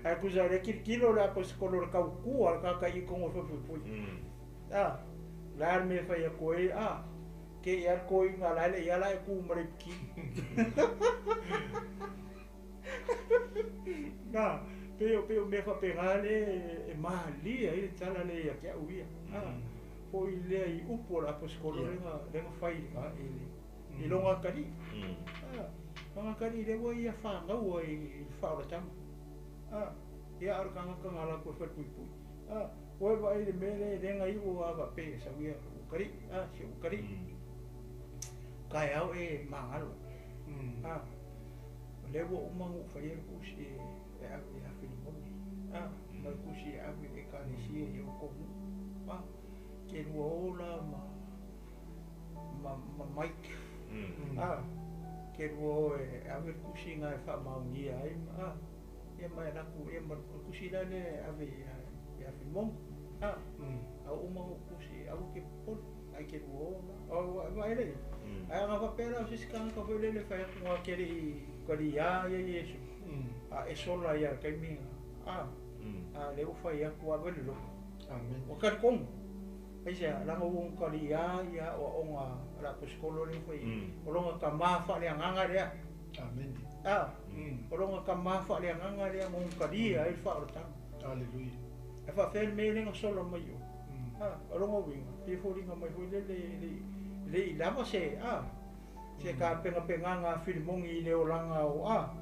Ae tusa o lea tilotilo le aposetolo i le tautua a le tagata i totonu o le falepuipui. A, o le a le mea e fai atu ai a, te i lava le toeaina la e le i ala ae tu ma le ipiki. Na, pei o pei o mea faapena lea e malie ai le tala lea ia te au ia. A, foi lea i upu o le aposetolo lea na lea na fai i le i lona atalii. A, lona atalii lea ua ia fanau ai i le faaolatama. A, ia a o le tagata na alu atu e falepuipui. A, ua e vaai i le mea lea lea na iu lava faapea sau ia atalii, a, si ou atalii. Taeao e magalo. A, o lea ua uma ona ou faia le tusi e ave ia Filimone, a, ma le tusi e ave i le Ekalesia i outou nuu, a, ke lua o la ma, ma, ma Mike, a, ke lua o e ave le tusi na e faamaonia ai, a, ia ma e alu atu, ia ma le tusi la lea e ave ia, ia Filimone, a, a ua uma ona ou tusi, aua e te popole, ai ke lua o la, o, vaai lea i ai. Ae ana faapea la o se isi tagata foi lele e fai atu na te le i kaliā ia Iesu, a e sola ia i le taimi lena, a, a lea ua fai atu ave le loto.
Amen.
Ua talitonu. Aisea, leaga ua ona kaliā ia aoaoga a le aposetolo lea na fai ai. O lona tama faaleagaga lea.
Amen.
A, o lona tama faaleagaga lea na ona kalia ai le faaolataga.
Aleluia.
Ae faapefea le mea lea na sola mai i o? A, o lona uiga, pei e foliga mai foi lele e le i, le i lava se, a, se tapenapenaga a Filimoni i le olaga o, a,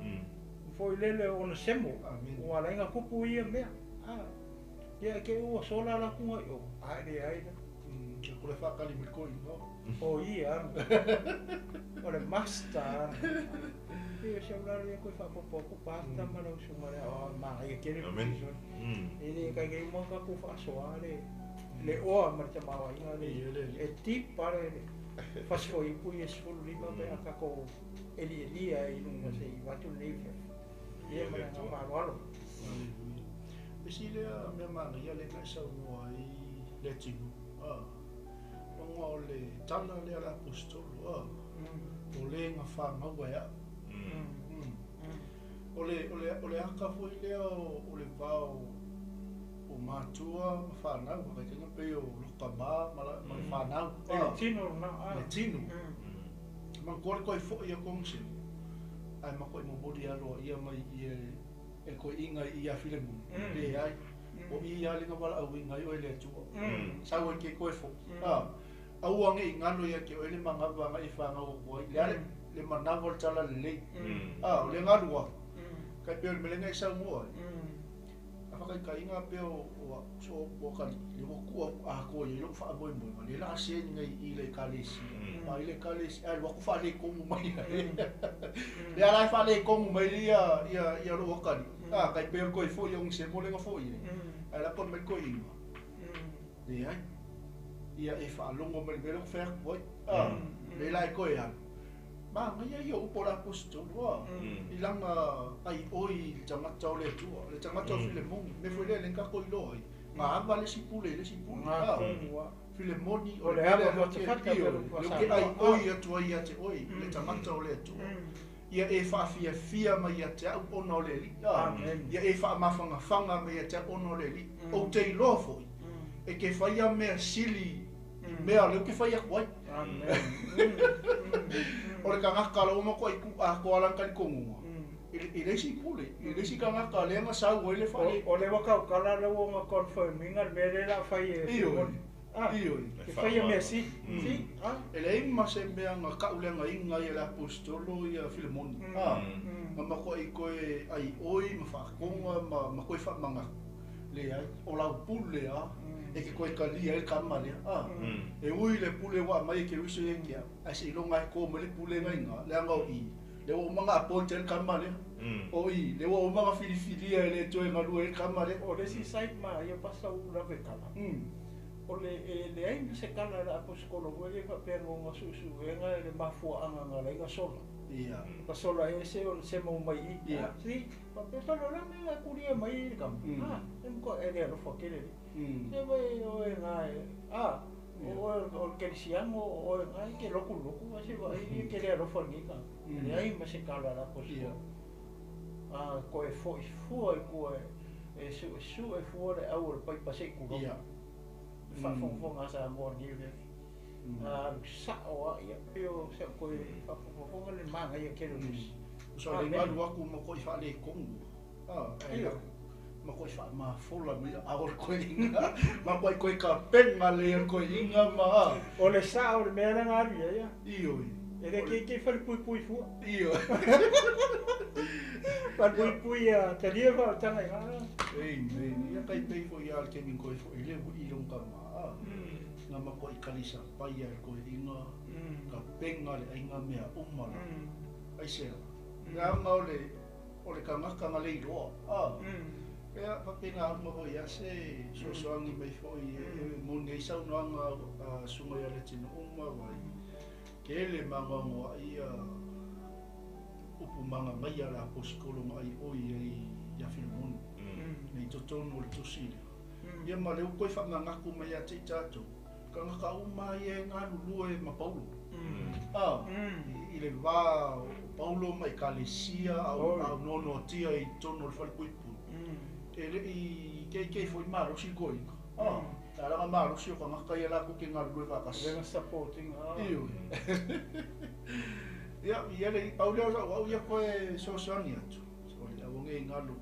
foi lele o Onesemo, ua ala ai ona tupu ia mea, a, ia e te i ua sola latou i o, a e leai la.
Ia kule whaakali me koi, no?
O ia ana. O le master ana. Pei o si au lalo ia koe faaopoopo atu pasta ma lau susuga lea o manaia tele le
Amen.
season. E le kaikai uma ona tatou faasoa le le oa ma le tamaoaiga le e deep lava le fasi fuaiupu ia e 15 pe a tatou elielia ai i luga se i avatu lenei afiafi. Ia ma le agaga faaaloalo.
Aleluia. Isi lea mea manaia lea na e saunoa ai le atunuu, a, ona o le tala lea a le aposetolo, a, o le na fanau e au. O le, o le, o le aka foi lea o, o le va o, o matua ma fanau, faakaitaiga pei o lokamā ma, la, ma le fanau.
E le tino lena, a.
Le tino. Manatua le toe foi atu o Gsevu, ae matua momoli aloaia mai i e e toeaiina i ia Filemoni, leai, o i lava le na valaauina ai oe e le Atua. Sau ai ke toe foi, a, aua ne i galo ia te oe le manava na e fanau atu ai, le a le, le manava o le talalelei. A, o le galu lava, kai pei o le mea lea na e saunoa ai, a faataitaiga pei o, o au, so o atalii, le ua tuu atu atoa i ai lou faamoemoega, lea o le a send nei i le ekalesia, a i le ekalesia, ae alu atu faaletonu mai ai. Lea la e faaletonu mai ai ia, ia, ia lou atalii, a, tai pei o le toe foi o Gisemo lea na foi ai, ae lako mai le toeaina, leai, ia e faalogo mai i le mea lea ou te fai atu ai, a, lea la e toe alu. Manaia ia o upu o le aposetolo a, i lana aioi i le tagata o le Atua, le tagata o Filemoni, mea foi lea lea na tatou iloa ai, na ava le isi pule i le isi pule, a, Filemoni o le mea lea lea ou te, ioe, lea ou te aioi atu ai ia te oe, le tagata o le Atua, ia e faafiafia mai ia te au ona o le Alii, a, ia e faamafanafana mai ia te au ona o le Alii. Ou te iloa foi, e te faia mea sili i mea lea ou te fai atu ai. O le tagata la ua matuai tu atoa lana talitonuga i le isi pule, i le isi tagata lea na sau ai le fale.
O lea ua tautala lea ua ona confirm ina le mea lea o le a fai e
Ioe, ioe.
E faia mea sili, si, a.
E leai ma se mea na tauleagaina ai e le aposetolo ia Filemoni, a, na matuai toe aioi ma faatoga ma toe faamanatu. Leai, o lau pule a, e te toe talia ai le tama lea, a. E ui le pule ua aumai e Keriso ia te au, ae seiloga e to mai le pule na ina, leaga o i, lea ua uma ona appoint ai le tama lea. O i, lea ua uma ona filifilia e le Atua e galue ai le tama lea.
O le isi side ma ia pasa u lave tala, o le e leai ma se tala a le aposetolo foi lea faapea na ona suesuega le mafuaaga na ala ai ona sola.
Ia.
Pasola ese ona semo mai i.
Ia.
Si, faapea fale o le a mea e kulia mai ai le kama. E matua e le alofa tele le. Se vai oe na e, o oe o le kerisiano, o oe na e ke loku loku, a se vai e ke le alofa lenei tagata. Leai ma se tala a le aposetolo. A koe fo'i fua i tua e su'esu'e fua le au o le paipa se i tulou. Le faafogafoga a Samoa i lenei afiafi. A alu sa'o lava ia, pei o si a'u toe faafogafoga le manaia tele o le tusi.
Uso le galu aku ma koi faaletonu. Ah, ai ma koi faamafola mai a o le koeina. Ma koi koi kapenga le o le koeina ma.
O le sa'o o le mea lea na alu i ai a.
Ioe.
E le keikei falepuipui fua.
Ioe.
Falepuipui ia talia faautaga i ina.
Amen. Ia kai pei foi ia le Kevin koe foi le ui long ka ma. Na ma koi kalisa pai ia le koeina. Kapenga le ainga mea uma la. Ai se. Ia nga o le o le kangaka nga le iloa. Ia faapena uma foi ia se soasoagi mai foi e moni ai saunoaga a susuga ia Leatinuuma vai tele magoagoa'i ia upu magamai a le aposetolo na aioi ai ia Filemoni nei totonu o le tusi lea. Ia ma lea ua toe faamanatu mai ia te i tatou, tagata uma ia e galulue ma Paulo. I le va o Paulo ma Ekalesia a o noanoatia i totonu o le falepuipui, e le i keikei foi malosi le toeaina. Talaga malosi o tagata ia latou te galulue faatasi.
Avega supporting.
Ioe. Ia, ia le pau lea o lau au ia koe soasoani atu. O le aua nei galu.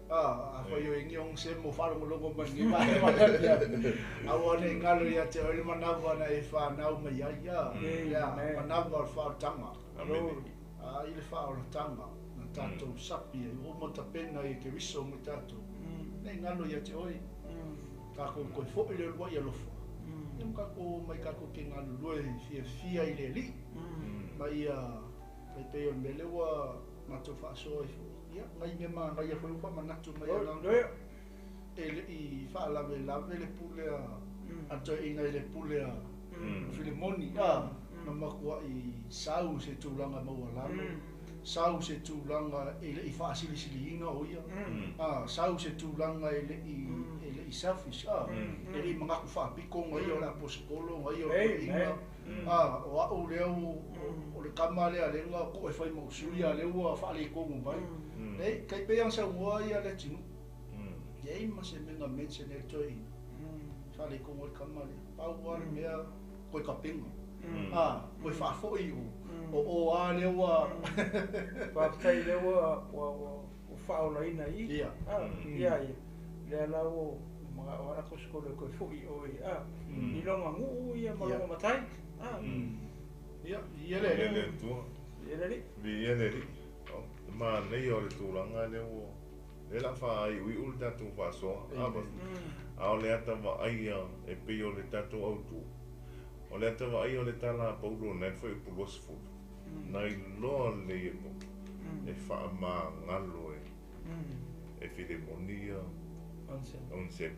Afai o ingi ong se mo faalogologo mai lenei vaega o le afiafi. Aua nei galo ia te oe le manawa na e whanau mai ai. Ia, manawa o le whaotaga. I le whaolatanga na tātou sapi ai. O matapena i ke riso mo tātou. Nei galo ia te oe. Kākou koe fo'i le lua i alofa. Ia ma kākou mai kākou ke galulue fiafia i le alii. Ma ia tai pei o le mea lea ua matou faasoa ai foi. Ia, nai mea manaia foi ua faamanatu mai agaga. E le i faalavelave le pule a a toeaina i le pule a Filemoni, na matuai sau se tulaga maualalo, sau se tulaga e le i faasilisiliina o ia, sau se tulaga e le i e le i selfish, e le i manatu faapito na ia o le aposetolo, na ia o le toeaina, o a'u lea o le kama lea lea na ko'e fai ma ou sui a lea ua faaletonu mai. Nei, tai pei ona saunoa ia le atunuu. Leai ma se mea na mention ai le toeaina. Faaletonu ai le kama lea. Pau lava le mea, koe kapena. Koe faafoi o, o o a lea ua.
Faafetai lea ua ua ua faaolaina i.
Ia.
Ia ia. Lea la ua mana'o lava le aposetolo e toe fo'i i o i lona nuu ia ma lona matai.
Ia, ia le
Alii. Le Atua.
Ia le Alii.
Viia le Alii. O le manaia o le tulaga lea ua lea o le a faaiuiu le tatou faasoa. A o le ata vaaia e pei o le tatou autu, o le ata vaaia o le tala a Paulo na e fuaiupu 20, na iloa lelei e Paulo e faamagalo e e Filemoni ia Onesemo.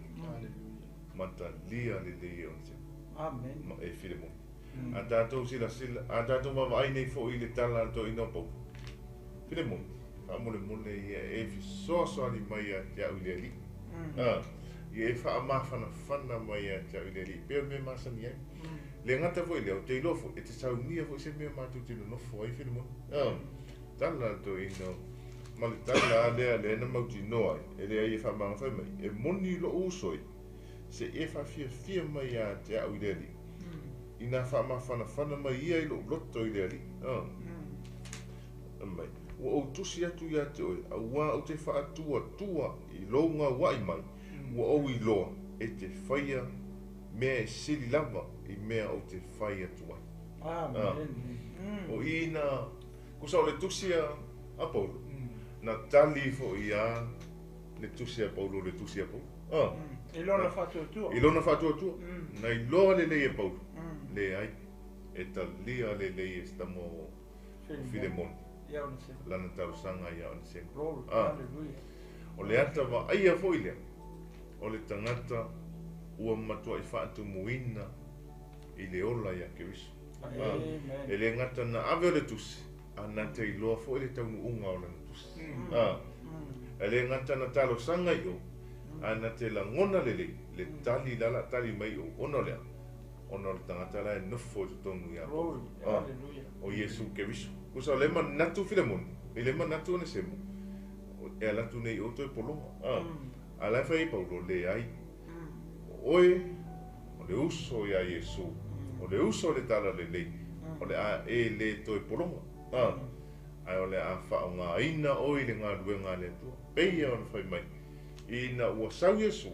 Matalia lelei e Onesemo.
Amen.
E Filemoni. A tatou silasila, a tatou vaavaai nei foi i le tala a le toeaina o Paulo. Filemoni, faamolemole ia e fesoasoani mai ia te au i le Alii. Ia e faamafanafana mai ia te au i le Alii, pei o le mea e masani ai. Le gata foi i lea, ou te iloa foi, e te saunia foi se mea matou te nonofo ai, Filemoni. Tala a le toeaina ma le tala a lea lea na mautinoa ai, e leai e faamagafai mai, e moni lou uso e, se i e faafiafia mai ia te au i le Alii, inā faamafanafana mai ia i lou loto i le Alii. Fai mai, Ua ou tusi atu iā te oe, auā ou te faatuatua i lou gaua'i mai, ua ou iloa e te faia mea e sili lava i mea ou te fai atu ai. O i na, kusa o le tusi a Paulo, na tali foi ia le tusi a Paulo le tusi a Paulo.
I lona faatuatua.
I lona faatuatua. Na iloa lelei e Paulo, leai, e talia lelei e se tama o Filemoni, lana talosaga ia Onesemo. O le ata vaaia foi lea, o le tagata ua matuai faatumuina i le ola ia Keriso. E le gata na ave o le tusi, A na te iloa fo'i le taunu'uga o lana tusi. A. E lē gata na talosaga i o, ae na te lagona lelei le tali la la tali mai o ona o lea, ona o le tagata la e nofo i totonu iā Paulo. A. O Iesu Keriso. Tusa o le manatu Filemoni, i le manatu Onesemo, e alu atu nei i o toe pologa. A. A la e fai ai Paulo, leai. O oe, o le uso iā Iesu, o le uso i le talalelei, o le a e lē toe pologa. A. Ae o le a faaaogāina oe i le galuega a le Atua. Pei ona fai mai, ina ua sau Iesu,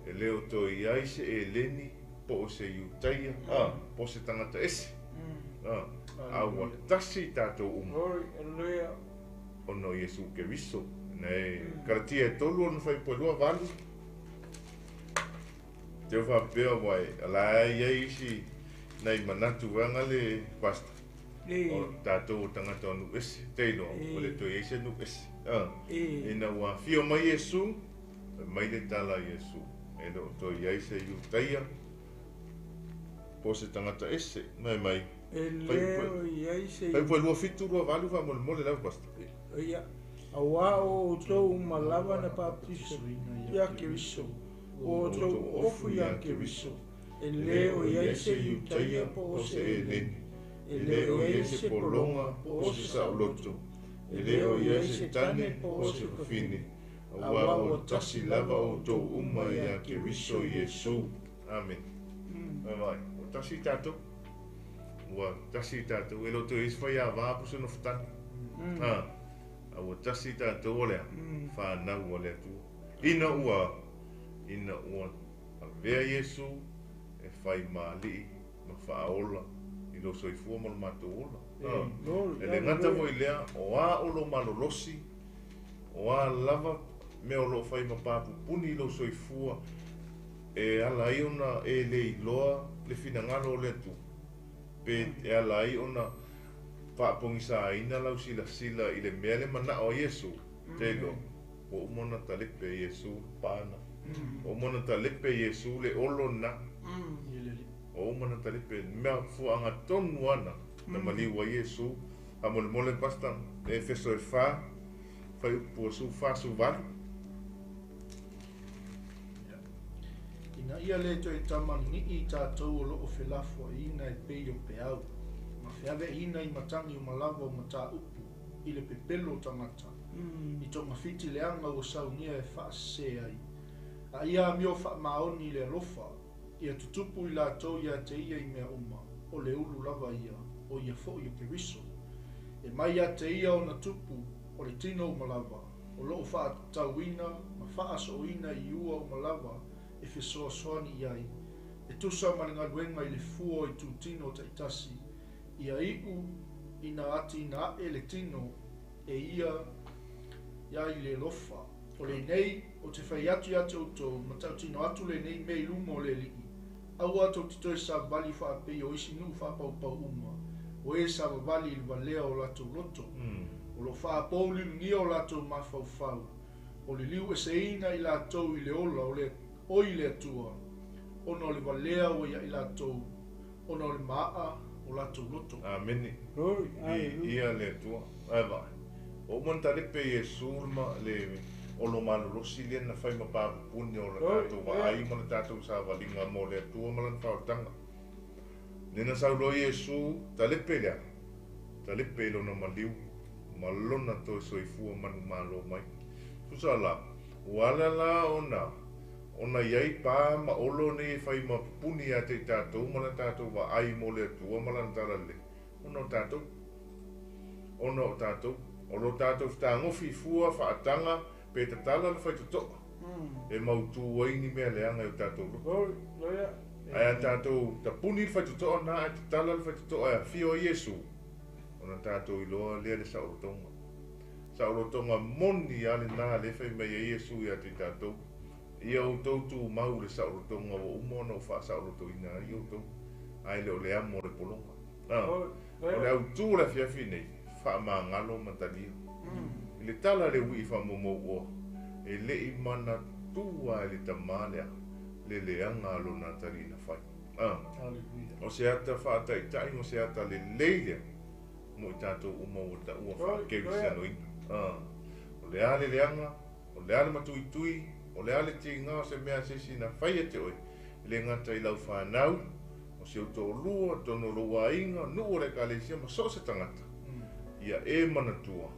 e lē o toe i ai se Eleni po o se Iutaia, a, po o se tagata ese, a, a ua tasi i tatou uma, ona o Iesu Keriso. Na e Kalatia e 3 ona fuaiupu e 28. Te o faapea ua e ala e i ai isi nai manatu vaega le pastor. O tatou o tagata o nuu ese, te iloa, ua le toe i ai se nuu ese. A, ina ua afio mai Iesu, fai mai le tala a Iesu, e le o toe i ai se Iutaia po o se tagata ese. Mai mai.
E le o i ai se.
Fuaiupu e 27, 28 faamolemole lava pastor.
Ia, auā o outou uma lava na baptiso iā Keriso, ua outou ofu iā Keriso, e lē o i ai se Iutaia po o se Eleni, e lē o i ai se pologa po o se saoloto,
e lē o i ai se tane po o se fafine, auā ua tasi lava outou uma iā Keriso Iesu. Amene. Vai, ua tasi tatou. Ua tasi tatou. E le o toe i ai se faiāvā po o se nofotane. A, a ua tasi tatou o le a? Fanau a le Atua. Ina ua, ina ua avea Iesu e fai ma Alii ma Faaola i lou soifua ma lo matou ola. A, e le gata foi i lea, o a o lou malolosi, o a lava mea o lo o fai ma papupuni i lou soifua, e ala ai ona e le iloa le finagalo o le Atua, pe e ala ai ona faapogisāina lau silasila i le mea le mana'o a Iesu, te iloa, ua uma ona talepe e Iesu le pana, ua uma ona talepe e Iesu le olo lena, ua uma ona talepe, le mea fuaaga tonu ana na maliu ai Iesu. Faamolemole Pastor, Efeso e 4, fuaiupu 14, 18.
Ina ia lē toe tamalini'i i tatou o lo'o felafoaiina e pei o peau, ma feaveaiina i matagi uma lava o mataupu i le pepelo o tagata, i togafiti leaga ua saunia e faasesē ai, a ia amio faamaoni i le alofa, ia tutupu i latou iā te ia i mea uma, o le ulu lava ia, o ia fo'i o Keriso. E mai iā te ia ona tupu, o le tino uma lava, o lo'o faatatauina ma faasooina i ua uma lava e fesoasoani i ai, e tusa ma le galuega i le fua o itutino taitasi, ia iʻu ina atinae le tino e ia ia i le alofa. O lenei, ou te fai atu iā te outou, ma tautino atu lenei mea i luma o le Alii, aua tou te toe savavali faapei o isi nuu faapaupau uma, o e savavali i le valea o latou loto, o lo o faapouliuligia o latou mafaufau, o liliu eseina i latou i le ola o le oi le Atua, ona o le valea ua iā i latou, ona o le maaa o latou loto.
Amene. Viia le Atua. Ae vaai. Ua uma ona talepe Iesu le olo malolosi lea na fai ma papupuni o le tatou vaai ma le tatou savaliga mo le Atua ma lana faaolataga. Lea na sau loa Iesu, talepe lea, talepe i lona maliu ma lona toe soifua manumalo mai. Tusa la, ua ala la ona ona i ai pa ma olo nei e fai ma pupuni ia te i tatou ma le tatou vaai mo le Atua ma lana talalelei, ona o tatou. Ona o tatou. O lo tatou fetagofi i fua faataga pe tatala le faitotoa e mautū ai ni mea leaga i o tatou loto. Ae a tatou tapuni le faitotoa lena ae tatala le faitotoa e afio ai Iesu, ona tatou iloa lea le saolotoga. Saolotoga moni lava lena lea e fai mai ai Iesu ia te i tatou, Ia outou tumau i le saolotoga ua uma ona ou faasaolotoina ai outou, ae le o le amo o le pologa. A, o le autū o le afiafi nei, faamagalo ma talia. I le tala a le ui'i faamoumouoa, e le i manatua e le tamā lea le leaga a lona atalii na fai. A, o se ata faataitai ma se ata lelei lea. Mo i tatou uma ua taua faakerisianoina. O le a le leaga, o le a le matuitui, o le a le tiga o se mea a se isi na fai ia te oe, e le gata i lau fanau, o si ou toalua, totonu o lou aiga, nuu o le ekalesia ma so o se tagata, ia e manatua,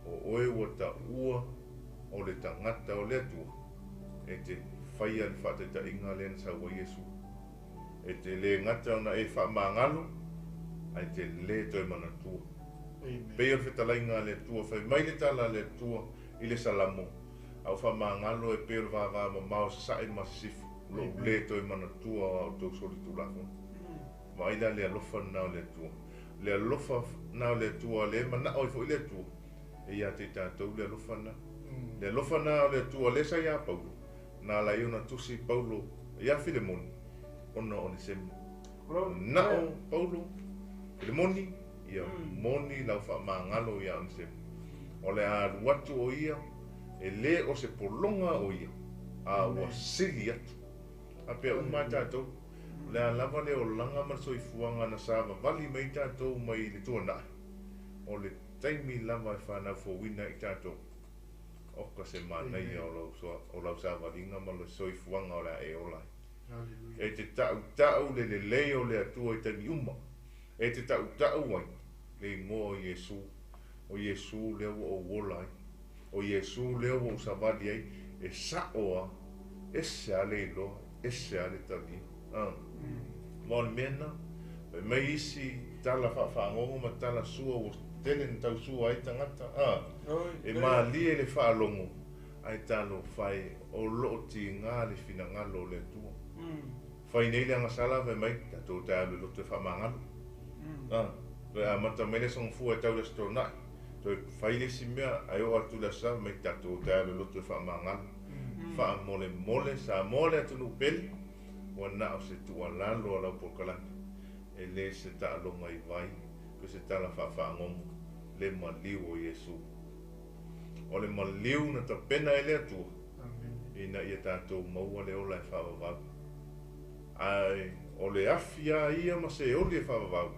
o oe ua taua o le tagata o le Atua, e te faia le faataitaiga lea na sau ai Iesu. E te le gata ona e faamagalo, ae te le toe manatua. Pei o le fetalaiga a le Atua, fai mai le tala a le Atua i le Salamo, A ou faamagalo e pei o le vava mamao sasae ma sisifo, o lou le toe manatua o a outou solitulafono. Vaai la le alofa lena o le Atua. Le alofa lena o le Atua, lea e manao ai foi le Atua e ia te i tatou le alofa lena. Le alofa lena o le Atua lea sa ia Paulo, na ala ai ona tusi Paulo ia Filemoni ona o Onesemo. Manao Paulo, Filemoni, ia moni lau faamagalo ia Onesemo. O le a alu atu o ia, e le o se pologa o ia, a ua sili atu. A pea uma a tatou, o le a lava le olaga ma le soifuaga na savavali mai ai tatou mai le tuanai, o le taimi lava e fanau fouina ai tatou. Oka se manaia o lau savaliga ma le soifuaga o le a e ola ai. E te taʻutaʻu le lelei o le Atua i taimi uma. E te taʻutaʻu ai le igoa o Iesu. O Iesu lea ua ou ola ai. O Iesu lea ua ou savali ai. E saʻo a, ese a le iloa, ese a le talia. Ma o le mea lena, fai mai isi tala faafagogo ma tala sua ua tele na tau sua ai tagata, e malie le faalogo, ae talofa e, o loo tiga le finagalo o le Atua. Fai nei le agasala fai mai, tatou te alu e loto e faamagalo. Toe amata mai le aso Gafua e tau i le Aso Toonai, toe fai le isi mea ae oo atu i le Aso Sa fai mai, tatou te alu e loto e faamagalo. Faamolemole, Samoa le atunuu pele, ua na o se tuualalo a lau polokalame, e le se taaloga i vai pe se tala faafagogo, le maliu o Iesu. O le maliu na tapena e le Atua ina ia tatou maua le ola e faavavau. Ae o le afi a ia ma se oli e faavavau,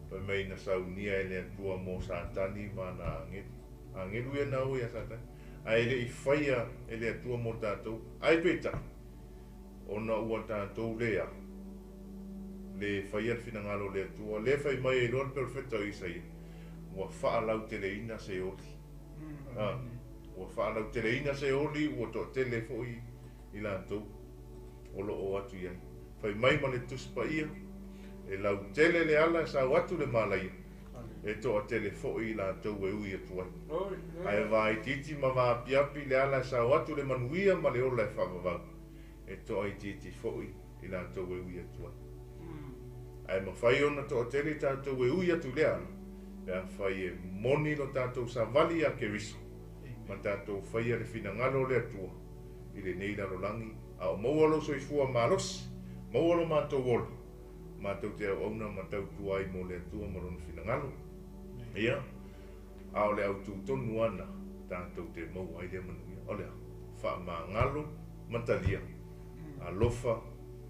fai mai na saunia e le Atua mo Satani ma ana agelu. Agelu ia na o ia Satani, ae le i faia e le Atua mo tatou. Ae peitai, ona ua tatou le a, le faia le finagalo o le Atua, lea fai mai ai loa le perofeta o Isaia, ua faalauteleina se oli. Ua faalauteleina se oli, ua toatele foi i latou o lo o atu i ai. Fai mai ma le Tusi Paia, e lautele le ala e sau atu le malaia, e toatele foi i latou e ui atu ai. Ae vaitiiti ma vaapiapi le ala e sao atu le manuia ma le ola e faavavau, e toaitiiti foi i latou e ui atu ai. Ae mafai ona toatele i tatou e ui atu i le ala, pe afai e moni lo tatou savali ia Keriso, ma tatou faia le finagalo o le Atua i lenei lalolagi, a o maua lou soifua malosi, maua lo matou ola, matou te auauna ma tautua ai mo le Atua ma Lona finagalo. Ia, a o le autu tonu ana tatou te maua ai lea manuia, o le a? Faamagalo ma talia, alofa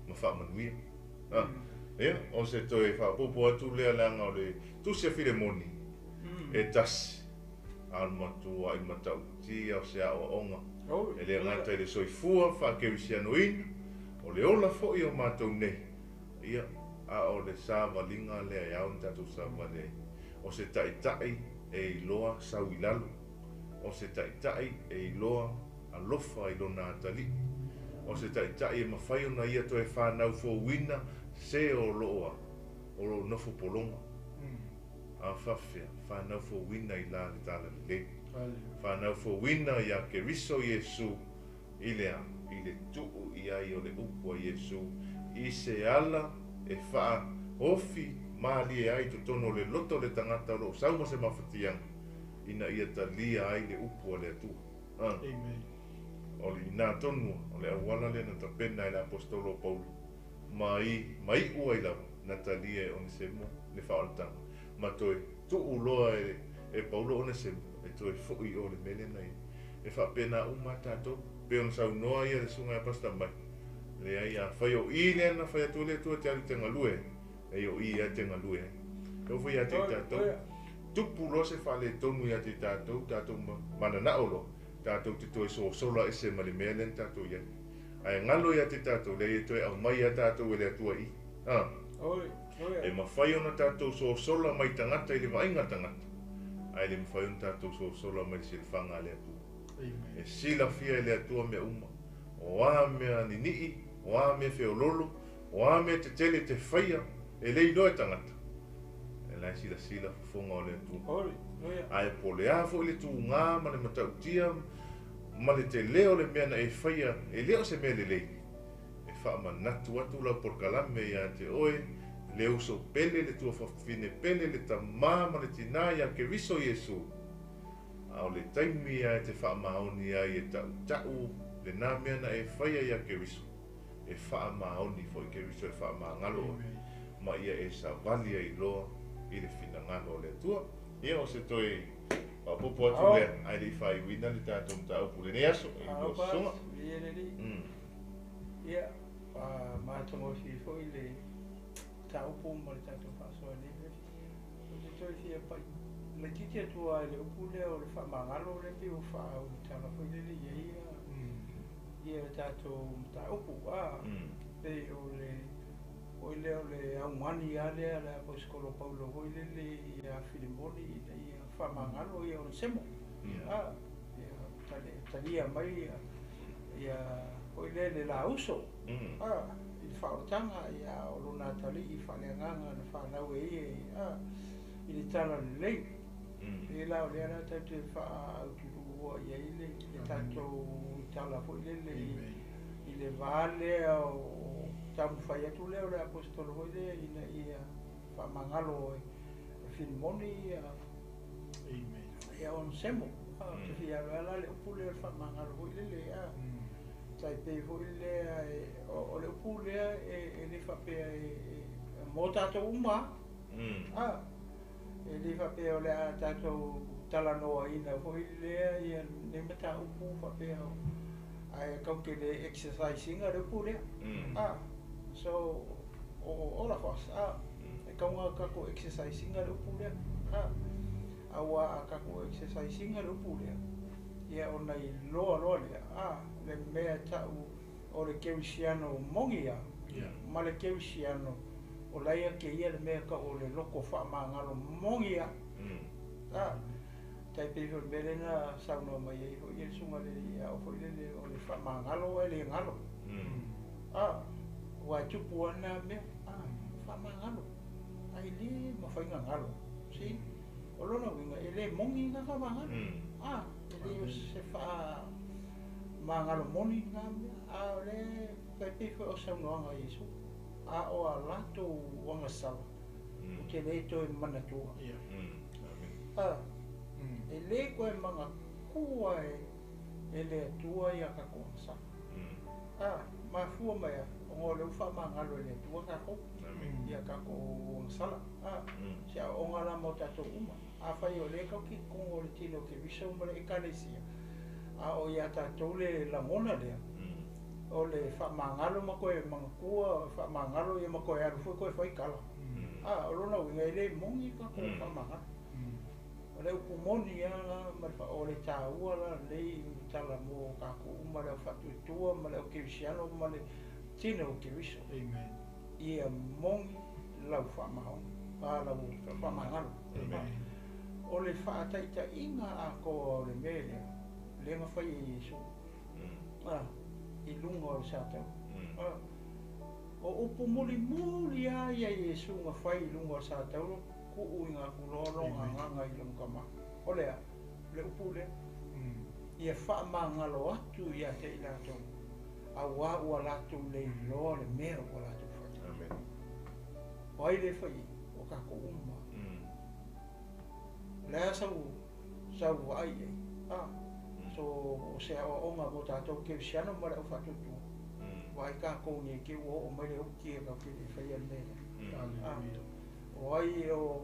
ma faamanuia. Ia, o se toe faaopoopo atu lea leaga o le Tusi a Filemoni e tasi, a o le matua'i matautia o se aoaoga e le gata i le soifua faakerisianoina, o le ola foi o matou nei, ia, a o le savaliga lea e ao ona tatou savali ai. O se taitai e iloa sau i lalo, o se taitai e iloa alofa i lona atalii, o se taitai e mafai ona ia toe fanau fouina se o loo a, o loo nofo pologa. A faafefea, fanau fouina i la le talalelei. Fanau fouina ia Keriso Iesu i le a? I le tuu i ai o le upu a Iesu i se ala e faaofi malie ai totonu o le loto o le tagata o lo o sau ma se mafatiaga ina ia talia ai le upu a le Atua. Amen. O le inā tonu o le auala lea na tapena e le aposetolo o Paulo ma i ma iʻu ai lava na talia e Onesemo le faaolataga ma toe tuu loa e e Paulo Onesemo e toe foʻi i o le mea lea na i ai. E faapena uma a tatou, pei ona saunoa ia le susuga ia Pastor Mike, leai afai o i lea na fai atu ai le Atua e te alu e te galue ai, leai o i ea te galue ai. E oo foi ia te i tatou, Tupu loa se faaletonu ia te tatou, tatou mananao loa, tatou te toe sosola ese ma le mea lea na tatou i ai. Ae galo ia te tatou, leai e toe aumai lava tatou e le Atua i i. A. E mafai ona tatou sosola mai tagata i le vaaiga a tagata, ae le mafai ona tatou sosola mai le silafaga a le Atua. E silafia e le Atua mea uma, o a mea ninii, o a mea feololo, o a mea tetele e te faia, e le iloa e tagata, e la e silasila fofoga o le Atua. Ae po o le a foi le tuga ma le matautia ma le tele o le mea na e faia, e le o se mea lelei, e faamanatu atu lau polokalame ia te oe, le uso pele, le tuafafine pele, le tama ma le tina ia Keriso Iesu. A o le taimi lava e te faamaoni ai e tautau lena mea na e faia ia Keriso, e faamaoni foi Keriso e faamagalo oe, ma ia e savali ai loa i le finagalo o le Atua. Ia, o se toe faaopoopo atu lea, ae le i faaiuina le tatou mataupu i lenei aso, i lua susuga.
Ia, matagofie foi le mataupu ma le tatou faasoa i lenei afiafi. Ou te toe fia pai laitiiti atu lava i le upu lea o le faamagalo lea pei ua faaulutala foi lele i ai ia tatou mataupu. A, pei o le foi lea o le augani lava lea a le Aposetolo Paulo foi lele ia Filemoni ina ia faamagalo ia Onesemo. A, ia talia mai ia foi lea le lauso a i le faaolataga ia o lona atalii faaleagaga na fanau e ia a i le tala lelei. E la o lea la tatou te faaautuua i ai le tatou tala foi lele i le va lea o taumafai atu lea o le aposetolo foi lea ina ia faamagalo e Filemoni ia ia Onesemo. Ou te fia alu ala le upu lea o le faamagalo foi lele a tai pei foi lea o le upu lea e le faapea e mo tatou uma a e le faapea o le a tatou talanoaina foi lea ia nei mataupu faapea ae kau te le exercise ina le upu lea. A so all of us a e kaunga tatou exercise ina le upu lea a aua a tatou exercise ina le upu lea ia ona iloa loa lea a le mea tau o le kerisiano moni ia ma le kerisiano o laia ke ia le mea tau o le loko faamagalo moni ia a tai pei foi le mea lea na saunoa mai ai foi le susuga le ia o foi lele o le faamagalo e le galo a ua e tupu ana mea a faamagalo ai le mafai na galo si o lona uiga e le moni na faamagalo a e le o se faamagalo moni na mea a o le tai pei foi o saunoaga a Iesu a o a latou agasala o te le toe manatua a e le koe manatua e le Atua ia tatou agasala a mafua mai a ona o le ua faamagalo e le Atua tatou ia tatou agasala a se aoaoga la mo tatou uma afai o lea tatou te i totonu o le tino o Keriso ma le ekalesia a o ia tatou le lagona lea o le faamagalo ma toe manatua faamagalo ia ma toe alu foi toe fai tala a o lona uiga e le moni tatou faamagalo o le upu moni a la ma le o le taua la lenei tala mo tatou uma le au faatuatua ma le au kerisiano ma le tino o Keriso. Ia moni lau faamaoni a lau faamagalo. O le faataitaiga atoa o le mea lea lea na fai e Iesu a i luga o le satau a o upu mulimuli a ia Iesu na fai i luga o le satau tuu i ngā kuloa longa agaga i lona tama o lea le upu lea ia faamagalo atu ia te i latou auā ua latou le iloa le mea ua latou fai. O ai le fai o tatou uma. O le a sau vaai ai a so o se aoaoga mo tatou kerisiano ma le au faatuatua vaai tatou nei te ua oo mai le uki e kau te le faia le mea lea. O ai o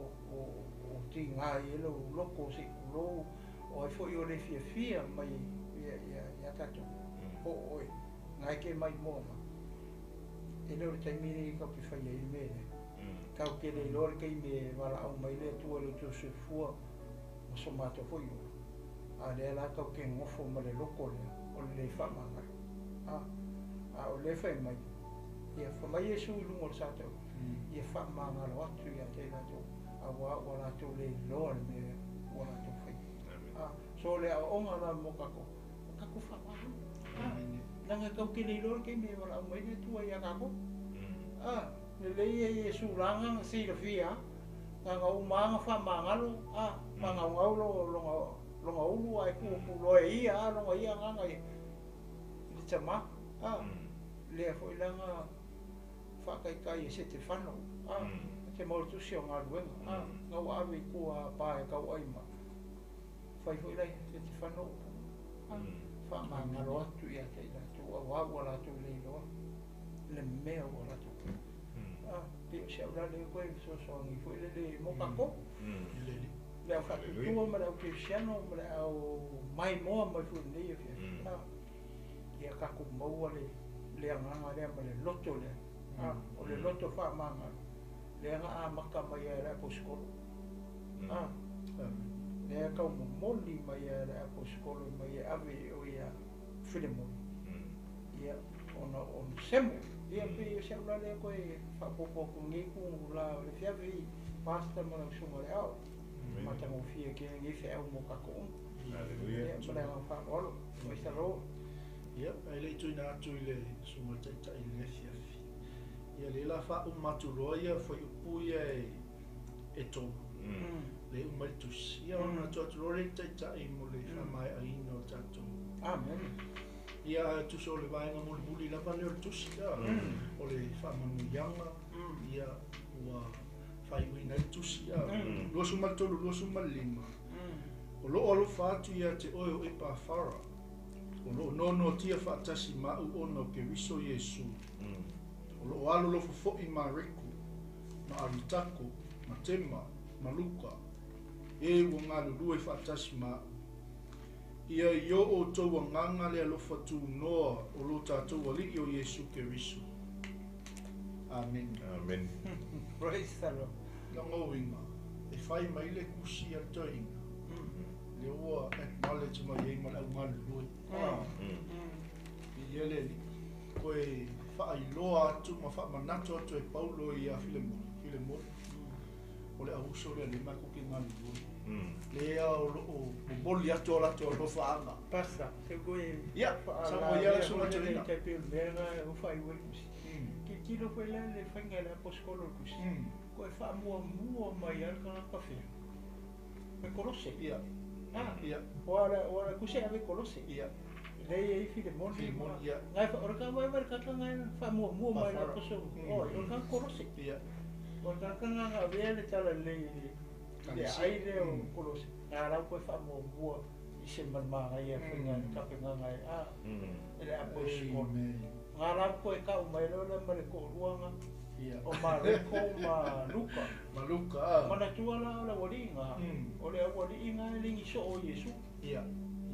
tiga i e lou loko se i kulou o ai foi o le fiafia mai ia tatou po o oe ngai ke mai moa ma e le o le taimi nei kau te faia i le mea lea. Tatou te le iloa le taimi e valaau mai ai le Atua i lo outou soifua ma so matou foi ola, a o lea la tatou te nonofo ma le loto lea o le le faamagalo. A, a o lea e fai mai, ia fai mai Iesu i luga o le sa taua, ia faamagalo atu ia te i latou, auā ua latou le iloa le mea ua latou faia. A, so o le aoaoga la mo tatou, o tatou faamagalo. A, leaga tatou te le iloa le taimi e valaau mai ai le Atua ia tatou. A, lelei ia Iesu la na silafia a, na na uma lava na faamagalo a, magaugau lona ulu ae tuu atu loa e ia a lona ia agaga i le tama a, lea foi la na faataitai e Setefano a, te maua le tusi o galuega a, na ua ave i tua pa e tauai ma fai foi la Setefano upu a, faamagalo atu ia te i latou auā ua latou le iloa le mea ua latou faia. A, pei o si au la lea toe fesoasoani foi lele mo tatou. Le au faatutua ma le au kerisiano ma le au maimoa mai foi i lenei afiafi. A, ia tatou maua le agaga lea ma le loto lea. A, o le loto faamagalo lea na amata mai ai e le aposetolo. A, lea tau momoli mai ai e le aposetolo mai e ave o ia Filemoni. Ia, ona o Onesemo. Ia, pei o si au la lea toe faaopoopo atu i lenei itula o le afiafi i Pastor ma lau Susuga i le Ao. Matagofie tele lenei feau mo tatou uma. Ia, ma le agaga faaaloalo. Praise the Lord.
Ia, ae le i tuuina atu i le Susuga i le Taitai i lenei afiafi. Ia, lea la faauma atu loa ia fuaiupu ia e tolu. Lea e uma ai le tusi. Ia, ona tuu atu loa lea i le Taitai mo le faamaeaina o le tatou.
Amen.
Ia, ae tusa o le vaega mulimuli lava lea o le tusi, o le faamanuiaga, ia, ua faaiuina ai le tusi. 23, 25, O loo alofa atu ia te oe o Epafara, o loo noanoatia faatasi ma au ona o Keriso Iesu. O loo alolofa foi Mareko, ma Aritako, ma Tema, ma Luka, e ua galulue faatasi ma au. Ia i o outou agaga le alofa tunoa o lo tatou Alii o Iesu Keriso. Amene.
Amene.
Praise the Lord.
Lona uiga, e fai mai le tusi a le toeaina, lea ua acknowledge mai ai ma le au galulue. Viia le Alii. Toe faailoa atu ma faamanatu atu e Paulo ia Filemoni, Filemoni, o le auuso lea lea matou te galulue. Lea o loo momoli atu o latou alofaaga.
Pastor, se koe
Ia, saunoa ia le susuga toeaina.
Tai pei o le mea lena ua faaiu ai le tusi. Tilotilo foi la le faiga e le aposetolo o le tusi. Koe faamuamua mai lava le tagata fea. E Kolose.
Ia.
Ah,
Ia.
Ua le tusi e ave i Kolose.
Ia.
Lea e i ai Filemoni.
Filemoni, ia.
Ngai o le ka vai vai le tagata ngai faamuamua mai le aposetolo. Oi, o le tagata Kolose.
Ia.
O le tagata nga nga avea le tala lelei i le aai lea o Kolose. Nga lau koe faamuamua i se malmagaia faiga le tapenaga e a e le aposetolo. Nga lau koe kau mai loa lea ma le toaluaga o Mareko ma Luka.
Ma Luka, a.
Manatua la o le aualii nga, o le aualii nga e le ni soo o Iesu.
Ia.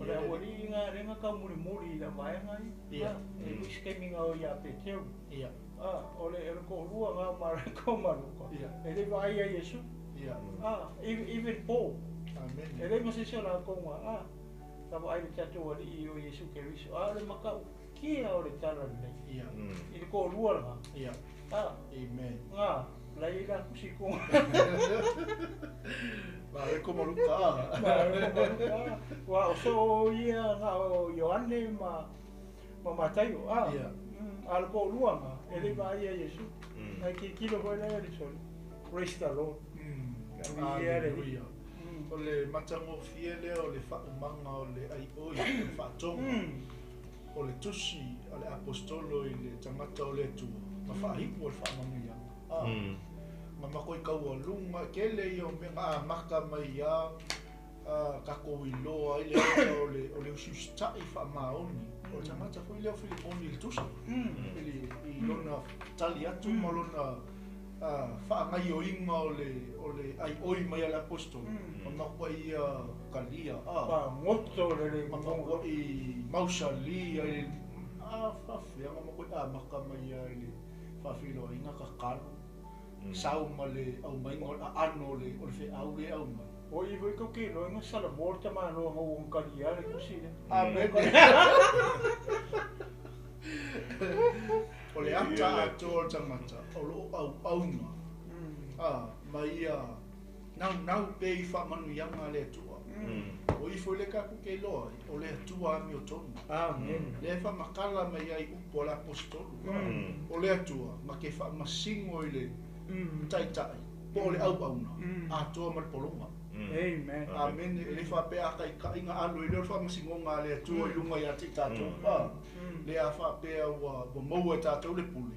O le aualii nga lea na taumulimuli i le vaega ia. E ui se taimi na o ia Peteru.
Ia.
A, o le toalua nga o Mareko ma Luka.
Ia.
E le vaai ia Iesu.
Ia.
A, even Paul.
Amen.
E le ma se isi o latou nga, a, ka vaai le tatou alii o Iesu Keriso. A, o le matautia o le tala lelei.
Ia.
I le toalua lena.
Ia.
A.
Amen.
Nga, la i la kusi ko.
Mareko ma Luka.
Mareko ma Luka. Wa o so ia nga o Ioane ma Mataio. A.
Ia.
A le toalua nga, e le vaai ia Iesu. Ai tilotilo foi lea le soli. Praise the Lord. Ia le
Hallelujah. O le matagofie lea o le faaumaga o le aioi, o le faatoga, o le tusi a le aposetolo i le tagata o le Atua, ma faaiu o le faamanuiaga. A, ma makoi taualuga, tele ia o mea na amata mai ia tatou iloa ai le ata o le usiusitai faamaoni. O le tagata foi lea o Filemoni i le tusi, i lona tali atu ma lona faagaioiga o le aioi mai a le aposetolo, ma makuai ia kalia, a.
Pagoto le le
Ma makuai mausali ai le, a faafefea na makuai amata mai ia i le faafiloaiga tatalo. Sau ma le aumaiga o le aano o le feau lea e aumai.
O i foi tou te iloa ina salamo le tamaloa na ua talia le tusi lea.
Amene. O le ata atoa o le tagata o lo o auauna ma ia naunau pea i faamanuiaga a le Atua. O i foi lea tatou te iloa ai, o le Atua amiotonu.
Amene.
Lea e faamatala mai ai upu a le Aposetolo, o le Atua na te faamasino i le taitai po o le auauna atoa ma le pologa.
Amen.
Amene. E le faapea a taitai na alu ai lea o le faamasinoga a le Atua i luga ia te i tatou. Lea a faapea ua maua e tatou le pule,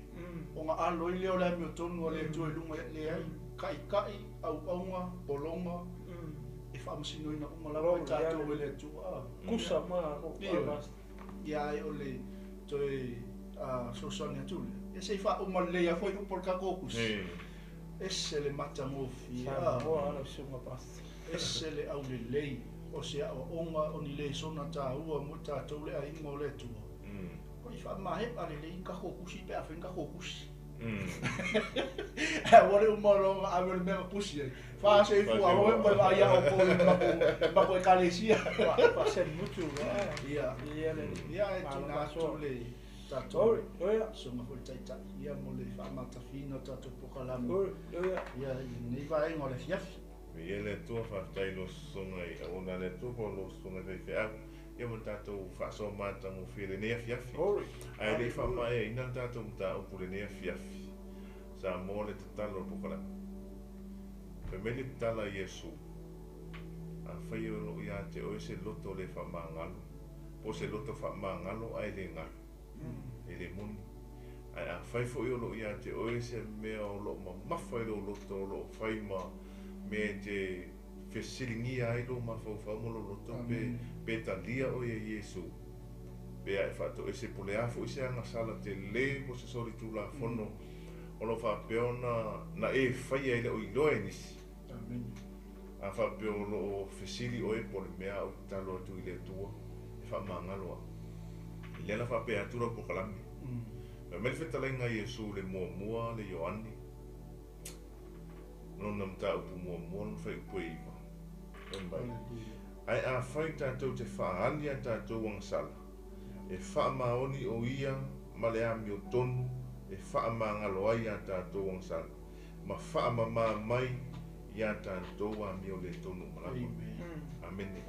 ona alo ai lea o le amiotonu a le Atua i luga, leai, taitai, auauna, pologa, e faamasinoina uma lava i tatou e le Atua.
Kusa ma ko.
Ia ai o le toe fesoasoani atu lea. Ia se i faauma lelei lava foi upu o le tatou tusi. Ese le matagofie.
Samoa lau susuga pastor.
Ese le aulelei o se aoaoga o ni lesona taua mo i tatou le aiga o le Atua. O i faamae'a lelei ni tatou tusi pe afai ni tatou tusi. Ae ua le uma loa ona ave o le mea na tusi ai. Faasoifua ma vaai ia outou i le matou ekalesia.
Faasalimutu.
Ia.
Ia le.
Ia e tuuina atu le tatou susuga foi le taitai ia mo le faamatafiina o tatou polokalame ia i lenei vaega o le afiafi.
Ia le Atua faafetai i lou susuga i auauna a le Atua po o lou susuga i faifeau ia ma le tatou faasoa matagofie i lenei afiafi. Ae le i faamaeaina le tatou mataupu i lenei afiafi, Samoa le tatalo o le polokalame. Fai mai le tatala a Iesu, Afai o loo ia te oe se loto le faamagalo, po o se loto faamagalo ae le galo, e le moni. Ae afai foi o loo ia te oe se mea o loo mamafa i lou loto, o loo fai ma mea e te fesiligia ai lou mafaufau ma lou loto, pe talia oe e Iesu, pe a e faatoese po o le a foi se agasala tele po o se solitulafono o lo o faapea ona na e faia e le o iloa e nisi. A faapea o lo o fesili oe po o le mea a ou tatalo atu i le Atua e faamagalo au. I lea la faapea atu lau polokalame. Fai mai le fetalaiga a Iesu le muamua le Ioane, lona mataupu muamua lona fuaiupu e 9. Fai mai, Ae afai tatou te faaali a tatou agasala, e faamaoni o ia ma le amiotonu e faamagalo ai a tatou agasala, ma faamama mai iā tatou amio le tonu uma lava. Amene.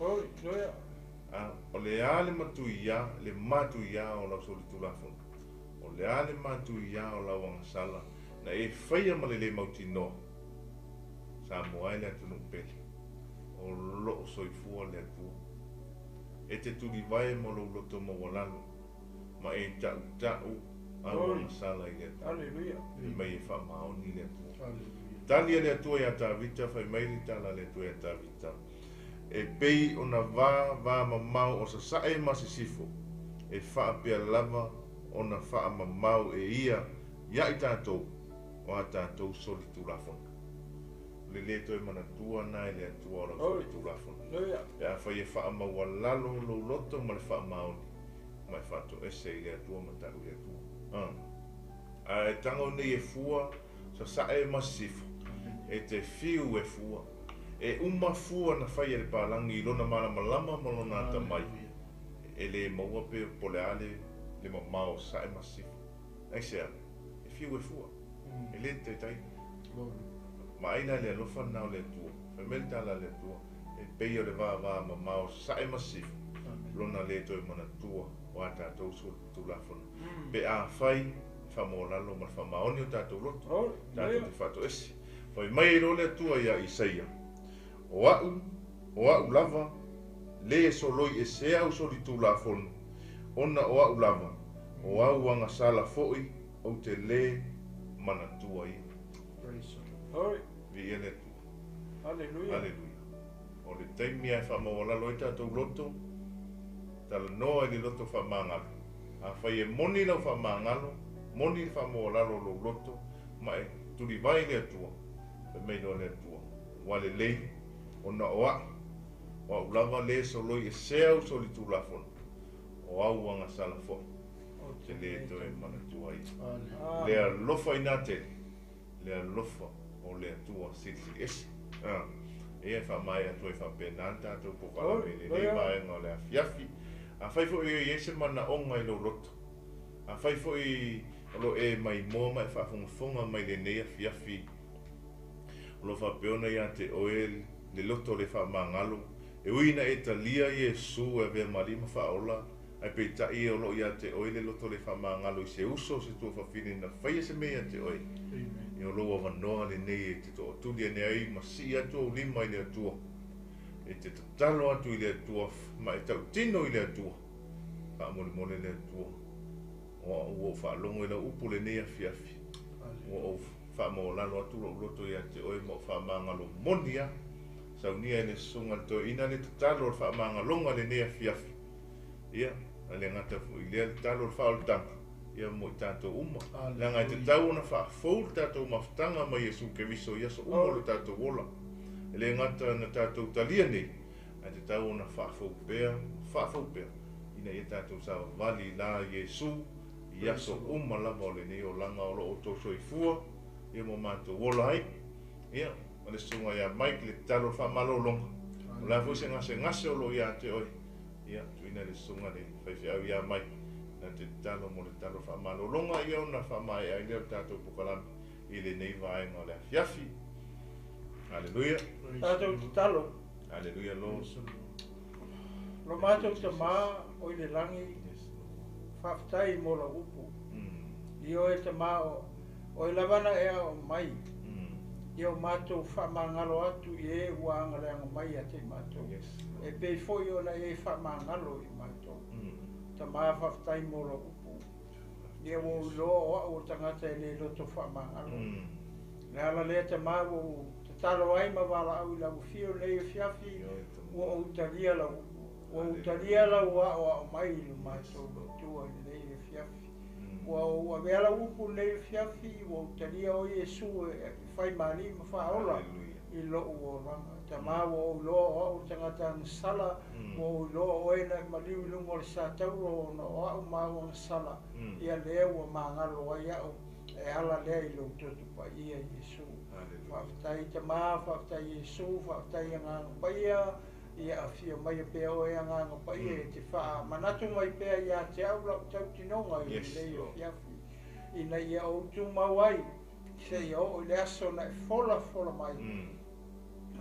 A o le a le matuia, le matuia o lau solitulafono? O le a le matuia o lau agasala na e faia ma le le mautinoa? Samoa e le atunuu pele, o loo soifua le Atua. E te tulivae ma lou loto maualalo, ma e taʻutaʻu au agasala i le Atua. Fai mai e faamaoni le Atua. Tali a le Atua iā Tavita, fai mai le tala a le Atua iā Tavita, E pei ona va va mamao o sasae ma sisifo, e faapea lava ona faamamao e ia iā i tatou o a tatou solitulafono. O le le toe manatua na e le Atua o lau solitulafono, pe afai e faamaualalo lou loto ma le faamaoni, ma e faatoese i le Atua ma ta'u i le Atua. A e tago nei e fua sasae ma sisifo, e te fiu e fua. E uma fua na fai e le palagi i lona malamalama ma lona atamai, e le maua pe po o le a le mamao o sasae ma sisifo. Aisea? E fiu e fua. E le taitai. Vaai la i le alofa lena o le Atua. Fai mai le tala a le Atua, e pei o le vava mamao sasae ma sisifo, lona le toe manatua o a tatou solitulafono. Pe afai e faamaualalo ma le faamaoni o tatou loto, tatou te faatoese. Fai mai ai loa le Atua iā Isaia, O a'u, o a'u lava, le soloi ese au solitulafono, ona o a'u lava, o au agasala foi ou te lē manatua ia. Viia le Atua.
Aleluia.
Aleluia. O le taimi lava e faamaualalo ai tatou loto, talanoa i le loto faamagalo. Afai e moni lau faamagalo, moni le faamaualalo o lou loto, ma e tulivae i le Atua, fai mai loa le Atua, Ua lelei, ona o a'u, o a'u lava le soloi ese au solitulafono, o au agasala foi, ou te le toe manatua ia. Le alofa inā tele. le alofa o le Atua Silisili Ese. Ia e faamaea atu ai faapena le tatou polokalame i lenei vaega o le afiafi. Afai foi e i ai se manaoga i lou loto, afai foi o lo o e maimoa ma e faafogafoga mai i lenei afiafi, o lo o faapea ona ia te oe le loto le faamagalo, e ui ina e talia Iesu e avea ma Alii ma Faaola, ae peitai o lo o ia te oe le loto le faamagalo i se uso o se tuafafine na faia se mea ia te oe. Ia o lou avanoa lenei e te tootuli ane ai ma sii atu ou lima i le Atua, e te tatalo atu i le Atua ma e tautino i le Atua. Faamolemole le Atua, o au ua ou faalogo i lau upu lenei afiafi, ua ou faamaualalo atu lou loto ia te oe ma ou faamagalo moni lava. Saunia e le Susuga i le Toeaina le tatalo o le faamagaloga lenei afiafi. Ia, e le gata foi i lea le tatalo o le faaolataga, ia mo i tatou uma. Leaga e tatau ona faafou le tatou mafutaga ma Iesu Keriso i aso uma o lo tatou ola. E le gata na tatou talia nei, ae tatau ona faafou pea ma faafou pea, ina ia tatou savavali la Iesu i aso uma lava o lenei olaga o lo o outou soifua, ia ma matou ola ai. Ia, ma le susuga ia Mike le tatalo o le faamalologa. O le a foi se gasegase o lo o ia te oe, ia, tuuina le susuga le faifeau ia Mike na te tatalo mo le tatalo o le faamalologa, ia ona faamaea ai lea o le tatou polokalame i lenei vaega o le afiafi. Haleluia.
Tatou tatalo.
Haleluia, Lord.
Lo matou Tamā o i le lagi, faafetai mo lau upu. I oe Tamā o oe lava na e ao mai, ia o matou faamagalo atu i e ua agaleaga mai ia te i matou. E pei foi ona e faamagalo i matou. Tamā, faafetai mo lau upu. Ia ua ou iloa o au o tagata e le loto faamagalo. Le ala lea Tamā ua ou tatalo ai ma valaau i lau afio nei afiafi, ua ou talia lau upu. Ua ou talia lau aoao mai i lo matou lotua i lenei afiafi. Ua ou avea lau upu lenei afiafi, ua ou talia o Iesu e fai ma Alii ma Faaola i lou olaga. Tamā, ua ou iloa o au o tagata agasala, ua ou iloa o oe na e maliu i luga o le satauro ona o au ma au agasala, ia lea ua magalo ai au e ala lea i lou toto paia Iesu. Faafetai Tamā, faafetai Iesu, faafetai Agaga Paia, ia afio mai pea oe Agaga Paia e te faamanatu mai pea ia te au lau tautinoga i lenei afiafi, ina ia ou tumau ai seia oo i le aso na e fola fola mai,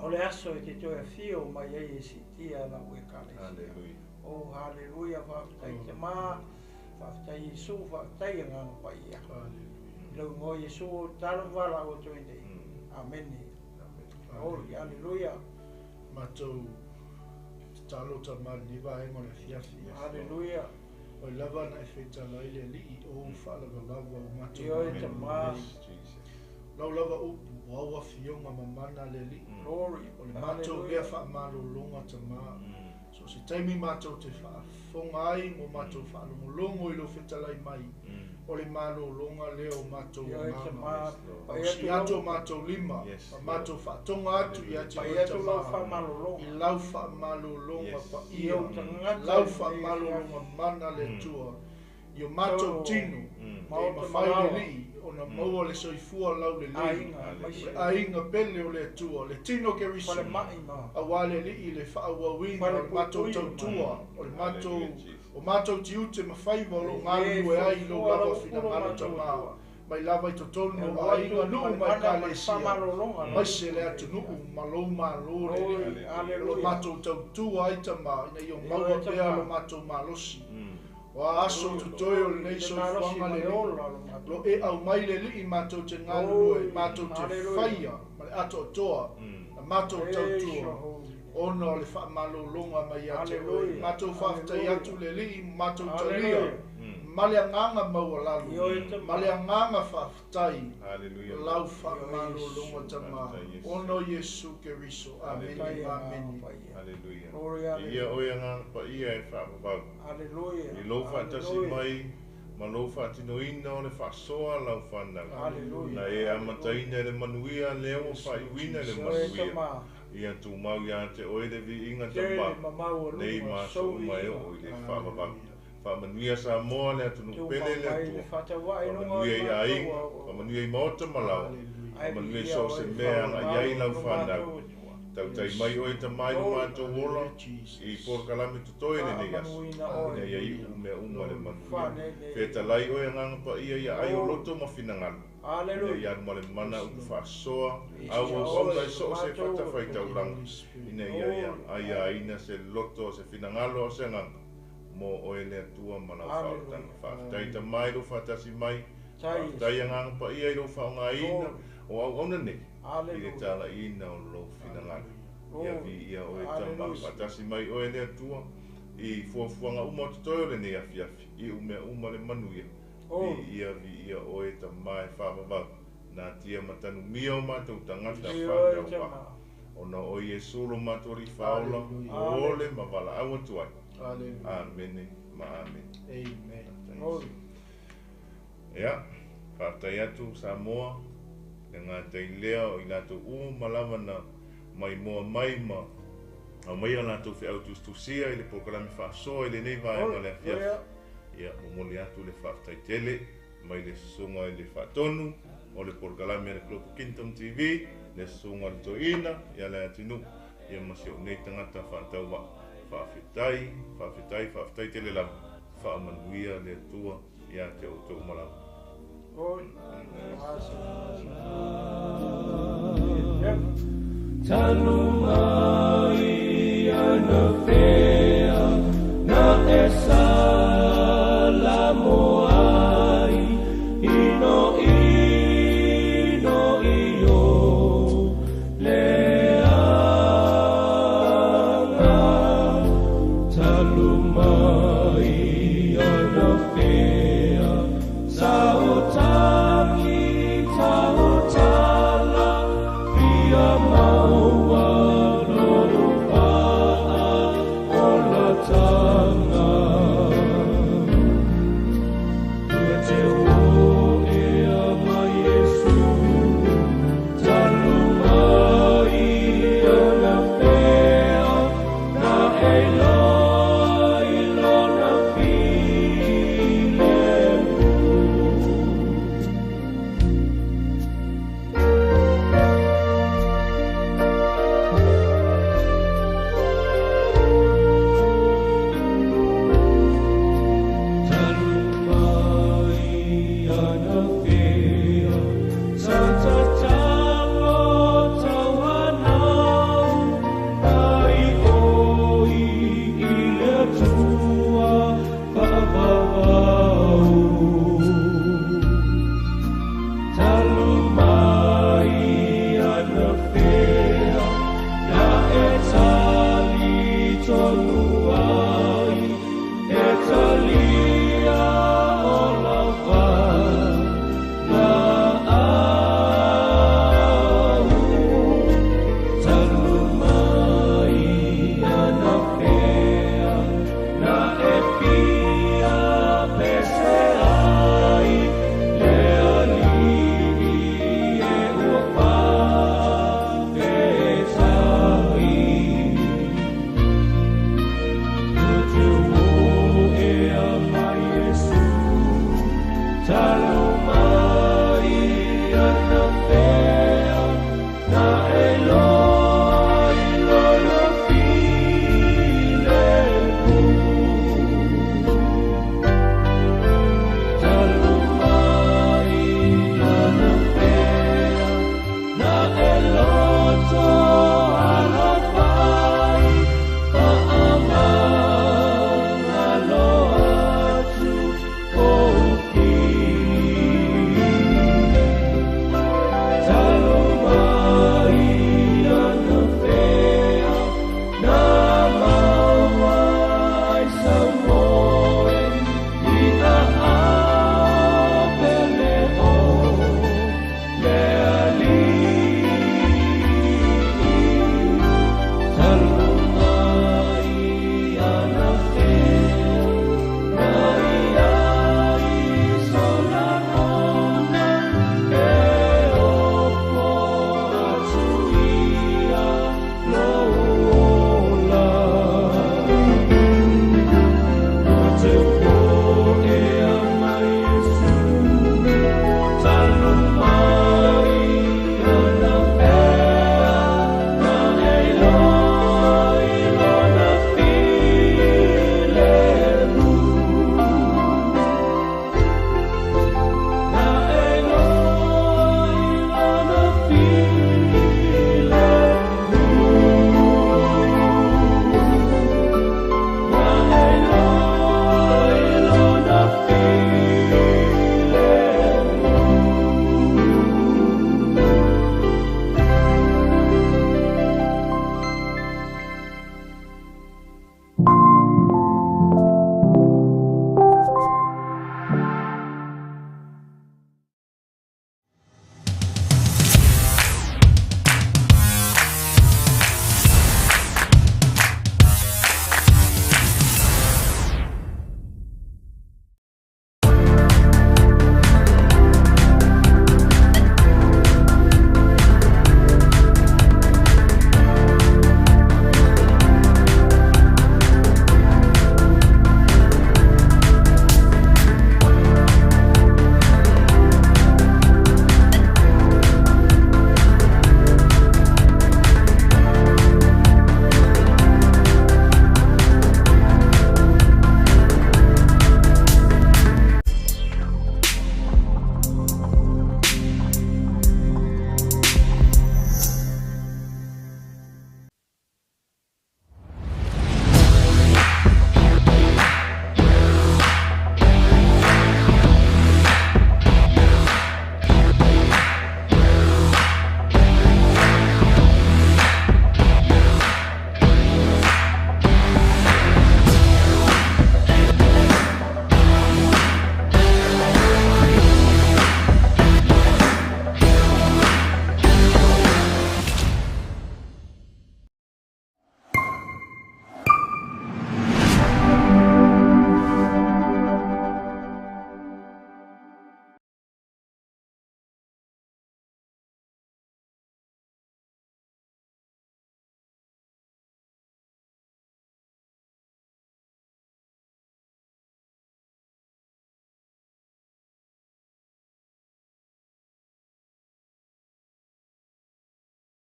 o le aso e te toe afio mai ai e siitia lau Ekalesia. Oh, haleluia, faafetai Tamā, faafetai Iesu, faafetai Agaga Paia. I lau igoa Iesu o tatalo ma valaau atu ai nei. Amene. Glory, haleluia.
Matou tatalo Tamā i lenei vaega o le afiafi.
Haleluia.
O i lava na e fetalai le Alii o ou faalavalava o matou
Ioe Tamā.
Lau lava upu, o au afioga ma mana le Alii.
Glory.
O le matou lea faamalologa Tamā. So se taimi matou te faafofoga ai mo matou faalogologo i lou fetalai mai, o le malologa lea o matou
Ioe
agaga.
Tamā.
O si atu o matou lima, ma matou faatoga atu ia te
Pai
oe
atu lau
Tamā,
faamalologa.
i lau faamalologa paia,
I ou tagata
lau
i lenei
faamalologa mana le Atua, i o matou tino, e
Maota
mafai le
malaoa.
Alii ona maua le soifua laulelei,
Aiga,
o le
aemaise
aiga pele o le Atua, le tino Keriso,
falemai ma
auā le Alii le faaauauina o le matou tautua, o le matou o matou tiute ma faiva o loo galulue ai i lou lava finagalo Tamā, mai lava i totonu o aiga, nuu ma ekalesia, aemaise le atunuu ma lou malo le Alii, o lo matou tautua ai Tamā, ina ia maua pea lo matou malosi. O a aso totoe o lenei soifuaga le Alii, lo e aumai le Alii matou te galulue, matou te faia ma le atoatoa na matou tautua, ona o le faamalologa mai ia te oe. Matou faafetai atu le Alii, matou talia ma le agaga maualalo, ma le agaga faafetai,
Haleluia.
lau faamalologa Tamā, ona o Iesu Keriso. Amene, amene.
Haleluia.
Glory,
Ia oe Agaga Paia e faavavau.
Haleluia.
I lou faatasi mai ma lou faatinoina o le faasoa lau fanau.
Haleluia.
Na e amataina i le manuia lea ua faaiuina i le
Ioe
manuia.
Tamā.
Ia tumau ia te oe le viiga
Tele
Tamā.
mamau
Nei
aluga,
ma aso uma e oo i le faavavau. Faamanuia Samoa le atunuu
Tumau
pele le
mai le
Atua.
faatauai luga o
Faamanuia i
matou
aiga,
au.
faamanuia i maota ma laoa.
Ae
Faamanuia i
viia
so o se
oe,
mea e agai ai lau
faamau lo
fanau.
matou Atua.
Tautai mai oe tamai lo matou ola i polokalame totoe lenei aso.
Faamanuina
Ina
oe.
ia iu mea uma le manuia.
Faanene.
Fetalai oe agaga paia ia ai o loto ma finagalo. Ina ia
Hallelujah.
alu ma le mana upu faasoa,
Viia
auauauga
oe,
i so o se
matou
fatafaitaulaga.
Holy Spirit.
Ina ia ia aiaina se loto, se finagalo o se agaga mo oe le Atua ma lau faaolataga. Faafetai tamai lou faatasi mai.
Tai.
Faafetai agaga paia i lou faaaogaina o auauna nei i le
Hallelujah.
talaiina o lou finagalo. Ia viia oe tama
Hallelujah.
faatasi mai oe le Atua i fuafuaga uma o totoe o lenei afiafi i umea uma le manuia. Viia viia oe tama e faavavau. Natia ma tanumia o matou tagata
Viia oe
faatau
tama.
Ona o Iesu lo matou alii faaola,
Hallelujah.
ole ma valaau atu ai.
Hallelujah.
Amene ma amene.
Amen.
Glory.
Ia, faafetai atu Samoa, le gatai lea o i latou uma lava na maimoa mai ma aumaia latou feautusitusia i le polokalame faasoa i lenei vaega o le afiafi. Ia, momoli atu le faafetai tele mai le susuga i le faatonu o le polokalame a le Global Kingdom TV, le susuga i le toeaina ia le atunuu, ia ma si ou nei tagata faatauvaa. Faafetai, faafetai, faafetai tele lava. Faamanuia le Atua ia te outou uma lava.
Glory. Awesome. Awesome.
Talu mai ana whenua.